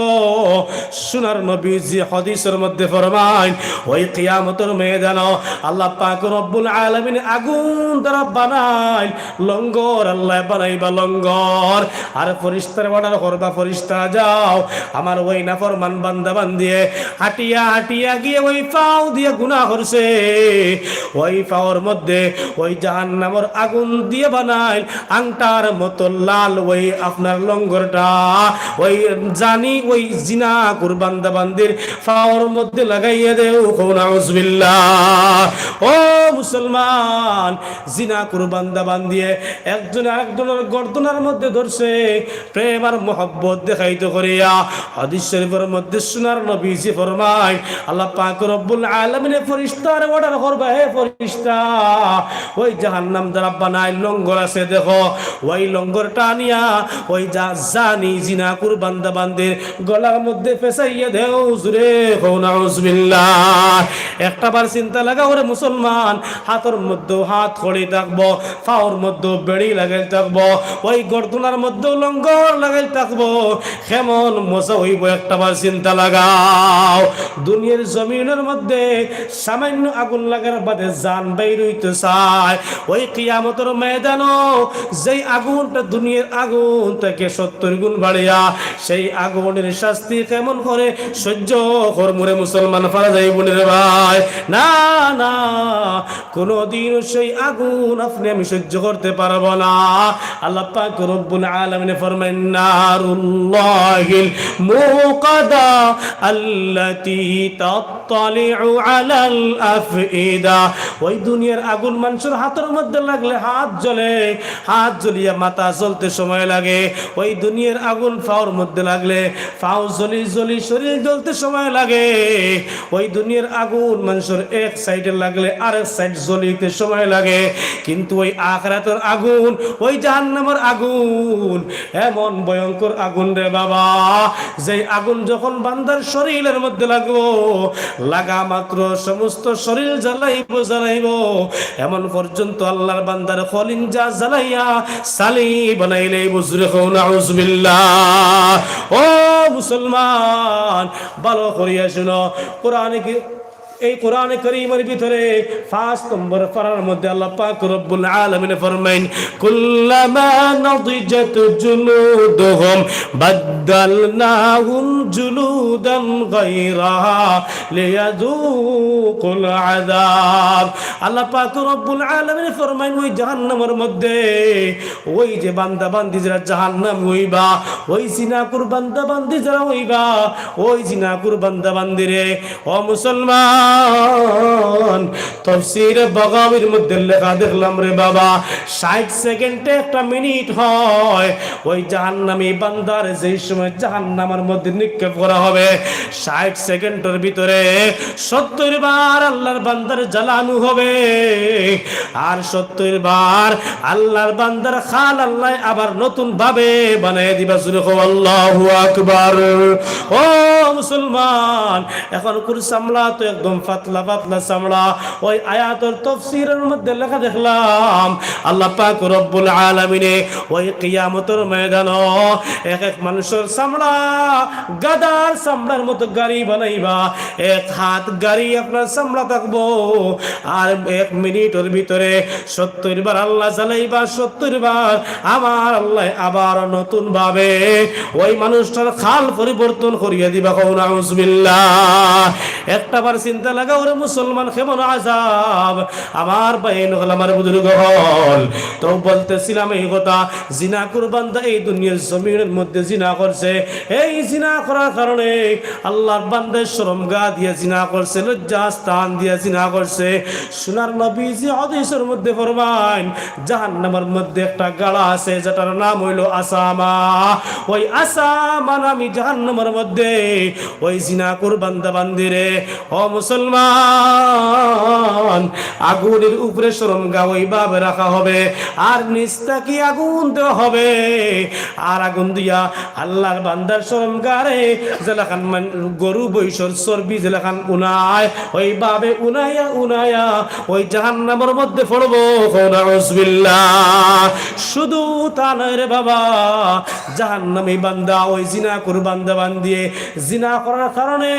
সোনার নবীজি হাদিসের মধ্যে ফরমাইন, ওই কিয়ামতের ময়দানো আল্লাহ পাক রব্বুল আলামিন আগুন দ্বারা বানাইল লঙ্গর, আল্লাহ বানাইবা লঙ্গর। আর ফেরেশতারে অর্ডার করবা, ফেরেশতা যাও, আমার ওই নাফরমান বান্দা বান্দিয়ে হাঁটিয়া হাঁটিয়া গিয়া ওই পাও দিয়া গুনাহ করছে, ওই পাওর মধ্যে ওই জাহান্নামর আগুন দিয়া বানাইল আংটার মতো লাল ওই আপনার লঙ্গরটা, ওই জানি ওই জিনাকুর বান্দা বান্দির পাওর মধ্যে লাগাইয়া দেও, কও নাউজুবিল্লাহ। ও মুসলমান, জিনাকুর বান্দা বান্দিয়ে একজনে আরেকজনর গর্দনার মধ্যে ধরছে, প্রেম আর মহব্বত দেখাইতো করিয়া। হাদিস শরীফর মধ্যে সোনার নবীজি ফরমায়, আল্লাহ পাক রব্বুল আলামিনে ফিরিস্তারে order করবা, হে ফিরিস্তা, ওই জাহান্নাম যারা বানায় লঙ্গর আছে দেখো, ওই লঙ্গরটা আনিয়া ওই যা-, জানি জিনাকুর বান্দা বান্দির গলার মধ্যে ফেসাইয়া দেও, জুরে কও নাউজুবিল্লাহ। একটা বার চিন্তা লাগাও রে মুসলমান, হাতর মধ্যেও হাত কড়ি থাকবো, পাওর মধ্যেও বেড়ি লাগাইল থাকবো, ওই গর্দনার মধ্যেও লঙ্গর লাগাইল থাকবো, কেমন মজা হইবো একটা বার চিন্তা লাগাও। দুনিয়ার জমিনের মধ্যে সামান্য আগুন লাগার বাদে জান বাইর হইতে চায়, ওই কিয়ামতর ময়দানও যেই আগুনটা দুনিয়ার আগুন থেকে সত্তর গুণ বাড়িয়া, সেই আগুনের শাস্তি কেমন করে সহ্য করমু রে মুসলমান, পারা যাইবো নি রে ভাই? না, না, কোনোদিনও সেই আগুন আপনি আমি সহ্য করতে পারবো না। আল্লাহ পাক রব্বুল আলামিন ফরমায়, নারুল্লাহিল মুকাদা আল্লাতী তাত্তালিউ আলাল আফইদা। ওই দুনিয়ার আগুন মানুষের হাতের মধ্যে লাগলে হাত জ্বলে, হাত জ্বলিয়া মাথা জ্বলতে সময় লাগে। ওই দুনিয়ার আগুন পাওর মধ্যে লাগলে পাও জ্বলি জ্বলি শরীর জ্বলতে সময় লাগে। ওই দুনিয়ার আগুন মানুষের এক সাইডে লাগলে আরেক সাইড জ্বলিতে সময় লাগে, কিন্তু ওই আখিরাতের আগুন, ওই জাহান্নামের আগুন এমন ভয়ঙ্কর আগুন রে বাবা, যেই আগুন যখন বান্দার শরীরের মধ্যে লাগবো, লাগা মাত্র সমস্ত শরীর জ্বালাইবো, জ্বালাইবো, এমন পর্যন্ত আল্লাহর বান্দার কলিঞ্জা জ্বালাইয়া ছালি বানাইলাইবো। জুরে কও নাউজুবিল্লাহ। ও মুসলমান, ভালো করিয়া শুনো, কোরআনে কি, এই কোরআনে করিমের ভিতরে পাঁচ নম্বর পারার মধ্যে আল্লাহ পাক রব্বুল আলামিন ফরমাইন, কুল্লামা নাদিজাত জুলুদুহুম বাদদালনাহুম জুলুদান গায়রাহা লিয়াযুকুল আযাব। আল্লাহ পাক রব্বুল আলামিন ফরমাইন, ওই জাহান্নামের মধ্যে ওই যে বান্দা বান্দি যারা জাহান্নাম হইবা, ওই জিনাকুর বান্দা বান্দি যারা হইবা, ওই জিনাকুর বান্দা বান্দিরে, ও মুসলমান, তফসিরে বাগাবীর মধ্যে লেখা দেখলাম রে বাবা, ষাট সেকেন্ডে একটা মিনিট হয়। ওই জাহান্নামী বান্দার যেই সময় জাহান্নামের মধ্যে নিক্ষেপ করা হবে, ষাট সেকেন্ডের ভিতরে সত্তর বার আল্লাহর বান্দার জ্বালানো হবে, আর সত্তর বার আল্লাহর বান্দার খাল আল্লাহ আবার নতুন ভাবে বানাই দিবা। জুরে কও আল্লাহু আকবার। ও মুসলমান, এখনকুর চামড়া তো একদম পাতলা পাতলা চামড়া। ওই আয়াতর তফসিরের মধ্যে লেখা দেখলাম, আল্লাহ পাক রব্বুল আলামিনে ওই কিয়ামতর ময়দানো এক এক মানুষের চামড়া গাধার চামড়ার মতো গাড়ি বানাইবা। এক হাত গাড়ি আপনার চামড়া থাকবো, আর এক মিনিটের ভিতরে সত্তর বার আল্লাহ জ্বালাইবা, সত্তর বার আমার আল্লাহ আবার নতুন ভাবে ওই মানুষটার খাল পরিবর্তন করিয়া দিবা। কও নাউজুবিল্লাহ। একটা বার চিন্তা লাগাও রে মুসলমান, কেমন আযাব। আমার ভাই হকল, আমার বুজুর্গ হকল, তো বলতেছিলাম এই কথা, জিনাকুর বান্দা এই দুনিয়ার জমিনের মধ্যে জিনা করছে, এই জিনা করার কারণে আল্লাহর বান্দায় শরমগাহ দিয়া জিনা করছে, লজ্জা স্থান দিয়া জিনা করছে। সোনার নবীজি হাদিসের মধ্যে ফরমাইন, জাহান্নামের মধ্যে একটা গাড়া আছে, যেটার নাম হইল আসামা। ওই আসামা নামী জাহান্নামের মধ্যে ওই জিনাকুর বান্দা বান্দিরে, ও মুসলমান, আগুনের উপরে শরমগাহ ওইভাবে রাখা হবে, আর নিচ থাকি আগুন দেওয়া হবে। আর আগুন দিয়া আল্লাহর বান্দার শরমগাহরে যেলাখান মান-, গরু বৈশর চর্বি যেলাখান উনায়, ওইভাবে উনাইয়া উনাইয়া ওই জাহান্নামের মধ্যে পড়বো। কও নাউজুবিল্লাহ। শুধু তা নয় রে বাবা, জাহান্নামী বান্দা, ওই জিনাকুর বান্দা বান্দিয়ে জিনা করার কারণে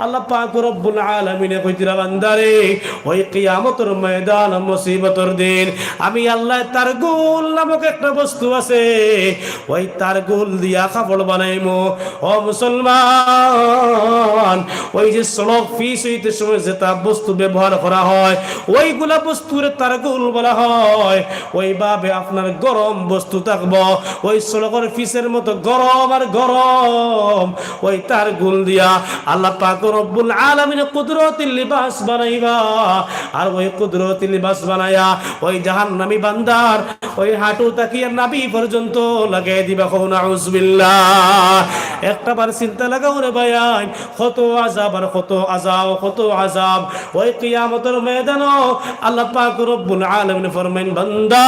আল্লাহ পাক রব্বুল আলামিন কইতরা, বান্দারে, ওই কিয়ামতর ময়দান, মুসিবতর দিন, আমি আল্লায় তারগুল নামক একটা বস্তু আছে, ওই তারগুল দিয়া কাপড় বানাইমু। ও মুসলমান, ওই যে সড়ক পিচ অইতে সময় যেটা বস্তু ব্যবহার করা হয়, ওইগুলা বস্তুরে তারগুল বলা হয়। ওইভাবে আপনার গরম বস্তু থাকবো, ওই সড়কর পিচের মতো গরম আর গরম। ওই তারগুল দিয়া আল্লাহ পাক রব্বুল আলামিন কুদরতি লিবাস বানাইবা। আর ওই কুদরতি লিবাস বানাইয়া ওই জাহান্নামী বান্দার ওই হাঁটু থাকিয়া নাভি পর্যন্ত লাগাই দিবা। কও নাউজুবিল্লাহ। একটা বার চিন্তা লাগাও রে ভাইয়াইন, কত আযাব আর কত আযাব, কত আযাব। ওই কিয়ামতর ময়দানো আল্লাহ পাক রব্বুল আলামিন ফরমাইন, বান্দা,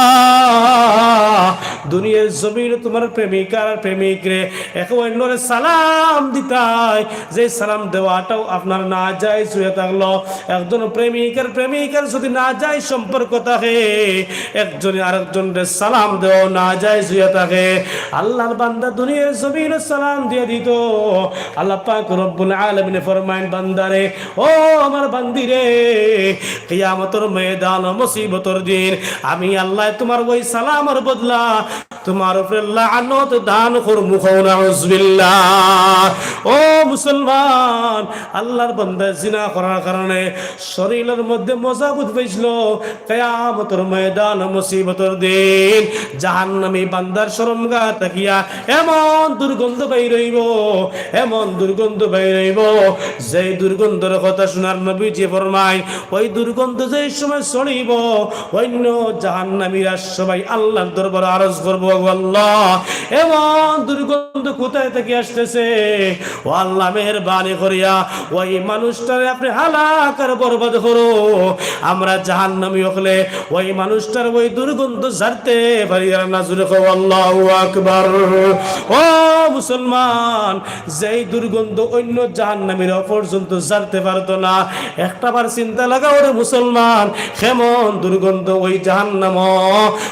দুনিয়ার জমিনে তোমার প্রেমিকার প্রেমিকরে একে অন্যরে সালাম দিতায়, যে সালাম দেওয়াটাও আপনার নাজায়েজ হইয়া থাকলো। একজন প্রেমিকার প্রেমিকার যদি নাজায়েজ সম্পর্ক থাকে, একজনে আরেকজনরে সালাম দেওয়া নাজায়েজ হইয়া থাকে। আল্লাহর বান্দা দুনিয়ার জমিনে সালাম দিয়া দিত। আল্লাহ পাক রব্বুল আলামিন ফরমাইন, বান্দারে, ও আমার বান্দিরে, কিয়ামতর ময়দান, মুসিবতর দিন, আমি আল্লায় তোমার ওই সালামর বদলা তোমার উপরে লানত দান করমু। কও নাউজুবিল্লাহ। ও মুসলমান, আল্লাহর বান্দা জিনা করার কারণে শরীলর মধ্যে মজা বুঝ পাইছিল, কিয়ামতর ময়দান, মুসিবতর দিন, জাহান্নামী বান্দার শরমগাহ থাকিয়া এমন দুর্গন্ধ বাইর অইবো, এমন দুর্গন্ধ বাইর অইবো, যেই দুর্গন্ধর কথা সোনার নবীজি ফরমাইন, ওই দুর্গন্ধ যেই সময় ছড়িবো, অন্য জাহান্নামীরা সবাই আল্লাহর দরবারে আরজ করবো, "ও আল্লাহ, এমন দুর্গন্ধ কোথায় থেকে আসতেছে? ও আল্লাহ, মেহেরবানি করিয়া ওই মানুষটারে আপনি হালাক আর বরবাদ করো।" আমরা জাহান্নামী হকলে ওই মানুষটার ওই দুর্গন্ধ ঝাড়তে পারি আর না। জোরে কও, "আল্লাহু আকবার।" ও মুসলমান, যেই দুর্গন্ধ অন্য জাহান্নামীরা পর্যন্ত ঝাড়তে পারতো না, একটা বার চিন্তা লাগাও রে মুসলমান, কেমন দুর্গন্ধ ওই জাহান্নাম,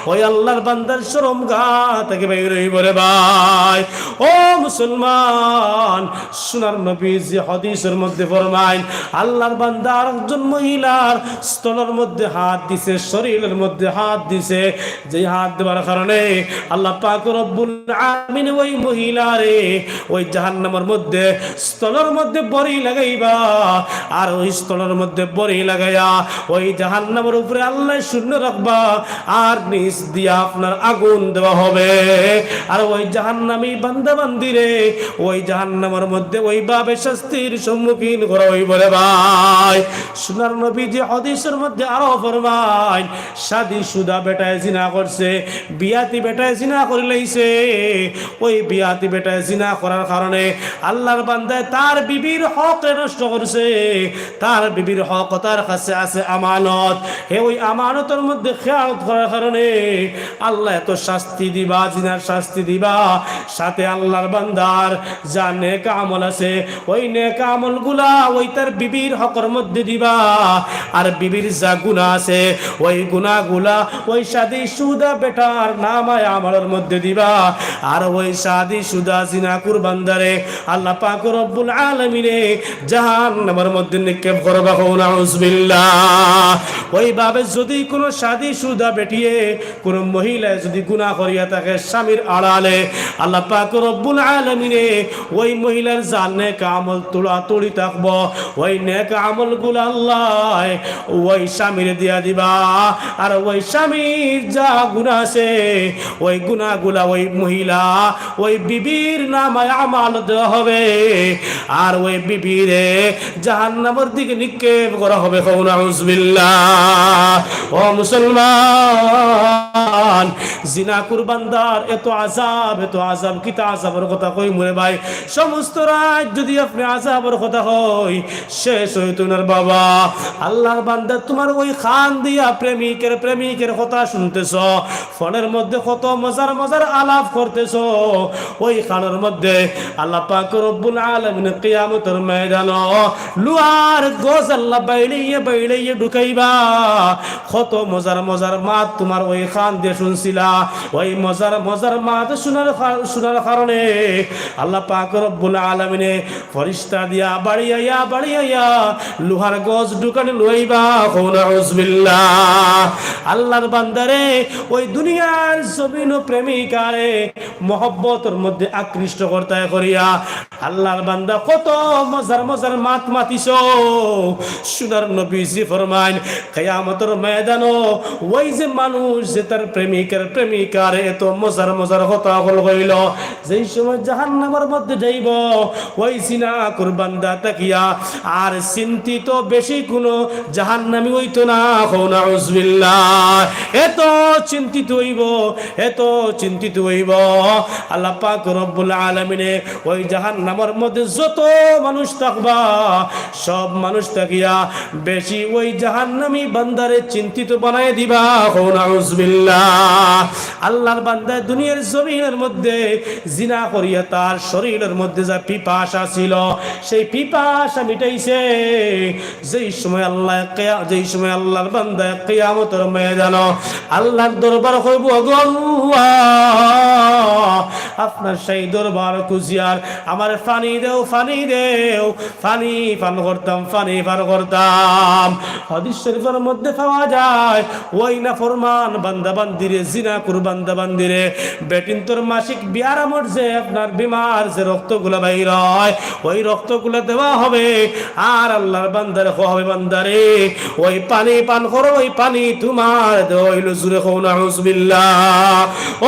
ওই আল্লাহর বান্দার শরমগাহ থেকে বাইর অইবো রে ভাই। ও মুসলমান, সোনার নবীজি হাদিসর মধ্যে ফরমাইন, আল্লাহর বান্দা আরেকজন মহিলার স্তনর মধ্যে হাত দিছে, শরীলর মধ্যে হাত দিছে, যেই হাত দেওয়ার কারণে আল্লাহ পাক রব্বুল আলামিন ওই মহিলারে ওই জাহান্নামর মধ্যে স্তনর মধ্যে বড়ি লাগাইবা, আর ওই স্তনর মধ্যে বড়ি লাগাইয়া ওই জাহান্নামর উপরে আল্লায় শূন্য রাখবা, আর নিচ দিয়া আপনার আগুন দেওয়া হবে। আর ওই জাহান্নামী বান্দা বান্দিরে ওই জাহান্নামর মধ্যে ওইভাবে শাস্তির সম্মুখীন করা অইবো রে ভাই। সোনার নবীজি হাদিসর মধ্যে আরো ফরমাইন, শাদীশুদা বেটায় জিনা করছে, বিয়াতি বেটায় জিনা করি লাইছে। ওই বিয়াতি বেটায় জিনা করার কারণে আল্লাহর বান্দায় তার বিবির হক নষ্ট করছে। তার বিবির হক তার কাছে আছে আমানত, হে ওই আমানতর মধ্যে খেয়ানত করার কারণে আল্লায় এত শাস্তি দিবা, জিনার শাস্তি দিবা। সাথে আল্লাহর বান্দার যা নেক আমল আছে, ওই নেক আমলগুলা ওই তার বিবির হকর মধ্যে দিবা, আর বিবির যা গুনা আছে, ওই গুনাগুলা ওই শাদীশুদা বেটার নামায় আমলর মধ্যে দিবা, আর ওই শাদীশুদা জিনাকুর বান্দারে আল্লাহ পাক রব্বুল আলামিনে জাহান্নামর মধ্যে নিক্ষেপ করবা। কও নাউজুবিল্লাহ। ওইভাবে যদি কোনো শাদীশুদা বেটিয়ে কোনো মহিলায় যদি গুনা করিয়া থাকে স্বামীর আড়ালে, আল্লাহ পাক রব্বুল আলামিনে ওই মহিলার যা নেক আমল তুড়াতুড়ি থাকবো, ওই নেক আমলগুলা আল্লায় ওই স্বামীরে দিয়া দিবা। আর ওই স্বামীর যা গুনা আছে, ওই গুনাগুলা ওই মহিলা ওই বিবির নামায় আমানত দেওয়া হবে, আর ওই বিবিরে জাহান্নামর দিকে নিক্ষেপ করা হবে। কও নাউজুবিল্লাহ। ও মুসলমান, জিনাকুর বান্দার এত আযাব, এত আযাব, কিতা আযাবর কথা কইমু রে ভাই। সমস্ত রাইত যদি আপনে আযাবর কথা কই, শেষ অইতো না রে বাবা। আল্লাহর বান্দা, তুমার ওই কান দিয়া প্রেমিকের, প্রেমিকের কথা শুনতেছ, ফোনের মধ্যে কত মজার মজার আলাপ করতেছ, ওই কানর মধ্যে আল্লাহ পাক রব্বুল আলামিন কিয়ামতর ময়দানো লুয়ার গজ আল্লাহ বাইড়াইয়া বাইড়াইয়া ঢুকাইবা। কত মজার মজার মাত তুমার ওই কান দিয়া শুনছিলা, ওই মজার মজার মাত শুনার কা-, শুনার কারণে আল্লাহ পাক রব্বুল আলামিনে ফিরিস্তা দিয়া বাড়িয়াইয়া বাড়িয়াইয়া লোহার গজ ঢুকানি লইবা, কও নাউজুবিল্লাহ। আল্লাহর বান্দারে, ওই দুনিয়ার জমিনো প্রেমিকারে মহব্বতর মধ্যে আকৃষ্ট করতায় করিয়া আল্লাহর বান্দা কত মজার মজার মাত মাতিছো। সোনার নবীজি ফরমাইন, কিয়ামতর ময়দানো ওই যে মানুষ যে তার প্রেমিকার প্রেমিকারে এত মজার মজার কথা অকল কইলো, যেই সময় জাহান্নামর মধ্যে যাইবো, ওই জিনাকুর বান্দা থাকিয়া আর চিন্তিত বেশি কোনো জাহান্নামী অইতো না, কও নাউজুবিল্লাহ। এত চিন্তিত অইবো, এত চিন্তিত অইবো। আল্লাহ পাক রব্বুল আলামিনে ওই জাহান্নামর মধ্যে যত মানুষ থাকবা, সব মানুষ থাকিয়া বেশি ওই জাহান্নামী বান্দারে চিন্তিত বানাই দিবা, কও নাউজুবিল্লাহ। আল্লাহর বান্দায় দুনিয়ার জমিনের মধ্যে জিনা করিয়া তার শরীরের মধ্যে যে পিপাসা ছিল, সেই পিপাসা মিটাইছে। যেই সময় আল্লাহ কিয়া-, যেই সময় আল্লাহর বান্দায় কিয়ামতর ময়দানো আল্লাহর দরবার কইবো, "ওগো আল্লাহ, আপনার সেই দরবার খুঁজিয়ার আমারে পানি দেও, পানি দেও।" পানি পান করতাম, পানি পান করতাম। হাদিস শরীফের মধ্যে পাওয়া যায়, ওই নাফরমান বান্দা বান্দিরে, জিনাকুর বান্দা বান্দিরে, বেটিন্তর মাসিক বিয়ারামর যে আপনার বিমার যে রক্তগুলা বাইর হয়, ওই রক্তগুলা দেওয়া হবে। আর আল্লাহর বান্দারে কওয়া হবে, "বান্দারে, ওই পানি পান করো, ওই পানি তোমার দেওয়া হইল।" জুরে কও নাউজুবিল্লাহ। ও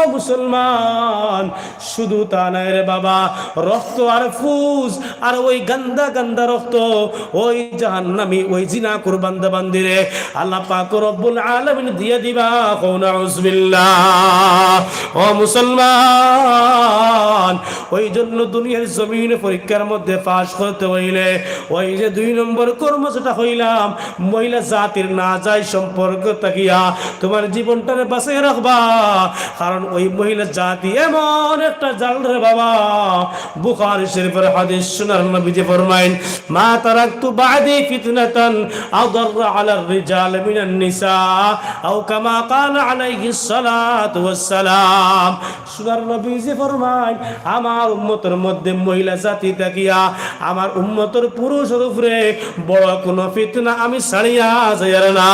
মুসলমান, শুধু তা নায় রে বাবা, রক্ত আর ফুজ আর ওই গান্দা গান্দা রক্ত, ওই জাহান্নামী, ওই জিনাকুর বান্দা বান্দিরে আল্লাহ পাক রব্বুল আলামিন দিয়া দিবা। কও নাউজুবিল্লাহ। ও মুসলমান, ওই জন্য দুনিয়ার জমিন পরীক্ষার মধ্যে পাশ করতে হইলে ওই যে দুই নম্বর কর্ম যেটা কইলাম, মহিলা জাতির নাজায়েজ সম্পর্ক থাকিয়া তোমার জীবনটারে বাঁচাই রাখবা, কারণ ওই মহিলা জাতি এমন একটা জাল রে বাবা। বুখারী শরীফের হাদিস, সোনার নবীজি ফরমাইন, "মা তারাকতু বা'দি ফিতনাতান আদাররা আলার রিজাল মিনান নিসা", আও কামা ক্বালা আলাইহিস সালাতু ওয়াস সালাম। সোনার নবীজি ফরমাইন, আমার উম্মতর মধ্যে মহিলা জাতি থাকিয়া আমার উম্মতর পুরুষর উপরে বড় কোনো ফিতনা আমি ছাড়িয়া যাইয়ার না।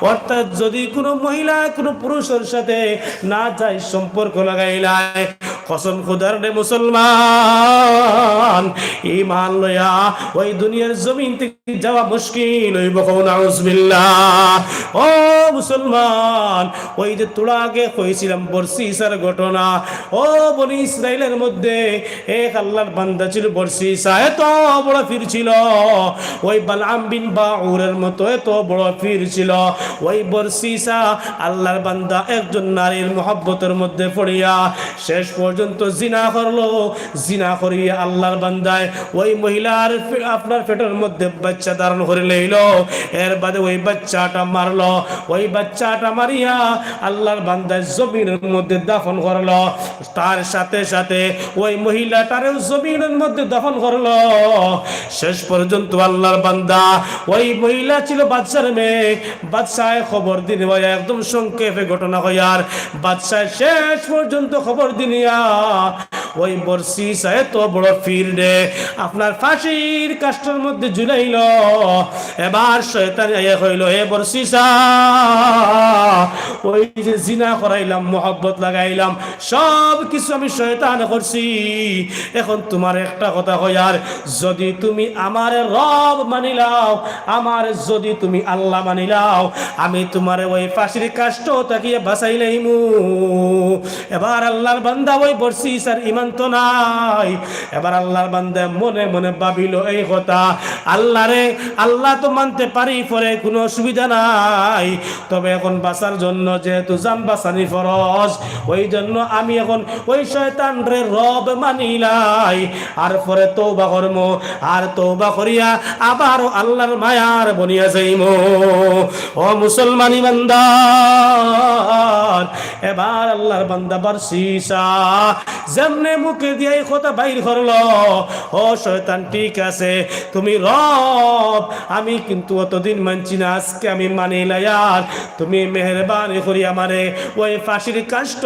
অর্থাৎ যদি কোনো মহিলা কোনো পুরুষর সাথে নাজায়েজ সম্পর্ক লাগাইলায়, কসম খোদার রে মুসলমান, ঈমান লইয়া ওই দুনিয়ার জমিন থেকে যাওয়া মুশকিল অইবো। কও নাউজুবিল্লাহ। ও মুসলমান, ওই যে তোরা আগে কইছিলাম বর্ষিছার ঘটনা, ও বনি ইসরাইলের মধ্যে এক আল্লাহর বান্দা ছিল বর্ষিছা, এত বড় পীর ছিল, ওই বালাম বিন বাউরের মতো এত বড় পীর ছিল। ওই বর্ষিছা আল্লাহর বান্দা একজন নারীর মহব্বতের মধ্যে পড়িয়া শেষ পর্যন্ত জিনা করলো। জিনা করিয়া আল্লাহর বান্দায় ওই মহিলার পে-, আপনার পেটের মধ্যে বাচ্চা ধারণ করি লইল। এর বাদে ওই বাচ্চাটা মারলো, ওই বাচ্চাটা মারিয়া আল্লাহর বান্দায় জমিনের মধ্যে দাফন করলো। তার সাথে সাথে ওই মহিলাটারেও জমিনের মধ্যে দাফন করলো। শেষ পর্যন্ত আল্লাহর বান্দা, ওই মহিলা ছিল বাদশার মেয়ে, বাদশায় খবর দিন ভাই, একদম সংক্ষেপে ঘটনা কইয়ার। বাদশায় শেষ পর্যন্ত খবর দিনিয়া ওই বর্ষিছা এত বড় পীররে আপনার ফাঁসির কাষ্ঠর মধ্যে ঝুলাইল। এবার শয়তানে আইয়া কইল, "হে বর্ষিছা, ওই যে জিনা করাইলাম, মহব্বত লাগাইলাম, সব কিছু আমি শয়তানে করছি। এখন তোমার একটা কথা কইয়ার, যদি তুমি আমারে রব মানিলাও, আমারে যদি তুমি আল্লাহ মানিলাও, আমি তোমারে ওই ফাঁসির কাষ্ঠ থাকিয়া বাঁচাইলাইমু।" এবার আল্লাহর বান্দা ওই বর্ষিছার ঈমান তো নাই। এবার আল্লাহর বান্দা মনে মনে ভাবিল এই কথা, "আল্লাহরে, আল্লাহ তো মানতে পারি, পরে কোনো অসুবিধা নাই, তবে এখন বাঁচার জন্য যেহেতু জান বাঁচানি ফরজ, ওই জন্য আমি এখন ওই শয়তানরে রব মানিলাই, আর পরে তওবা করমু, আর তওবা করিয়া আবারও আল্লাহর মায়ার বনিয়া যাইমু।" ও মুসলমান ইমানদার, এবার আল্লাহর বান্দা বর্ষিছা যেমনে মুখে দিয়া এই কথা বাইর করলো, "ও শয়তান, ঠিক আছে, তুমি রব, আমি কিন্তু অতদিন মানছি না, আজকে আমি মানিলাইয়ার, তুমি মেহেরবানি করি আমারে ওই ফাঁসির কাষ্ঠ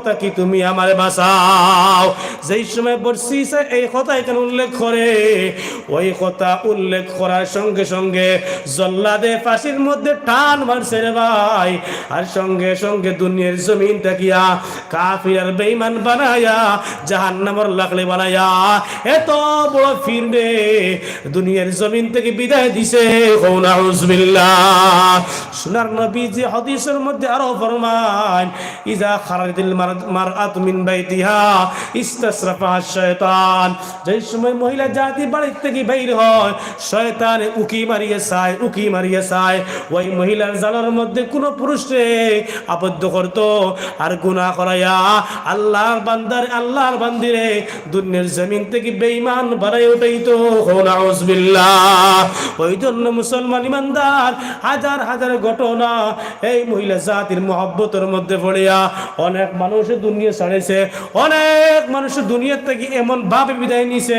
থাকি তুমি আমারে বাঁচাও।" যেই সময় বর্ষিছে এই কথা এখানে উল্লেখ করে, ওই কথা উল্লেখ করার সঙ্গে সঙ্গে জল্লাদে ফাঁসির মধ্যে টান মারছে রে ভাই, আর সঙ্গে সঙ্গে দুনিয়ার জমিন থাকিয়া কাফির আর বেঈমান বানায়া, জাহান্নামর লাকড়ি বানায়া, এত বড় ফির রে, দুনিয়ার জমিন থাকি বিদায় দিছে। কও নাউজুবিল্লাহ। সোনার নবীজি হাদিসের মধ্যে আরো ফরমান, "ইজা খারাজাতিল মার-, মারআতু মিন বাইতিহা ইস্তাশরাফাহা শায়তান।" যেই সময় মহিলা জাতি বাড়ি থাকি বাইর হয়, শয়তানে উকি মারিয়া চায়, উকি মারিয়া চায়, ওই মহিলার জালর মধ্যে কোনো পুরুষরে আবদ্ধ করতো, আর গুনাহ করাইয়া আল্লাহর বান্দার, আল্লাহর বান্দিরে দুনিয়ার জমিন থাকি বেঈমান বানাই উঠাইতো। কও নাউজুবিল্লাহ। ওই জন্য মুসলমান ইমানদার, হাজার হাজার ঘটনা এই মহিলা জাতির মহব্বতর মধ্যে পড়িয়া অনেক মানুষ দুনিয়া ছাড়ছে, অনেক মানুষ দুনিয়া থাকি এমন ভাবে বিদায় নিছে,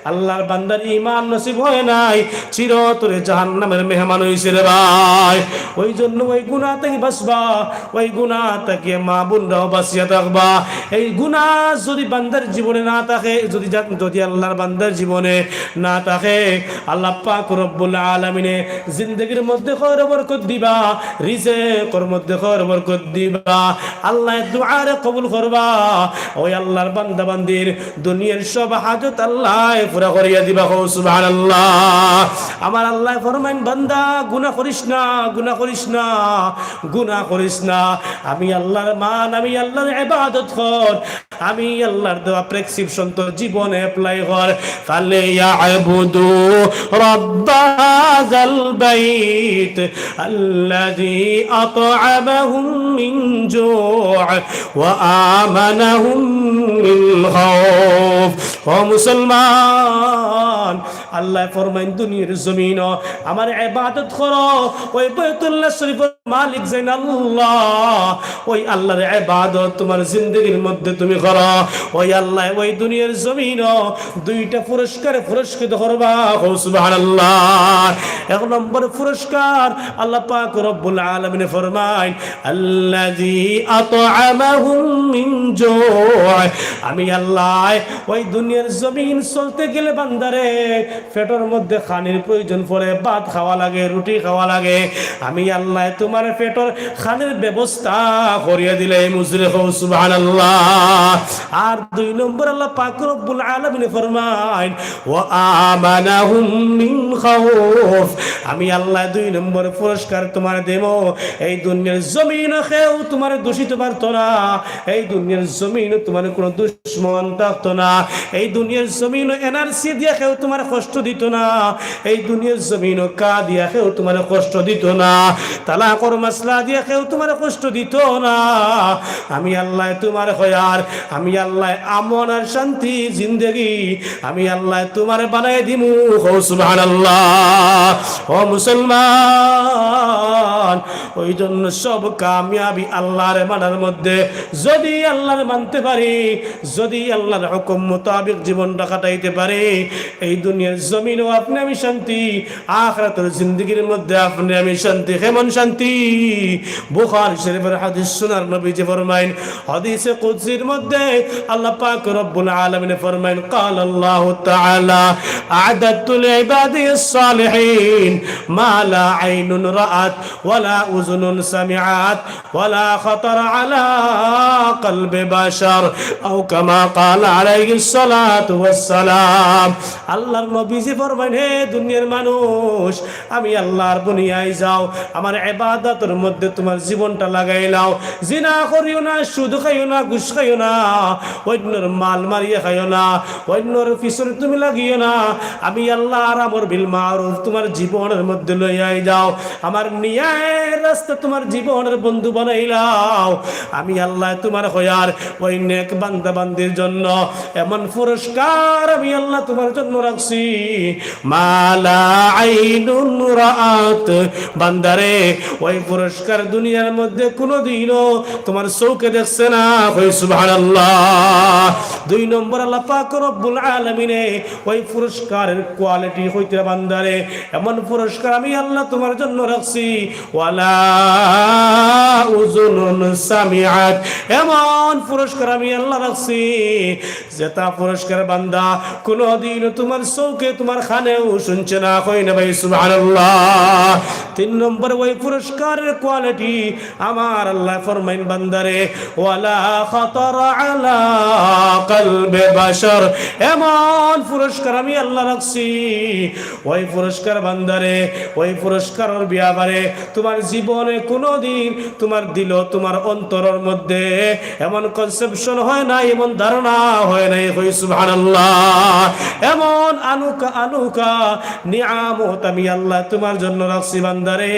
আল্লাহর বান্দার ঈমান নসিব হয় নাই, চিরতরে জাহান্নামের মেহমান হইছে রে ভাই। ওই জন্য ওই গুনাহ থাকি বাঁচবা, ওই গুনাহ থাকি মা বোনরাও বাঁচিয়া থাকবা। এই গুনাহ যদি বান্দার জীবনে না থাকে, যদি জা-, যদি আল্লাহর বান্দার জীবনে না থাকে, আল্লাহ পাক রব্বুল আলামিনে জিন্দেগির মধ্যে খয়র বরকত দিবা, রিজেকর মধ্যে খয়র বরকত দিবা, আল্লাহ দুআরে কবুল করবা। ওই আল্লাহর বান্দা বান্দির দুনিয়ার সব হাজত আল্লাহ পুরা করিয়া দিবা। কও সুবহানাল্লাহ। আমার আল্লাহ ফরমাইন, "বান্দা, গুনাহ করিস না, গুনাহ করিস না, গুনাহ করিস না। আমি আল্লাহর মান, আমি আল্লাহর ইবাদত কর, আমি আল্লাহর দেওয়া প্রেসক্রিপশন তোর জীবনে অ্যাপ্লাই কর।" فليعبدوا رب هذا البيت الذي أطعمهم من جوع وآمنهم من خوف। ও মুসলমান, আল্লাহ ফরমাইন, দুনিয়ার জমিন আমার ইবাদত করো, ওই বাইতুল্লাহ শরীফের মালিক যেইন আল্লাহ, ওই আল্লাহর ইবাদত তোমার জিন্দেগির মধ্যে তুমি করো, ওই আল্লাহ ওই দুনিয়ার জমিন দুইটা পুরস্কারে পুরস্কৃত করবা। কও সুবহানাল্লাহ। এক নম্বর পুরস্কার, আল্লাহ পাক রব্বুল আলামিনে ফরমাইন, "আল্লাযী আতআমাহুম মিন জু'।" আমি আল্লাহ ওই দুনিয়ার জমিন চলতে গেলে বান্দারে পেটর মধ্যে খানির প্রয়োজন পড়ে, ভাত খাওয়া লাগে, রুটি খাওয়া লাগে। আমি আল্লাহ তোমার পেটর খানির ব্যবস্থা করিয়া দিলে, মুজরে কও সুবহানাল্লাহ। আর দুই নম্বর আল্লাহ পাক রব্বুল আলামিনে ফরমাইন, "ওয়া আমানাহুম মিন খাউফ।" আমি আল্লাহ দুই নম্বর পুরস্কার তোমার দেব। এই দুনিয়ার জমিন কেউ তোমার দূষিত পারতো না, এই দুনিয়ার জমিন তোমার কোনো দুষ দুশমন থাকতো না। এই দুনিয়ার জমিন এনআরসি দিয়া কেউ তোমার কষ্ট দিত না। এই দুনিয়ার জমিন কা দিয়া কেউ তোমার কষ্ট দিত না। তালাকর মাসলা দিয়া কেউ তোমার কষ্ট দিত না। আমি আল্লাহ তোমার খয়ার, আমি আল্লাহ আমন আর শান্তি জিন্দেগি আমি আল্লাহ তোমার বানাই দিমু। কও সুবহানাল্লাহ। ও মুসলমান, ওই জন্য সব কামিয়াবি আল্লাহর মানার মধ্যে। যদি আল্লাহর মানতে পারি, যদি আল্লাহর হুকুম মোতাবেক জীবনটা কাটাইতে পারি, এই দুনিয়ার জমিনও আপনি আমি শান্তি, আখিরাতের জিন্দেগির মধ্যে আপনি আমি শান্তি। কেমন শান্তি? বুখারী শরীফের হাদিস, সোনার নবীজি ফরমাইন, হাদিসে কুদসির মধ্যে আল্লাহ পাক রব্বুল আলামিন ফরমাইন, قال الله تعالى: أعددت لعبادي الصالحين ما لا عين رأت ولا أذن سمعت ولا خطر على قلب بشر، أو كما قال عليه الصلاة والسلام। আল্লাহর নবীজি ফরমাইন, হে দুনিয়ার মানুষ, আমি আল্লাহর বনি আই যাও, আমার ইবাদতের মধ্যে তোমার জীবনটা লাগাই লাও। জিনা করিও না, সুদ খাইও না, ঘুষ খাইও না, অন্যর মাল মারিয়া খাইও না, অন্যর পিছনে তুমি লাগিও না। আমি আল্লাহর আমর বিল মারুফ তোমার জীবনের মধ্যে লইয়াই যাও, আমার নিয়ার রাস্তা তোমার জীবনের বন্ধু বানাইলাও। আমি আল্লাহ তোমার হয়ার ওই নেক বান্দা বান্দির জন্য এমন পুরস্কার আমি আল্লাহ তোমার জন্য রাখছি, মা লা আইনুন রাআত। বান্দারে, ওই পুরস্কার দুনিয়ার মধ্যে কোনোদিনও তোমার চোখে দেখছে না। কই সুবহানাল্লাহ। দুই নম্বর, আল্লাহ পাক রব্বুল আলামিনে ওই পুরস্কারের কোয়ালিটি হইতে, বান্দারে, এমন পুরস্কার আমি আল্লাহ তোমার জন্য রাখছি, ওয়ালা উযুনুন সামিআত, এমন পুরস্কার আমি আল্লাহ রাখছি, যেটা পুরস্কার বান্দা কোনোদিনও তোমার চোখে তোমার কানেও শুনছে না। কই না ভাই সুবহানাল্লাহ। তিন নম্বর, ওই পুরস্কারের কোয়ালিটি আমার আল্লাহ ফরমাইন, বান্দারে, ওয়ালা খাতারা আলা কলবে বাশার, এমন পুরস্কার আমি আল্লাহ রাখছি, ওই পুরস্কার বান্দারে, ওই পুরস্কারের ব্যাপারে তোমার জীবনে কোনোদিন তোমার দিল, তোমার অন্তরের মধ্যে এমন কনসেপশন হয় নাই, এমন ধারণা হয় নাই। কই সুবহানাল্লাহ। এমন আনুকা আনুকা নিয়ামত আমি আল্লাহ তোমার জন্য রাখছি, বান্দারে।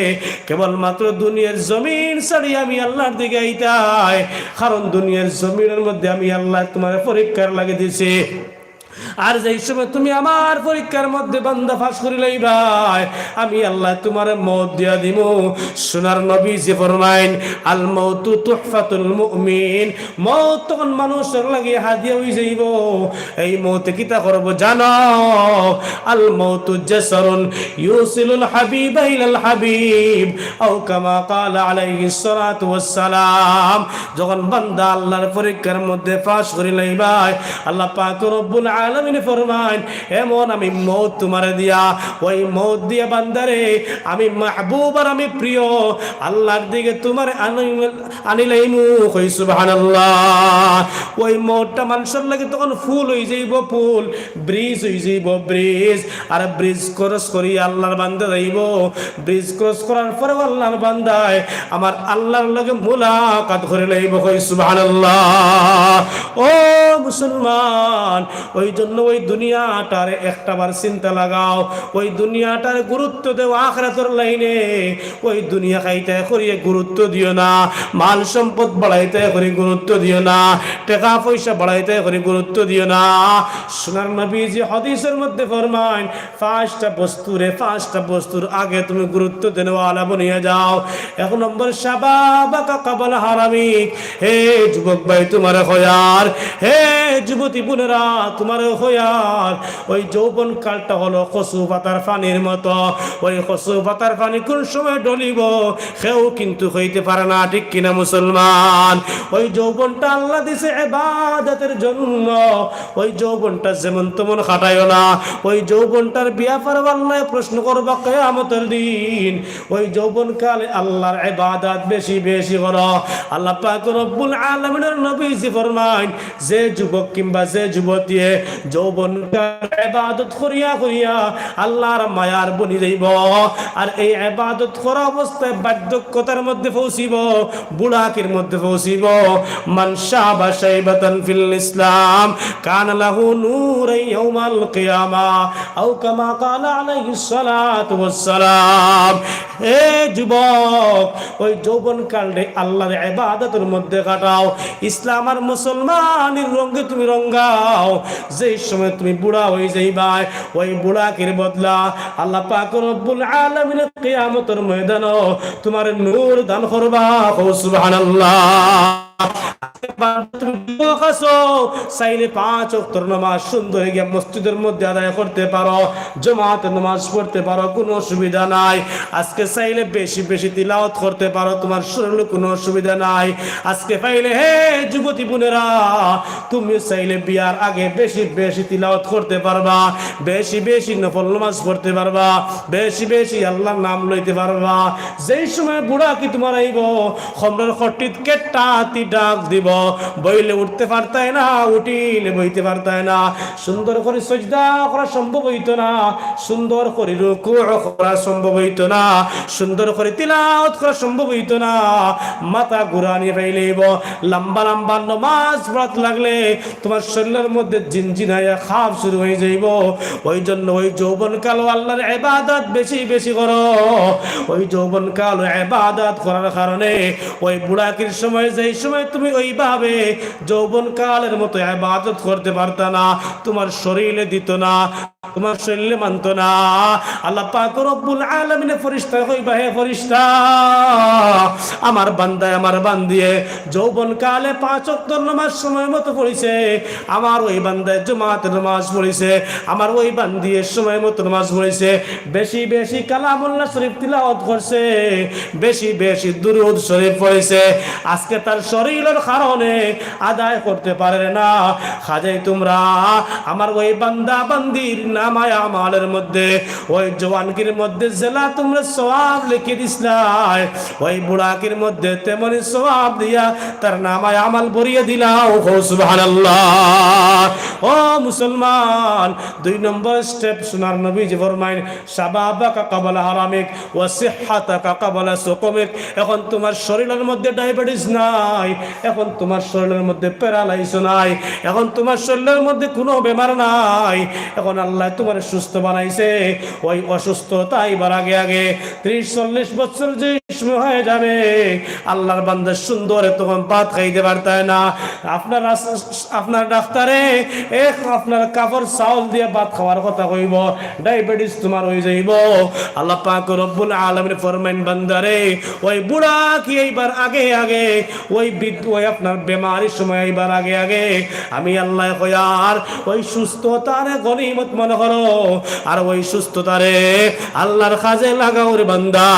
কেবলমাত্র দুনিয়ার জমিন ছাড়ি আমি আল্লাহর দিকে আইতায়, কারণ দুনিয়ার জমিনের মধ্যে আমি আল্লাহ তোমার পরীক্ষার লাগি দিছি। আর যেই সময় তুমি আমার পরীক্ষার মধ্যে, বান্দা, পাস করি লইবায়, আমি আল্লাহ তোমার মউত দিয়া দিমু। সোনার নবীজি ফরমাইন, আল মউতু তুহফাতুল মুমিন, মউত তখন মানুষের লাগি হাদিয়া হই যাইব। এই মউতে কিতা করব জানো? আল মউতু জাসারুন ইউসিলুল হাবিবা ইলাল হাবিব, আও কামা ক্বালা আলাইহিস সালাতু ওয়াস সালাম। যখন বান্দা আল্লাহর পরীক্ষার মধ্যে পাস করি লইবায়, আল্লাহ পাক রব্বুল আলামিন ফরমাইন, এমন আমি মউত তোমারে দিয়া, ওই মউত দিয়া, বান্দারে, আমি মাহবুব আর আমি প্রিয় আল্লাহর দিকে তোমারে আনি-, আনিলাইমু। কই সুবহানাল্লাহ। ওই মউতটা মানুষের লাগি তখন পুল হই যাইব, পুল, ব্রিজ হই যাইব, ব্রিজ। আর ব্রিজ ক্রস করি আল্লাহর বান্দা যাইব। ব্রিজ ক্রস করার পরে আল্লাহর বান্দায় আমার আল্লাহর লগে মুলাকাত করি লইব। কই সুবহানাল্লাহ। ও মুসলমান, ওই জন্য ওই দুনিয়াটার একটা বার চিন্তা লাগাও, ওই দুনিয়াটার গুরুত্ব দেও আখিরাতর লাইনে। ওই দুনিয়া খাইতে করিয়ে গুরুত্ব দিও না, মাল সম্পদ বাড়াইতে করি গুরুত্ব দিও না, টাকা পয়সা বাড়াইতে করি গুরুত্ব দিও না। সোনার নবীজি হাদিসের মধ্যে ফরমাইন, পাঁচটা বস্তুরে, পাঁচটা বস্তুর আগে তুমি গুরুত্ব দেনেওয়ালা বনিয়া যাও। এক নম্বর, শাবাবাকা ক্বাবলা হারামিক। হে যুবক ভাই, তোমারে কইয়ার, হে যুবতী বোনেরা, তোমারে কইয়ার, ওই যৌবন কালটা হলো কচু পাতার পানির মতো। ওই কচু পাতার পানি কোন সময় ঢলিব, কেউ কিন্তু কইতে পারে না, ঠিক কিনা মুসলমান? ওই যৌবনটা আল্লাহ দিছে ইবাদতের জন্য। ওই যৌবনটা যেমন তেমন খাটাইও না। ওই যৌবনটার ব্যাপারে আল্লাহ প্রশ্ন করবা কিয়ামতের দিন। ওই যৌবনকালে আল্লাহর ইবাদত বেশি বেশি করো। আল্লাহ পাক রব্বুল আলামিনের নবীজি ফরমাইন, যে যুবক কিংবা যে যুবতীয়ে যৌবনকালে ইবাদত করিয়া করিয়া আল্লাহর মায়ার বনি যাইব, আর এই ইবাদত করা অবস্থায় বার্ধক্যতার মধ্যে পৌঁছিব, বুড়াকির মধ্যে পৌঁছিব, মান শাবা শাইবাতান ফিল ইসলাম কানা লাহু নূরান ইয়াউমাল কিয়ামা, আও কামা ক্বালা আলাইহিস সালাতু ওয়াস সালাম। হে যুবক, ওই যৌবনকালরে আল্লাহর ইবাদতের মধ্যে কাটাও, ইসলাম আর মুসলমানের রঙে তুমি রঙাও। যেই সময় তুমি বুড়া হই যাইবায়, ওই বুড়াকির বদলা আল্লাহ পাক রব্বুল আলামিন কিয়ামতের ময়দানো তোমারে নূর দান করবা। কও সুবহানাল্লাহ। তুমি যুবক আছো, চাইলে পাঁচ ওয়াক্তর নামাজ সুন্দর গিয়া মসজিদের মধ্যে আদায় করতে পারো, জমাতে নামাজ পড়তে পারো, কোনো অসুবিধা নাই। আজকে চাইলে বেশি বেশি তিলাওয়াত করতে পারো, তোমার শরীরে কোনো অসুবিধা নাই। আজকে পাইলে, হে যুবতী বোনেরা, তুমি চাইলে বিয়ার আগে বেশি বেশি তিলাওয়াত করতে পারবা, বেশি বেশি নফল নামাজ পড়তে পারবা, বেশি বেশি আল্লাহর নাম লইতে পারবা। যেই সময় বুড়াকি তোমার আইব, কমরর খট্টিত কেট্টা টিপ ডাক দিব, বইলে উঠতে পারতায় না, উঠিলে বইতে পারতায় না, সুন্দর করি সজদা করা সম্ভব হইতো না, সুন্দর করি রুকু করা সম্ভব হইতো না, সুন্দর করি তিলাওয়াত করা সম্ভব হইতো না। মাথা ঘুরানি পাইলেইব, লম্বা লম্বা নমাজ পড়াত লাগলে তোমার শরীরের মধ্যে জিনজিনাইয়া খাপ শুরু হয়ে যাইব। ওই জন্য ওই যৌবনকাল আল্লাহর ইবাদত বেশি বেশি করো। ওই যৌবনকাল ইবাদত করার কারণে ওই বুড়াকির সময়, যেই সময় তুমি ওইভাবে যৌবনকালের মতো ইবাদত করতে পারতা না, তোমার শরীরে দিত না, তোমার শরীরে মানতো না। আল্লাহ পাক রব্বুল আলামিনে ফেরেশতা কইবা, হে ফেরেশতা, আমার বান্দায়, আমার বান্দিয়ে যৌবন কালে পাঁচ ওয়াক্ত নামাজ সময় মতো পড়ছে, আমার ওই বান্দায় জমাতে নামাজ পড়ছে, আমার ওই বান্দিয়ে সময় মতো নামাজ পড়ছে, বেশি বেশি কালামুল্লাহ শরীফ তিলাওয়াত করছে, বেশি বেশি দুরূদ শরীফ পড়ছে, আজকে তার শরীরের কারণে আদায় করতে পারে না। কাজেই তোমরা আমার ওই বান্দা বান্দির নামায় আমালের মধ্যে, ওই জওয়ানকির মধ্যে যেলা তোমরা সওয়াব লিখি দিছলায়, ওই বুড়াকির মধ্যে তেমনি সওয়াব দিয়া তার নামায় আমাল ভরিয়ে দিলাও। কও সুবহানাল্লাহ। ও মুসলমান, দুই নম্বর স্টেপ সোনার নবীজি ফরমাইন, শাবাবাকা ক্বাবলা হারামিক ওয়া সিহহাতাকা ক্বাবলা সুকুমিক। এখন তোমার শরীরের মধ্যে ডায়াবেটিস নাই, এখন তোমার শরীরের মধ্যে প্যারালাইস নাই, এখন তোমার শরীরের মধ্যে কোনো বেমার নাই, এখন আল্লাহ তোমার সুস্থ বানাইছে। ওই অসুস্থতা আইবার আগে আগে ত্রিশ চল্লিশ বছর যে সময় হয়ে যাবে, আল্লাহর বান্দা সুন্দরে তখন ভাত খাইতে পারতায় না। আপনার রাস-, আপনার ডাক্তারে এক আপনার কাপড় চাউল দিয়ে ভাত খাওয়ার কথা কইব, ডায়াবেটিস তোমার হয়ে যাইব। আল্লাহ পাক রব্বুল আলামিন ফরমাইন, বান্দারে, ওই বুড়াকি এইবার আগে আগে, ওই বিদ-, ওই আপনার বেমারির সময় এইবার আগে আগে আমি আল্লাহ কয়ার ওই সুস্থতারে গনিমত মনে করো, আর ওই সুস্থতারে আল্লাহর কাজে লাগাও রে বান্দা।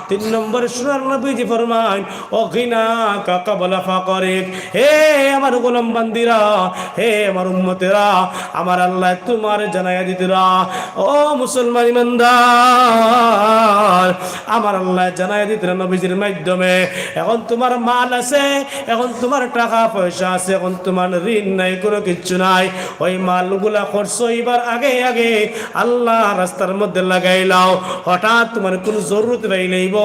তিন নম্বর সোনার নবীজি ফরমাইন, ও গিনাকা ক্বাবলা ফাকরিক, হে আমার গোলাম বান্দিরা, হে আমার উম্মতেরা, আমার আল্লাহ তোমার জানাইয়া দিতরা, ও মুসলমান ইমানদার, আমার আল্লাহ জানাইয়া দিতরা নবীজির মাধ্যমে। এখন তোমার মাল আছে, এখন তোমার টাকা পয়সা আছে, এখন তোমার ঋণ নাই, কোনো কিচ্ছু নাই, ওই মালগুলা খরচ হইবার আগে আগে আল্লাহ রাস্তার মধ্যে লাগাইলাও। হঠাৎ তোমার কোনো জরুরত পাইলেইব,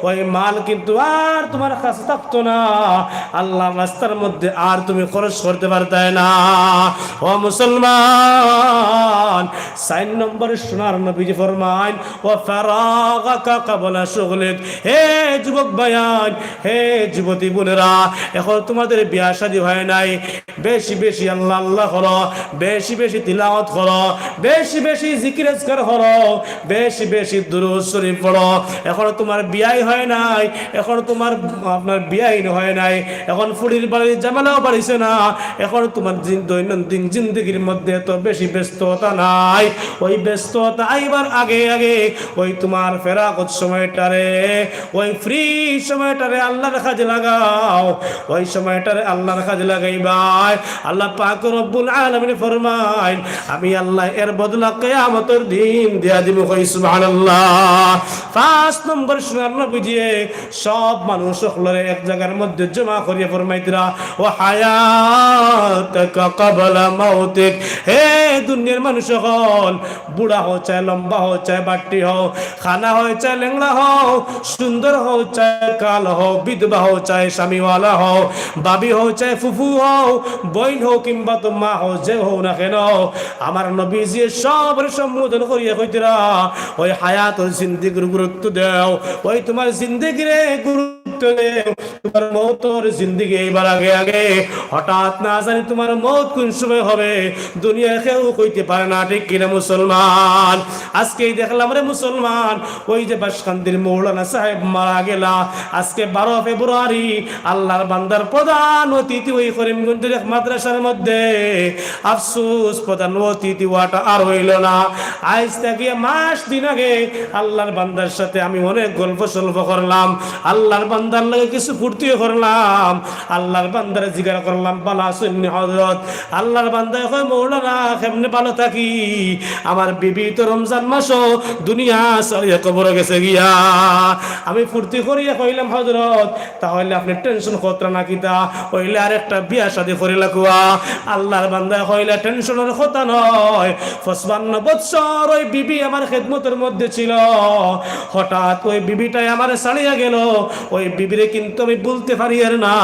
ওই মাল কিন্তু আর তোমার কাছে থাকতো না, আল্লাহর রাস্তার মধ্যে আর তুমি খরচ করতে পারতায় না। ও মুসলমান, চার নম্বরে সোনার নবীজি ফরমাইন, ও ফারাগাকা ক্বাবলা শুগলিক। হে যুবক ভাইয়াইন, হে যুবতী বোনেরা, এখন তোমাদের বিয়া শাদী হয় নাই, বেশি বেশি আল্লাহ আল্লাহ করো, বেশি বেশি তিলাওয়াত করো, বেশি বেশি জিকির আজকার করো, বেশি বেশি দুরূদ শরীফ পড়ো। এখন তোমার বিয়াই হয় নাই, এখন তোমার, আপনার বিয়াই হয় নাই, এখন ফুড়ির বাড়ির ঝামেলাও বাড়িছে না, এখন তোমার জিন-, দৈনন্দিন জিন্দেগির মধ্যে তো বেশি ব্যস্ততা নাই। ওই ব্যস্ততা আইবার আগে আগে ওই তোমার ফেরাগত সময়টারে, ওই ফ্রি সময়টারে আল্লাহর কাজে লাগাও, ওই সময়টারে আল্লাহর কাজে লাগাইবায়। আল্লাহ পাক রব্বুল আলামিন ফরমাইন, আমি আল্লাহ এর বদলা কিয়ামতের দিন দিয়া দিমু। কই সুবহানাল্লাহ। পাঁচ নম্বর সোনার নবীজিয়ে সব মানুষ সকলরে এক জায়গার মধ্যে জমা করিয়া ফরমাইতরা, ও হায়াতাকা ক্বাবলা মাউতিক, হে দুনিয়ার মানুষ সকল, বুড়া হও চায়, লম্বা হও চায়, বাট্টি হও, কানা হও চায়, লেংড়া হও, সুন্দর হও চায়, কাল হও, বিধবা হও চায়, স্বামীওয়ালা হও, ভাবি হও চায়, ফুফু হও, বইন হও কিংবা তো মা হও, যে হও না কেন, আমার নবীজিয়ে সবরে সম্বোধন করিয়া কইতরা, ওই হায়াতর জিন্দেগির গুরুত্ব দেও, ওই তোমার জিন্দেগিরে গুরুত্ব দেও, তোমার মৌতর জিন্দেগি এইবার আগে আগে। হঠাৎ না জানি তোমার মৌত কোন সময় হবে, দুনিয়ার কেউ কইতে পারে না, ঠিক কিনা মুসলমান? আজকেই দেখলাম রে মুসলমান, ওই যে বাসকান্দির মৌলানা সাহেব মারা গেলা, আজকে বারো ফেব্রুয়ারি, আল্লাহর বান্দার প্রধান অতিথি ওই করিমগঞ্জের এক মাদ্রাসার মধ্যে। আফসোস, প্রধান অতিথি ওয়াটা আর হইল না। আইজ থেকে মাস দিন আগে আল্লাহর বান্দার সাথে আমি অনেক গল্প সল্প করলাম। আল্লাহর বান্দা বান্দার লগে কিছু ফুর্তিও করলাম, আল্লাহর বান্দারে জিজ্ঞাসা করলাম, "ভালা আছইন নি হজরত?" আল্লাহর বান্দায় কয়, "মৌলানা, কেমনে ভালা থাকি? আমার বিবি তো রমজান মাসো দুনিয়া ছাড়িয়া কবরো গেছে গিয়া।" আমি ফুর্তি করিয়া কইলাম, "হজরত, তাহলে আপনে টেনশন করতা না কিতা? অইলে আরেকটা বিয়া শাদি করি লাখুয়া।" আল্লাহর বান্দায় কইলা, "টেনশনর কথা নয়, পঁচপান্ন বৎসর ওই বিবি আমার খেদমতর মধ্যে ছিল, হঠাৎ ওই বিবিটায় আমারে ছাড়িয়া গেল, ওই বিবিরে কিন্তু আমি ভুলতে পারিয়ার না।"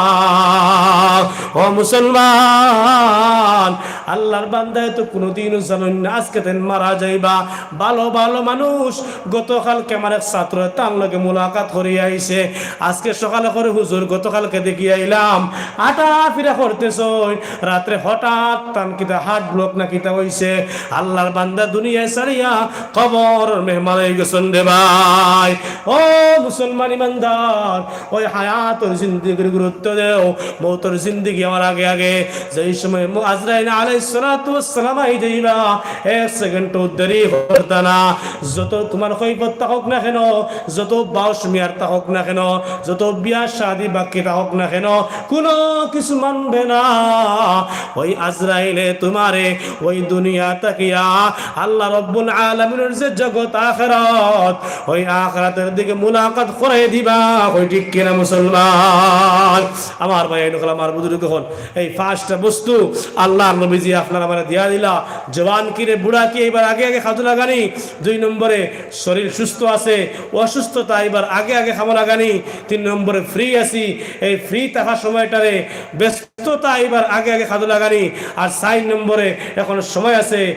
ও মুসলমান, আল্লাহর বান্দায় তো কুনুদিনও জানইন না আজকে তাইন মারা যাইবা। ভালা ভালা মানুষ, গতকালকে আমার এক ছাত্র তার লগে মুলাকাত করিয়া আইছে, আজকে সকালে কয়, "হুজুর, গতকালকে দেখিয়া আইলাম, আটা ফিরা করতেছইন, রাত্রে হঠাৎ তান কিতা হার্ট ব্লক না কিতা অইছে, আল্লাহর বান্দা দুনিয়া ছাড়িয়া কবরর মেহমান অইগেছইন রে ভাই।" ও মুসলমান ইমানদার, ওই হায়াতর জিন্দেগির গুরুত্ব দেও, মৌতর জিন্দেগি আমার আগে আগে। যেই সময় মু-, আজরাইল আলাইহিস সালাতু ওয়াস সালাম আই যাইবা, এক সেকেন্ডও দেরি করতা না। যত তুমার কৈফত থাকউক না কেন, যত বয়স মিয়ার থাকউক না কেন, যত বিয়া শাদি বাকি থাকউক না কেন, কুনু কিছু মানবে না। ওই আজরাইলে তুমারে ওই দুনিয়া থাকিয়া আল্লাহ রব্বুল আলামিনর যে জগৎ আখিরাত, ওই আখিরাতর দিকে মুলাকাত করাই দিবা। কই ঠিক কিনা মুসলমান? আমার ভাই, এই নকল আমার বুজুর্গ অকল, এই পাঁচটা বস্তু আল্লাহর নবীজি আপনার আমারে দিয়া দিলা। জওয়ান কি রে বুড়া কি, এইবার আগে আগে খাজু লাগানি। দুই নম্বরে শরীর সুস্থ আছে, অসুস্থতা এইবার আগে আগে খামো লাগানি। তিন নম্বরে ফ্রি আছি, এই ফ্রি থাকার সময়টারে ব্যস্ততা এইবার আগে আগে খাজু লাগানি। আর চাইর নম্বরে এখন সময় আছে,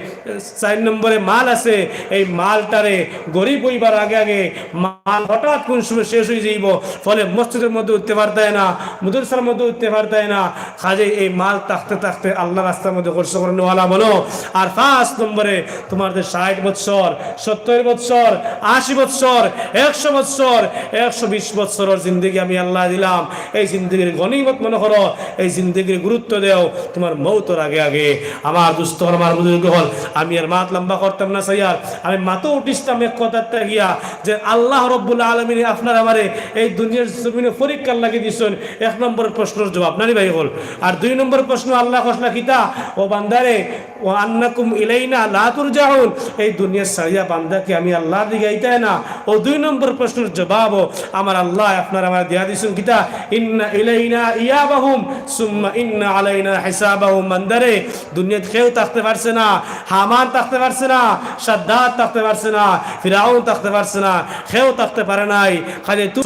চাইর নম্বরে মাল আছে, এই মালটারে গরিব অইবার আগে আগে মাল হঠাৎ কুন সময় শেষ অই যাইবো, ফলে মসজিদর মধ্যে উঠতে পারতায় না, মাদ্রাসার মধ্যে উঠতে পারতায় না। কাজেই এই মাল থাকতে থাকতে আল্লাহর রাস্তার মধ্যে খরচ করে নেওয়ালা বনো। আর পাঁচ নম্বরে তুমার যে ষাইট বৎসর, সত্তইর বৎসর, আশি বৎসর, একশো বৎসর, একশো বিশ বৎসরর জিন্দেগি আমি আল্লায় দিলাম, এই জিন্দেগির গনিমত মনো করো, এই জিন্দেগির গুরুত্ব দেও, তুমার মৌতর আগে আগে। আমার দোস্ত অকল, আমার বুজুর্গ অকল, আমি আর মাত লম্বা করতাম না চাইয়ার, আমি মাত্র উঠিছলাম এক কথাত গিয়া যে আল্লাহ রব্বুল আলামিনে আপনার আমারে এই দুনিয়ার জমিনো পরীক্ষার লাগি দিছইন। এক নম্বর প্রশ্নর জবাব নানি ভাই অকল। আর দুই নম্বর প্রশ্ন আল্লায় কইছলা কিতা, ও বান্দারে, "ওয়া আন্নাকুম ইলাইনা লা তুরজাউন।" এই দুনিয়া ছাড়িয়া বান্দা কি আমি আল্লাহর দিকে আইতায় না? ও দুই নম্বর প্রশ্নর জবাবও আমার আল্লায় আপনার আমারে দিয়া দিছইন কিতা, "ইন্না ইলাইনা ইয়াবাহুম সুম্মা ইন্না আলাইনা হিসাবাহুম।" বান্দারে, দুনিয়াত কেউ থাকতে পারছে না, হামান থাকতে পারছে না, সাদ্দাদ থাকতে পারছে না, ফিরাউন থাকতে পারছে না, কেউ থাকতে পারে নাই। খালি তুই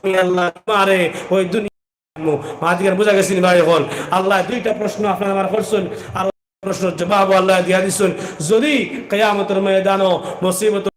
আমি আল্লাহ তোমারে ওই দুনিয়া মাঝখানে বুঝা গেছে নি ভাই অকল? আল্লায় দুইটা প্রশ্ন আপনার আমারে করছইন, আর প্রশ্নর জবাবও আল্লায় দিয়া দিছইন। যদি কিয়ামতর ময়দানো মুসিবত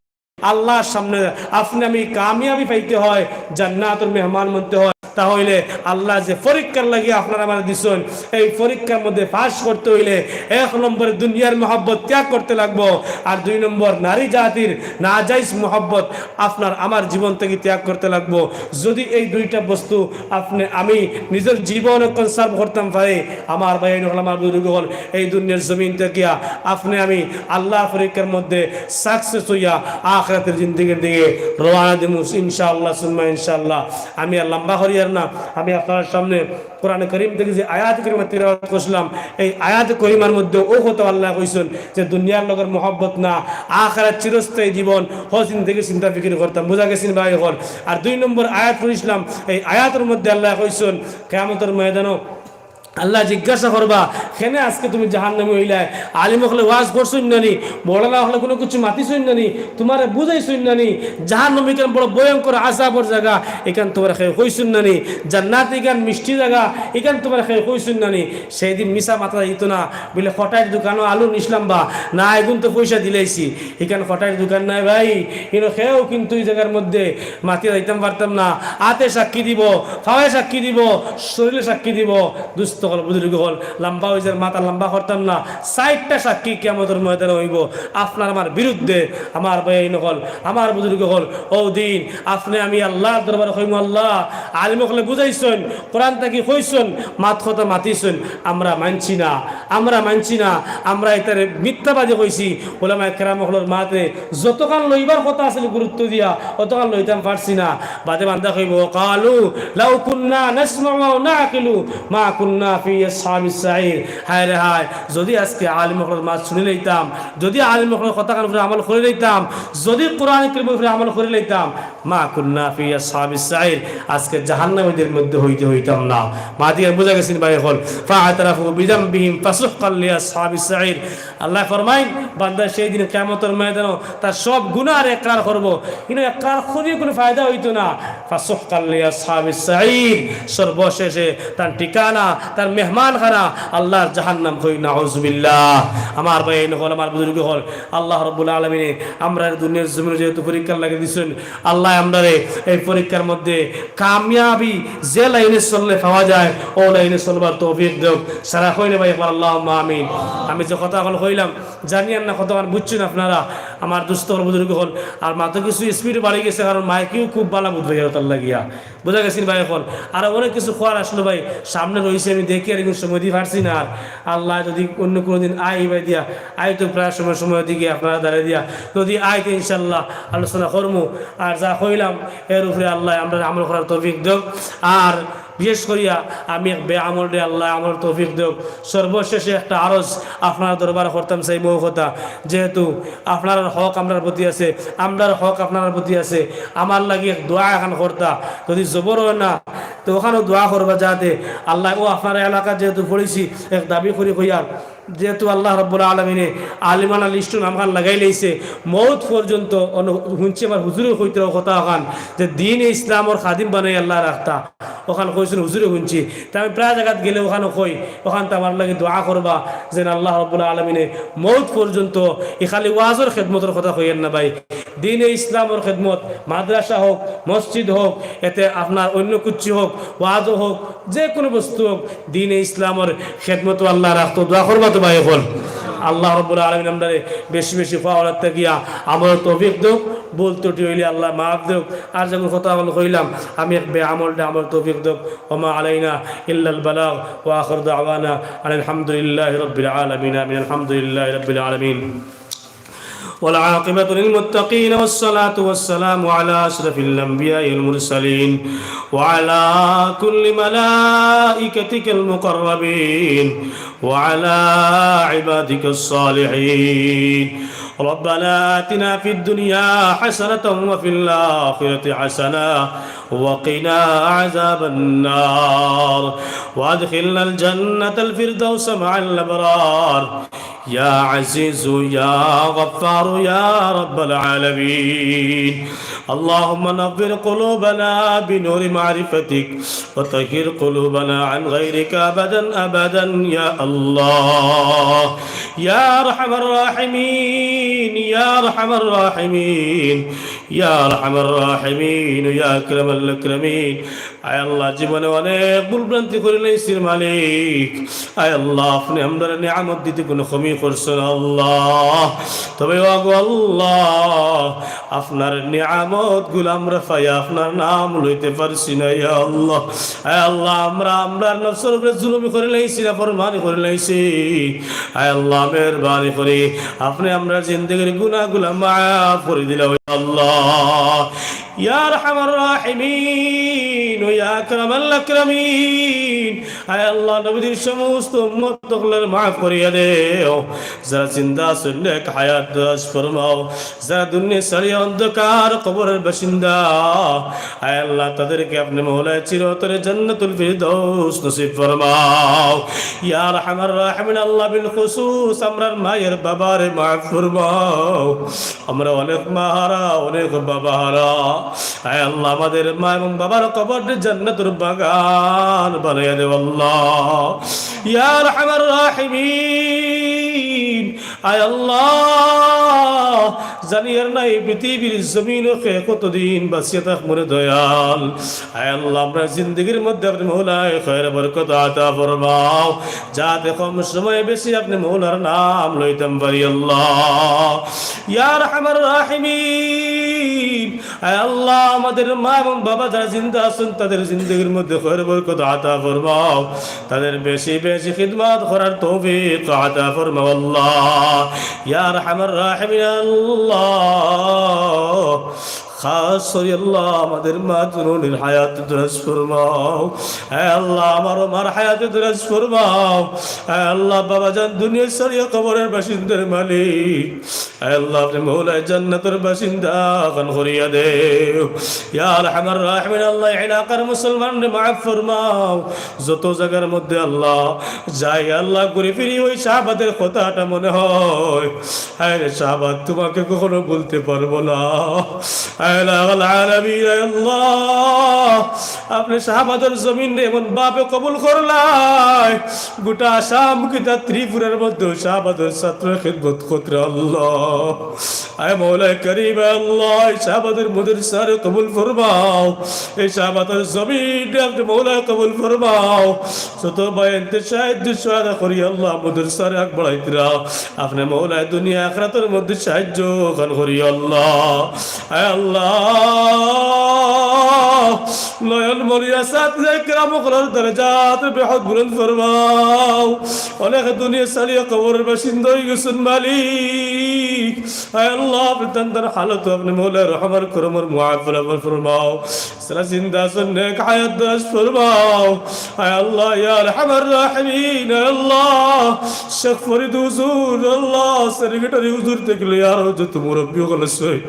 আল্লাহর সামনে আপনে আমি কামিয়াবি পাইতে হয়, জান্নাতর মেহমান বনতে হয়, তাহলে আল্লায় যে পরীক্ষার লাগি আপনার আমারে দিছইন, এই পরীক্ষার মধ্যে পাস করতে অইলে এক নম্বরে দুনিয়ার মহব্বত ত্যাগ করতে লাগবো, আর দুই নম্বর নারী জাতির নাজাইজ মহব্বত আপনার আমার জীবন থাকি ত্যাগ করতে লাগবো। যদি এই দুইটা বস্তু আপনে আমি নিজর জীবন কনজার্ভ করতাম পারি, আমার ভাই অকল, আমার বুজুর্গ অকল, এই দুনিয়ার জমিন থাকিয়া আপনে আমি আল্লাহর পরীক্ষার মধ্যে সাকসেস অইয়া আখিরাতর জিন্দেগির দিকে রওয়ানা দিমু ইনশাআল্লাহ সুম্মা ইনশাআল্লাহ। আমি আর লম্বা করিয়ার না, আমি আপনার সামনে কোরআন করিম থাকি যে আয়াত করিমা তিলাওয়াত করছিলাম, এই আয়াত করিমার মধ্যে অউ কথা আল্লায় কইছইন যে দুনিয়ার লগর মহব্বত না, আখিরাত চিরস্থায়ী জীবন, অউ জিন্দেগির চিন্তা ফিকির করতাম। বুঝা গেছে নি ভাই অকল? আর দুই নম্বর আয়াত পড়ছিলাম, এই আয়াতর মধ্যে আল্লায় কইছইন, কিয়ামতর ময়দানো আল্লায় জিজ্ঞাসা করবা, "কেনে আজকে তুমি জাহান্নামী অইলায়? আলিম অকলে ওয়াজ করছইন না নি, মৌলানা অকলে কুনু কিছু মাতিছইন না নি, তুমারে বুঝাইছইন না নি? জাহান্নাম ইখান বড় ভয়ঙ্কর আযাবর জাগা, ইখান তুমারে কেউ কইছইন না নি? জান্নাত ইখান মিষ্টি জাগা, ইখান তুমারে কেউ কইছইন না নি?" সেই দিন মিছা মাতা যাইতো না, বলে, "কটাইর দোকানো আলু নিছলাম বা, না, এগুন তো পয়সা দিলাইছি।" ইখান কটাইর দোকান নায় ভাই, ইনো কেউ কিন্তু ই জাগার মধ্যে মাতিয়া যাইতাম পারতাম না। আতে সাক্ষী দিবো, পাওয়ে সাক্ষী দিবো, শরীরে সাক্ষী দিবো। দোস্ত হকল, বুজুর্গ হকল, লম্বা অইযার, মাত আর লম্বা করতাম না। চাইরটা সাক্ষী কিয়ামতর ময়দানে অইবো আপনার আমার বিরুদ্ধে। আমার ভাইয়াইন হকল, আমার বুজুর্গ হকল, অউ দিন আপনে আমি আল্লার দরবারে কইমু, "আল্লা, আলিম হকলে বুঝাইছইন, কোরআন থাকি কইছইন, মাত কথা মাতিছইন, আমরা মানছি না, আমরা মানছি না, আমরা ইতারে মিথ্যাবাদী কইছি।" উলামায়ে কেরাম হকলর মাতে যতখান লইবার কথা আছিল গুরুত্ব দিয়া, অতখান লইতাম পারছি না। বাদে বান্দা কইবো, "কালু লাউ কুন্না নাসমাউ আও নাকিলু মা কুন্না ফি আসহাবিস সাইর।" হায় রে হায়, যুদি আজকে আলিম হকলর মাত হুনি লইতাম, যুদি আলিম হকলর কথাখান উপরে আমল করি লইতাম, যুদি কোরআন করিমর উপরে আমল করি লইতাম, মা কুন্না ফি আসহাবিস সাইর, আজকে জাহান্নামীদের মধ্যে হইতে হইতাম না। মাতিয়া বুঝা গেছেনি ভাই হকল? ফাআতারাফু বিযামবিহিম ফাসুহকাল লিআসহাবিস সাইর। আল্লায় ফরমাইন, বান্দা সেই দিন কিয়ামতর ময়দানো তার সব গুনার একরার করবো, কিন্তু একরার করিয়া কুনু ফায়দা অইতো না। ফাসুহকাল লিআসহাবিস সাইর, সর্বশেষে তার ঠিকানা, তার মেহমানখানা আল্লার জাহান্নাম। কই নাউজুবিল্লাহ। আমার ভাইয়াইন হকল, আমার বুজুর্গ হকল, আল্লা রাব্বুল আলামিনে আমরারে দুনিয়ার জমিনো যেহেতু পরীক্ষার লাগি দিছইন, আল্লায় আমরারে এই পরীক্ষার মধ্যে কামিয়াবি যে লাইনে চললে পাওয়া যায়, অউ লাইনে চলবার তৌফিক দেউক। সারা কইন ভাই একবার আল্লাহুম্মা আমিন। আমি যে কথা অখন কইলাম, জানি আর না কতখান বুঝছইন আপনারা, আমার দোস্ত হকল, বুজুর্গ হকল। আর মাতো কিছু স্পিড বাড়ি গেছে, কারণ মাইকেও খুব বালা বুঝ ভাই তার লাগিয়া। বুঝা গেছেনি ভাই হকল? আর অনেক কিছু কওয়ার আছিল ভাই, সামনে রইছে, আমি দেখি আর এখন সময় দি পারছি না। আর আল্লায় যুদি অন্য কুনু দিন আই ভাই দিয়া, আই তো প্রায় সময় সময় দিকে আপনারা দাঁড়াই দিয়া, যুদি আই তো ইনশাআল্লাহ আলোচনা করমু। আর যা কইলাম এর উপরে আল্লায় আমরারে আমল করার তৌফিক দেউক। আর বিশেষ করিয়া আমি এক বেআমলরে আল্লায় আমলর তৌফিক দেউক। সর্বশেষে একটা আরজ আপনার দরবারে করতাম চাই, মৌ কথা, যেহেতু আপনারার হক আমরার প্রতি আছে, আমরার হক আপনারার প্রতি আছে, আমার লাগি এক দোয়া এখান করতা, যুদি জবর অয় না, তো অখানও দোয়া করবা, যাতে আল্লায় অউ আপনার এলাকা যেহেতু পড়ছি, এক দাবি করি কইয়ার, যেহেতু আল্লা রাব্বুল আলামিনে আলিমানা লিস্টো নামখান লাগাই লাইছে, মউত পর্যন্ত অন-, হুনছি আমার হুজুরে কইতরা কথা অখান, যে দ্বীনে ইসলামর খাদিম বানাই আল্লায় রাখতা, অখান কইছইন হুজুরে হুনছি। তে আমি প্রায় জাগাত গেলে অখানও কই, অখান তো আমার লাগি দোয়া করবা, যেন আল্লা রাব্বুল আলামিনে মউত পর্যন্ত ই খালি ওয়াজর খেদমতর কথা কইয়ের না ভাই, দ্বীনে ইসলামর খেদমত, মাদ্রাসা হউক, মসজিদ হউক, এতে আপনার অন্য কুচ্ছু হউক, ওয়াজও হউক, যে কুনু বস্তু হউক, দ্বীনে ইসলামর খেদমতো আল্লায় রাখতো। দোয়া করবা তো ভাই হকল। আল্লা রাব্বুল আলামিন আমরারে বেশি বেশি পড়ার থাকিয়া আমলর তৌফিক দেউক, ভুল ত্রুটি অইলে আল্লায় মাফ দেউক। আর যেগুন কথা অখন কইলাম, আমি এক বেআমলরে আমলর তৌফিক দেউক। ওমা আলাইনা ইল্লাল বালাগ। ওয়া আখিরু দাওয়ানা আনিল হামদুলিল্লাহি রাব্বিল আলামিন। আমিন। আলহামদুলিল্লাহি রাব্বিল আলামিন। والعاقبة للمتقين، والصلاة والسلام على أشرف الأنبياء والمرسلين، وعلى كل ملائكتك المقربين، وعلى عبادك الصالحين. ربنا آتنا في الدنيا حسنة وفي الآخرة حسنة وقنا عذاب النار، وأدخلنا الجنة الفردوس مع الأبرار. يا عزيز يا غفار يا رب العالمين. اللهم نور قلوبنا بنور معرفتك، وطهر قلوبنا عن غيرك أبدا أبدا يا الله. يا أرحم الراحمين، يا أرحم الراحمين، يا أرحم الراحمين، يا أكرم الأكرمين. আয় আল্লাহ, জীবনে অনেক ভুল ভ্রান্তি করি লাইছি মালিক। আয় আল্লাহ, আপনে আমরারে নিয়ামত দিতে কুনু কমি করছো না আল্লাহ। তবে ওগো আল্লাহ, আপনার নিয়ামতগুলা আমরা পাইয়া আপনার নাম লইতে পারছি না, ইয়া আল্লাহ। আয় আল্লাহ, আমরা আমরার নফসর উপরে জুলুমি করি লাইছি, নাফরমানি করি লাইছি। আয় আল্লাহ, মেহেরবানি করি আপনে আমরার জিন্দেগির গুনাহগুলা মাফ করি দিলাও, ইয়া আল্লাহ। يا أرحم الراحمين، يا أكرم الأكرمين। আয় আল্লাহ, নবীজির সমস্ত উম্মত অকলরে মাফ করিয়া দেও। যারা জিন্দা আছইন, নেক হায়াত দারাজ ফরমাও। যারা দুনিয়া ছাড়িয়া অন্ধকার কবরের বাসিন্দা, আয় আল্লাহ, তাদেরকে আপনে মওলায় চিরতরে জান্নাতুল ফিরদাউস নসিব ফরমাও। ইয়া আরহামার রাহিমিন, আল্লাহ, বিল খুসুস আমরার মায়ের বাবারে মাফ ফরমাও। আমরা অনেক মাহারা, অনেক বাবাহারা। আয় আল্লাহ, আমাদের মা এবং বাবার কবরটি জান্নাতুর বাগান বানাইয়া দেও আল্লাহ। ইয়া আরহামার রাহিমিন, আয় আল্লাহ, জানিয়ার নাই পৃথিবীর জমিনো কে কতদিন বাঁচিয়া থাকমু রে দয়াল। আয় আল্লাহ, আমরার জিন্দেগির মধ্যে আপনে মওলায় খয়ের বরকত আতা ফরমাও, যাতে কম সময়ে বেশি আপনে মওলার নাম লইতাম পারি আল্লাহ। ইয়া আরহামার রাহিমিন, আয় আল্লাহ, আমাদের মা এবং বাবা যারা জিন্দা আছইন, তাদের জিন্দেগির মধ্যে খয়ের বরকত আতা ফরমাও, তাদের বেশি বেশি খিদমত করার তৌফিক আতা ফরমাও আল্লাহ। ইয়া আরহামার রাহিমিন আল্লাহ, খাস করি আল্লাহ, আমাদের মা জননীর হায়াত দরাজ ফরমাও। আয় আল্লাহ, আমার মার হায়াত দরাজ ফরমাও। আয় আল্লাহ, বাবা জান দুনিয়া ছাড়িয়া কবরের বাসিন্দার মালিক, আয় আল্লাহ, আপনে মওলায় জান্নাতর বাসিন্দা খান করিয়া দেও। ইয়া আরহামার রাহিমিন আল্লাহ, এলাকার মুসলমানরে মাফ ফরমাও। যত জাগার মধ্যে আল্লাহ যাই আল্লাহ ঘুরি ফিরি ওই শাহবাদের কথাটা মনে হয়। আয় রে শাহবাদ, তোমাকে কখনো ভুলতে পারবো না। আয় আল্লাহ, আয় আল্লাহ, আপনে শাহবাদের জমিনরে এমন ভাবে কবুল করলায়, গোটা আসাম কিতা ত্রিপুরার মধ্যে শাহবাদের ছাত্র খিদমত করতে আল্লাহ। আয় মওলায় করিম, আয় আল্লাহ, এই শাহবাদের মাদ্রাসারে কবুল ফরমাও, এই শাহবাদের জমিনরে আপনে মওলায় কবুল ফরমাও। যত ভাইয়াইন্তে সাহায্য সহায়তা করি আল্লাহ, মাদ্রাসারে আগ বাড়াইতরা, আপনে মওলায় দুনিয়া আখিরাতর মধ্যে সাহায্য খান করি আল্লাহ। আয় আল্লাহ, নয়ন মরিয়া সাথে কেরাম অকলর দরজাত বেহদ বুলন্দ ফরমাও। অনেকে দুনিয়া ছাড়িয়া কবরের বাসিন্দা অই গেছইন মালিক। আয় আল্লাহ, আপনে তান তান হালত আপনে মওলায় রহমর করমর মুআফালা ফরমাও। যারা জিন্দা আছইন নেক হায়াত দরাজ ফরমাও। আয় আল্লাহ, ইয়া আরহামার রাহিমিন, আয় আল্লাহ, শেখ ফরিদ হুজুর, আল্লাহ, সেক্রেটারি হুজুর থাকি লইয়া আরো যত মুরব্বি অকল আছইন,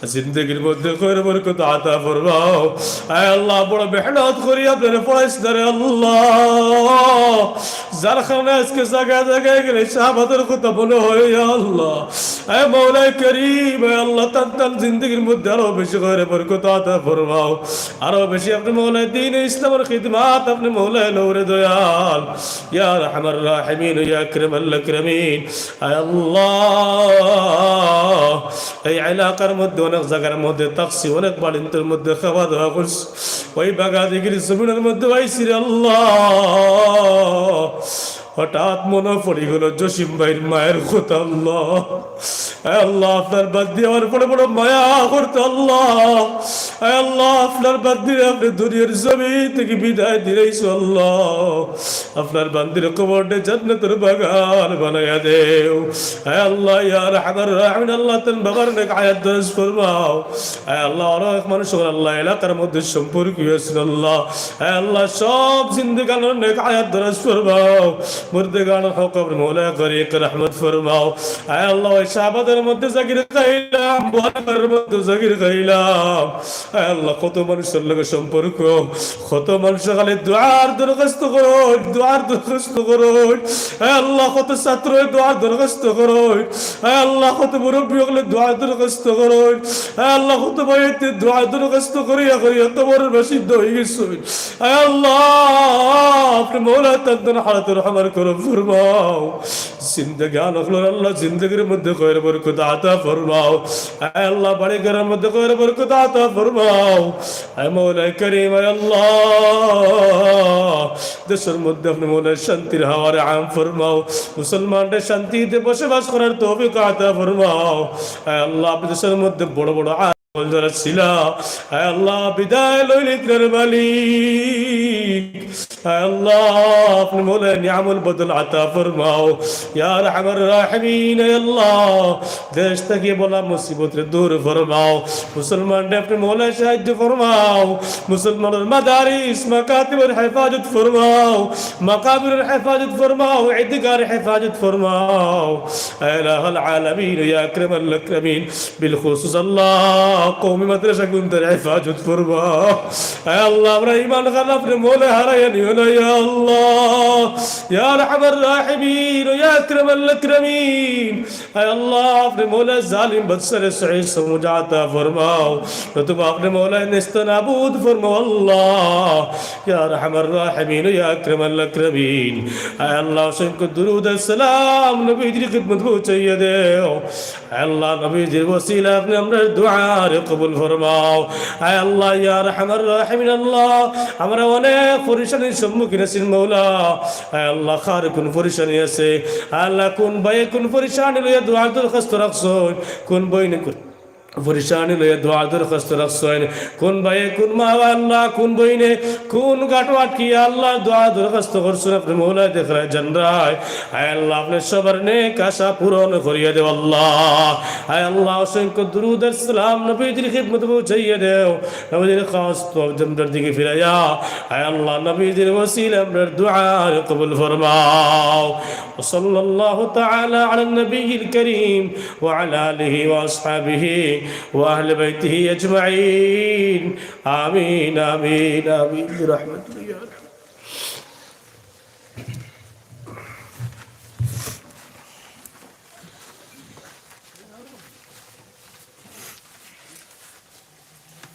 জিন্দেগির মধ্যে খয়ের বরকত আতা ফরমাও। আয় আল্লাহ, বড় মেহনত করি আপনারে পড়াইছলা রে আল্লাহ, যার কারণে আজকে জাগায় জাগায় গেলে শাহবাদের কথা মনে হয়, ইয়া আল্লাহ। আয় মওলায় করিম, আয় আল্লাহ, তান তান জিন্দেগির মধ্যে আরো বেশি খয়ের বরকত আতা ফরমাও, আরো বেশি আপনে মওলায় দ্বীন ইসলামর খিদমত আপনে মওলায় লও রে দয়াল। ইয়া আরহামার রাহিমিন, ইয়া আকরামাল আকরামিন। আয় আল্লাহ, এই এলাকার মধ্যে অনেক জাগার মধ্যে থাকছি, অনেক বাড়িন্তর মধ্যে খাওয়া দাওয়া করছি, ওই বাগাদিগির জমিনর মধ্যে আইছি রে আল্লাহ। হঠাৎ মনো পড়ি গেল জসিম ভাইর মায়ের কথা আল্লাহ। আয় আল্লাহ, আপনার বান্দি আমার বড় বড় মায়া করতো আল্লাহ। আয় আল্লাহ, আপনার বান্দিরে আপনে দুনিয়ার জমিন থাকি বিদায় দিলাইছো আল্লাহ। আপনার বান্দির কবররে জান্নাতের বাগান বানাইয়া দেও। আয় আল্লাহ, ইয়া আরহামার রাহিমিন, আল্লাহ, তান বাবার নেক হায়াত দরাজ ফরমাও। আয় আল্লাহ, আরো এক মানুষ আল্লাহ এলাকার মধ্যে সম্পর্ক হয়েছেন আল্লাহ। আয় আল্লাহ, সব জিন্দেগানর নেক হায়াত দরাজ ফরমাও। মুর্দেগানর হক আপনে মওলায় গরিক রহমত ফরমাও। আয় আল্লাহ, ওই শাহবাদের মধ্যে জাগির খাইলাম, বুহানগরের মধ্যে জাগির খাইলাম। আয় আল্লাহ, কত মানুষর লগে সম্পর্ক, কত মানুষ খালি দোয়ার দরখাস্ত করইন, দোয়ার দরখাস্ত করইন। আয় আল্লাহ, কত ছাত্র দোয়ার দরখাস্ত করইন। আয় আল্লাহ, কত মুরব্বি অকলে দোয়ার দরখাস্ত করইন। আয় আল্লাহ, কত ভাইয়াইন্তে দোয়ার দরখাস্ত করিয়া করিয়া কবরের বাসিন্দা অই গেছইন। আয় আল্লাহ, আপনে মওলা তান তান হালাত রহমর করম ফরমাও। জিন্দেগান অকলর আল্লাহ জিন্দেগির মধ্যে খয়ের বরকত আতা ফরমাও। আয় আল্লাহ, বাড়ি ঘরর মধ্যে খয়ের বরকত আতা ফরমাও। আয় মওলায় করিম, আয় আল্লাহ, দেশর মধ্যে আপনে মওলায় শান্তির হাওয়ারে আম ফরমাও। মুসলমানরে শান্তিতে বসবাস করার তৌফিক আতা ফরমাও। আয় আল্লাহ, আপনে দেশর মধ্যে বড় বড় আ- যারা ছিলা, আয় আল্লাহ, বিদায় লইলিতরার মালিক। আয় আল্লাহ, আপনে মওলায় নিয়ামল বদল আতা ফরমাও। ইয়া আরহামার রাহিমিন, আয় আল্লাহ, দেশ থাকি বালা মুসিবতরে দূর ফরমাও। মুসলমানরে আপনে মওলায় সাহায্য ফরমাও। মুসলমানর মাদারিস, মাকাতিবর হেফাজত ফরমাও। মাকাবিরর হেফাজত ফরমাও, ইদগার হেফাজত ফরমাও। আয় ইলাহাল আলামিন, ইয়া আকরামাল আকরামিন, বিল খুসুস আল্লাহ, কওমি মাদ্রাসাগুনতার হেফাজত ফরমাও। আয় আল্লাহ, আমরা ইমান খান আপনে মওলায় হারাইয়া নিও ইয়া আল্লাহ, ইয়া আরহামার রাহিমিন, ইয়া আকরামাল আকরামিন, আয় আল্লাহ, আপনে মওলা জালিম বাদশারে সহি সমঝ আতা ফরমাও, নতুবা আপনে মওলা নেস্ত নাবুদ ফরমাও আল্লাহ, ইয়া আরহামার রাহিমিন, ইয়া আকরামাল আকরামিন। আয় আল্লাহ, অসংখ্য দুরুদ আর সালাম নবীজির খিদমত পৌঁছাইয়া দেও। আয় আল্লাহ, নবীজির ওসিলা আপনে আমরার দোয়ারে কবুল ফরমাও। আয় আল্লাহ, ইয়া আরহামার রাহিমিন আল্লাহ, আমরা অনেক পরেশানির সম্মুখীন আছি মওলা। আয় আল্লাহ, কার কুন পরেশানি আছে, আয় আল্লাহ, কুন ভাইয়ে কুন পরেশানি লইয়া দোয়ার দরখাস্ত রাখছইন, কুন বইনে কুন পরেশানি লইয়া দোয়ার দরখাস্ত রাখছইন, কুন ভাইয়ে কুন মায় আল্লাহ, কুন বইনে কুন ঘাটো আটকিয়া আল্লাহ দোয়া দরখাস্ত করছইন, আপনে মওলা দেখরায় জানরায়। আয় আল্লাহ, আপনে সবার নেক আশা পূরণ করিয়া দেও আল্লাহ। আয় আল্লাহ, অসংখ্য দুরুদ আর সালাম নবীজির খিদমত পৌঁছাইয়া দেও। নবীজির খাস তওয়াফ জমরার দিকে ফিরাইয়া, আয় আল্লাহ, নবীজির ওসিলা আমরার দোয়ারে কবুল ফরমাও। وصلى الله تعالى على النبي الكريم وعلى آله وأصحابه وأهل بيته أجمعين. آمين، آمين، آمين، برحمتك يا أرحم.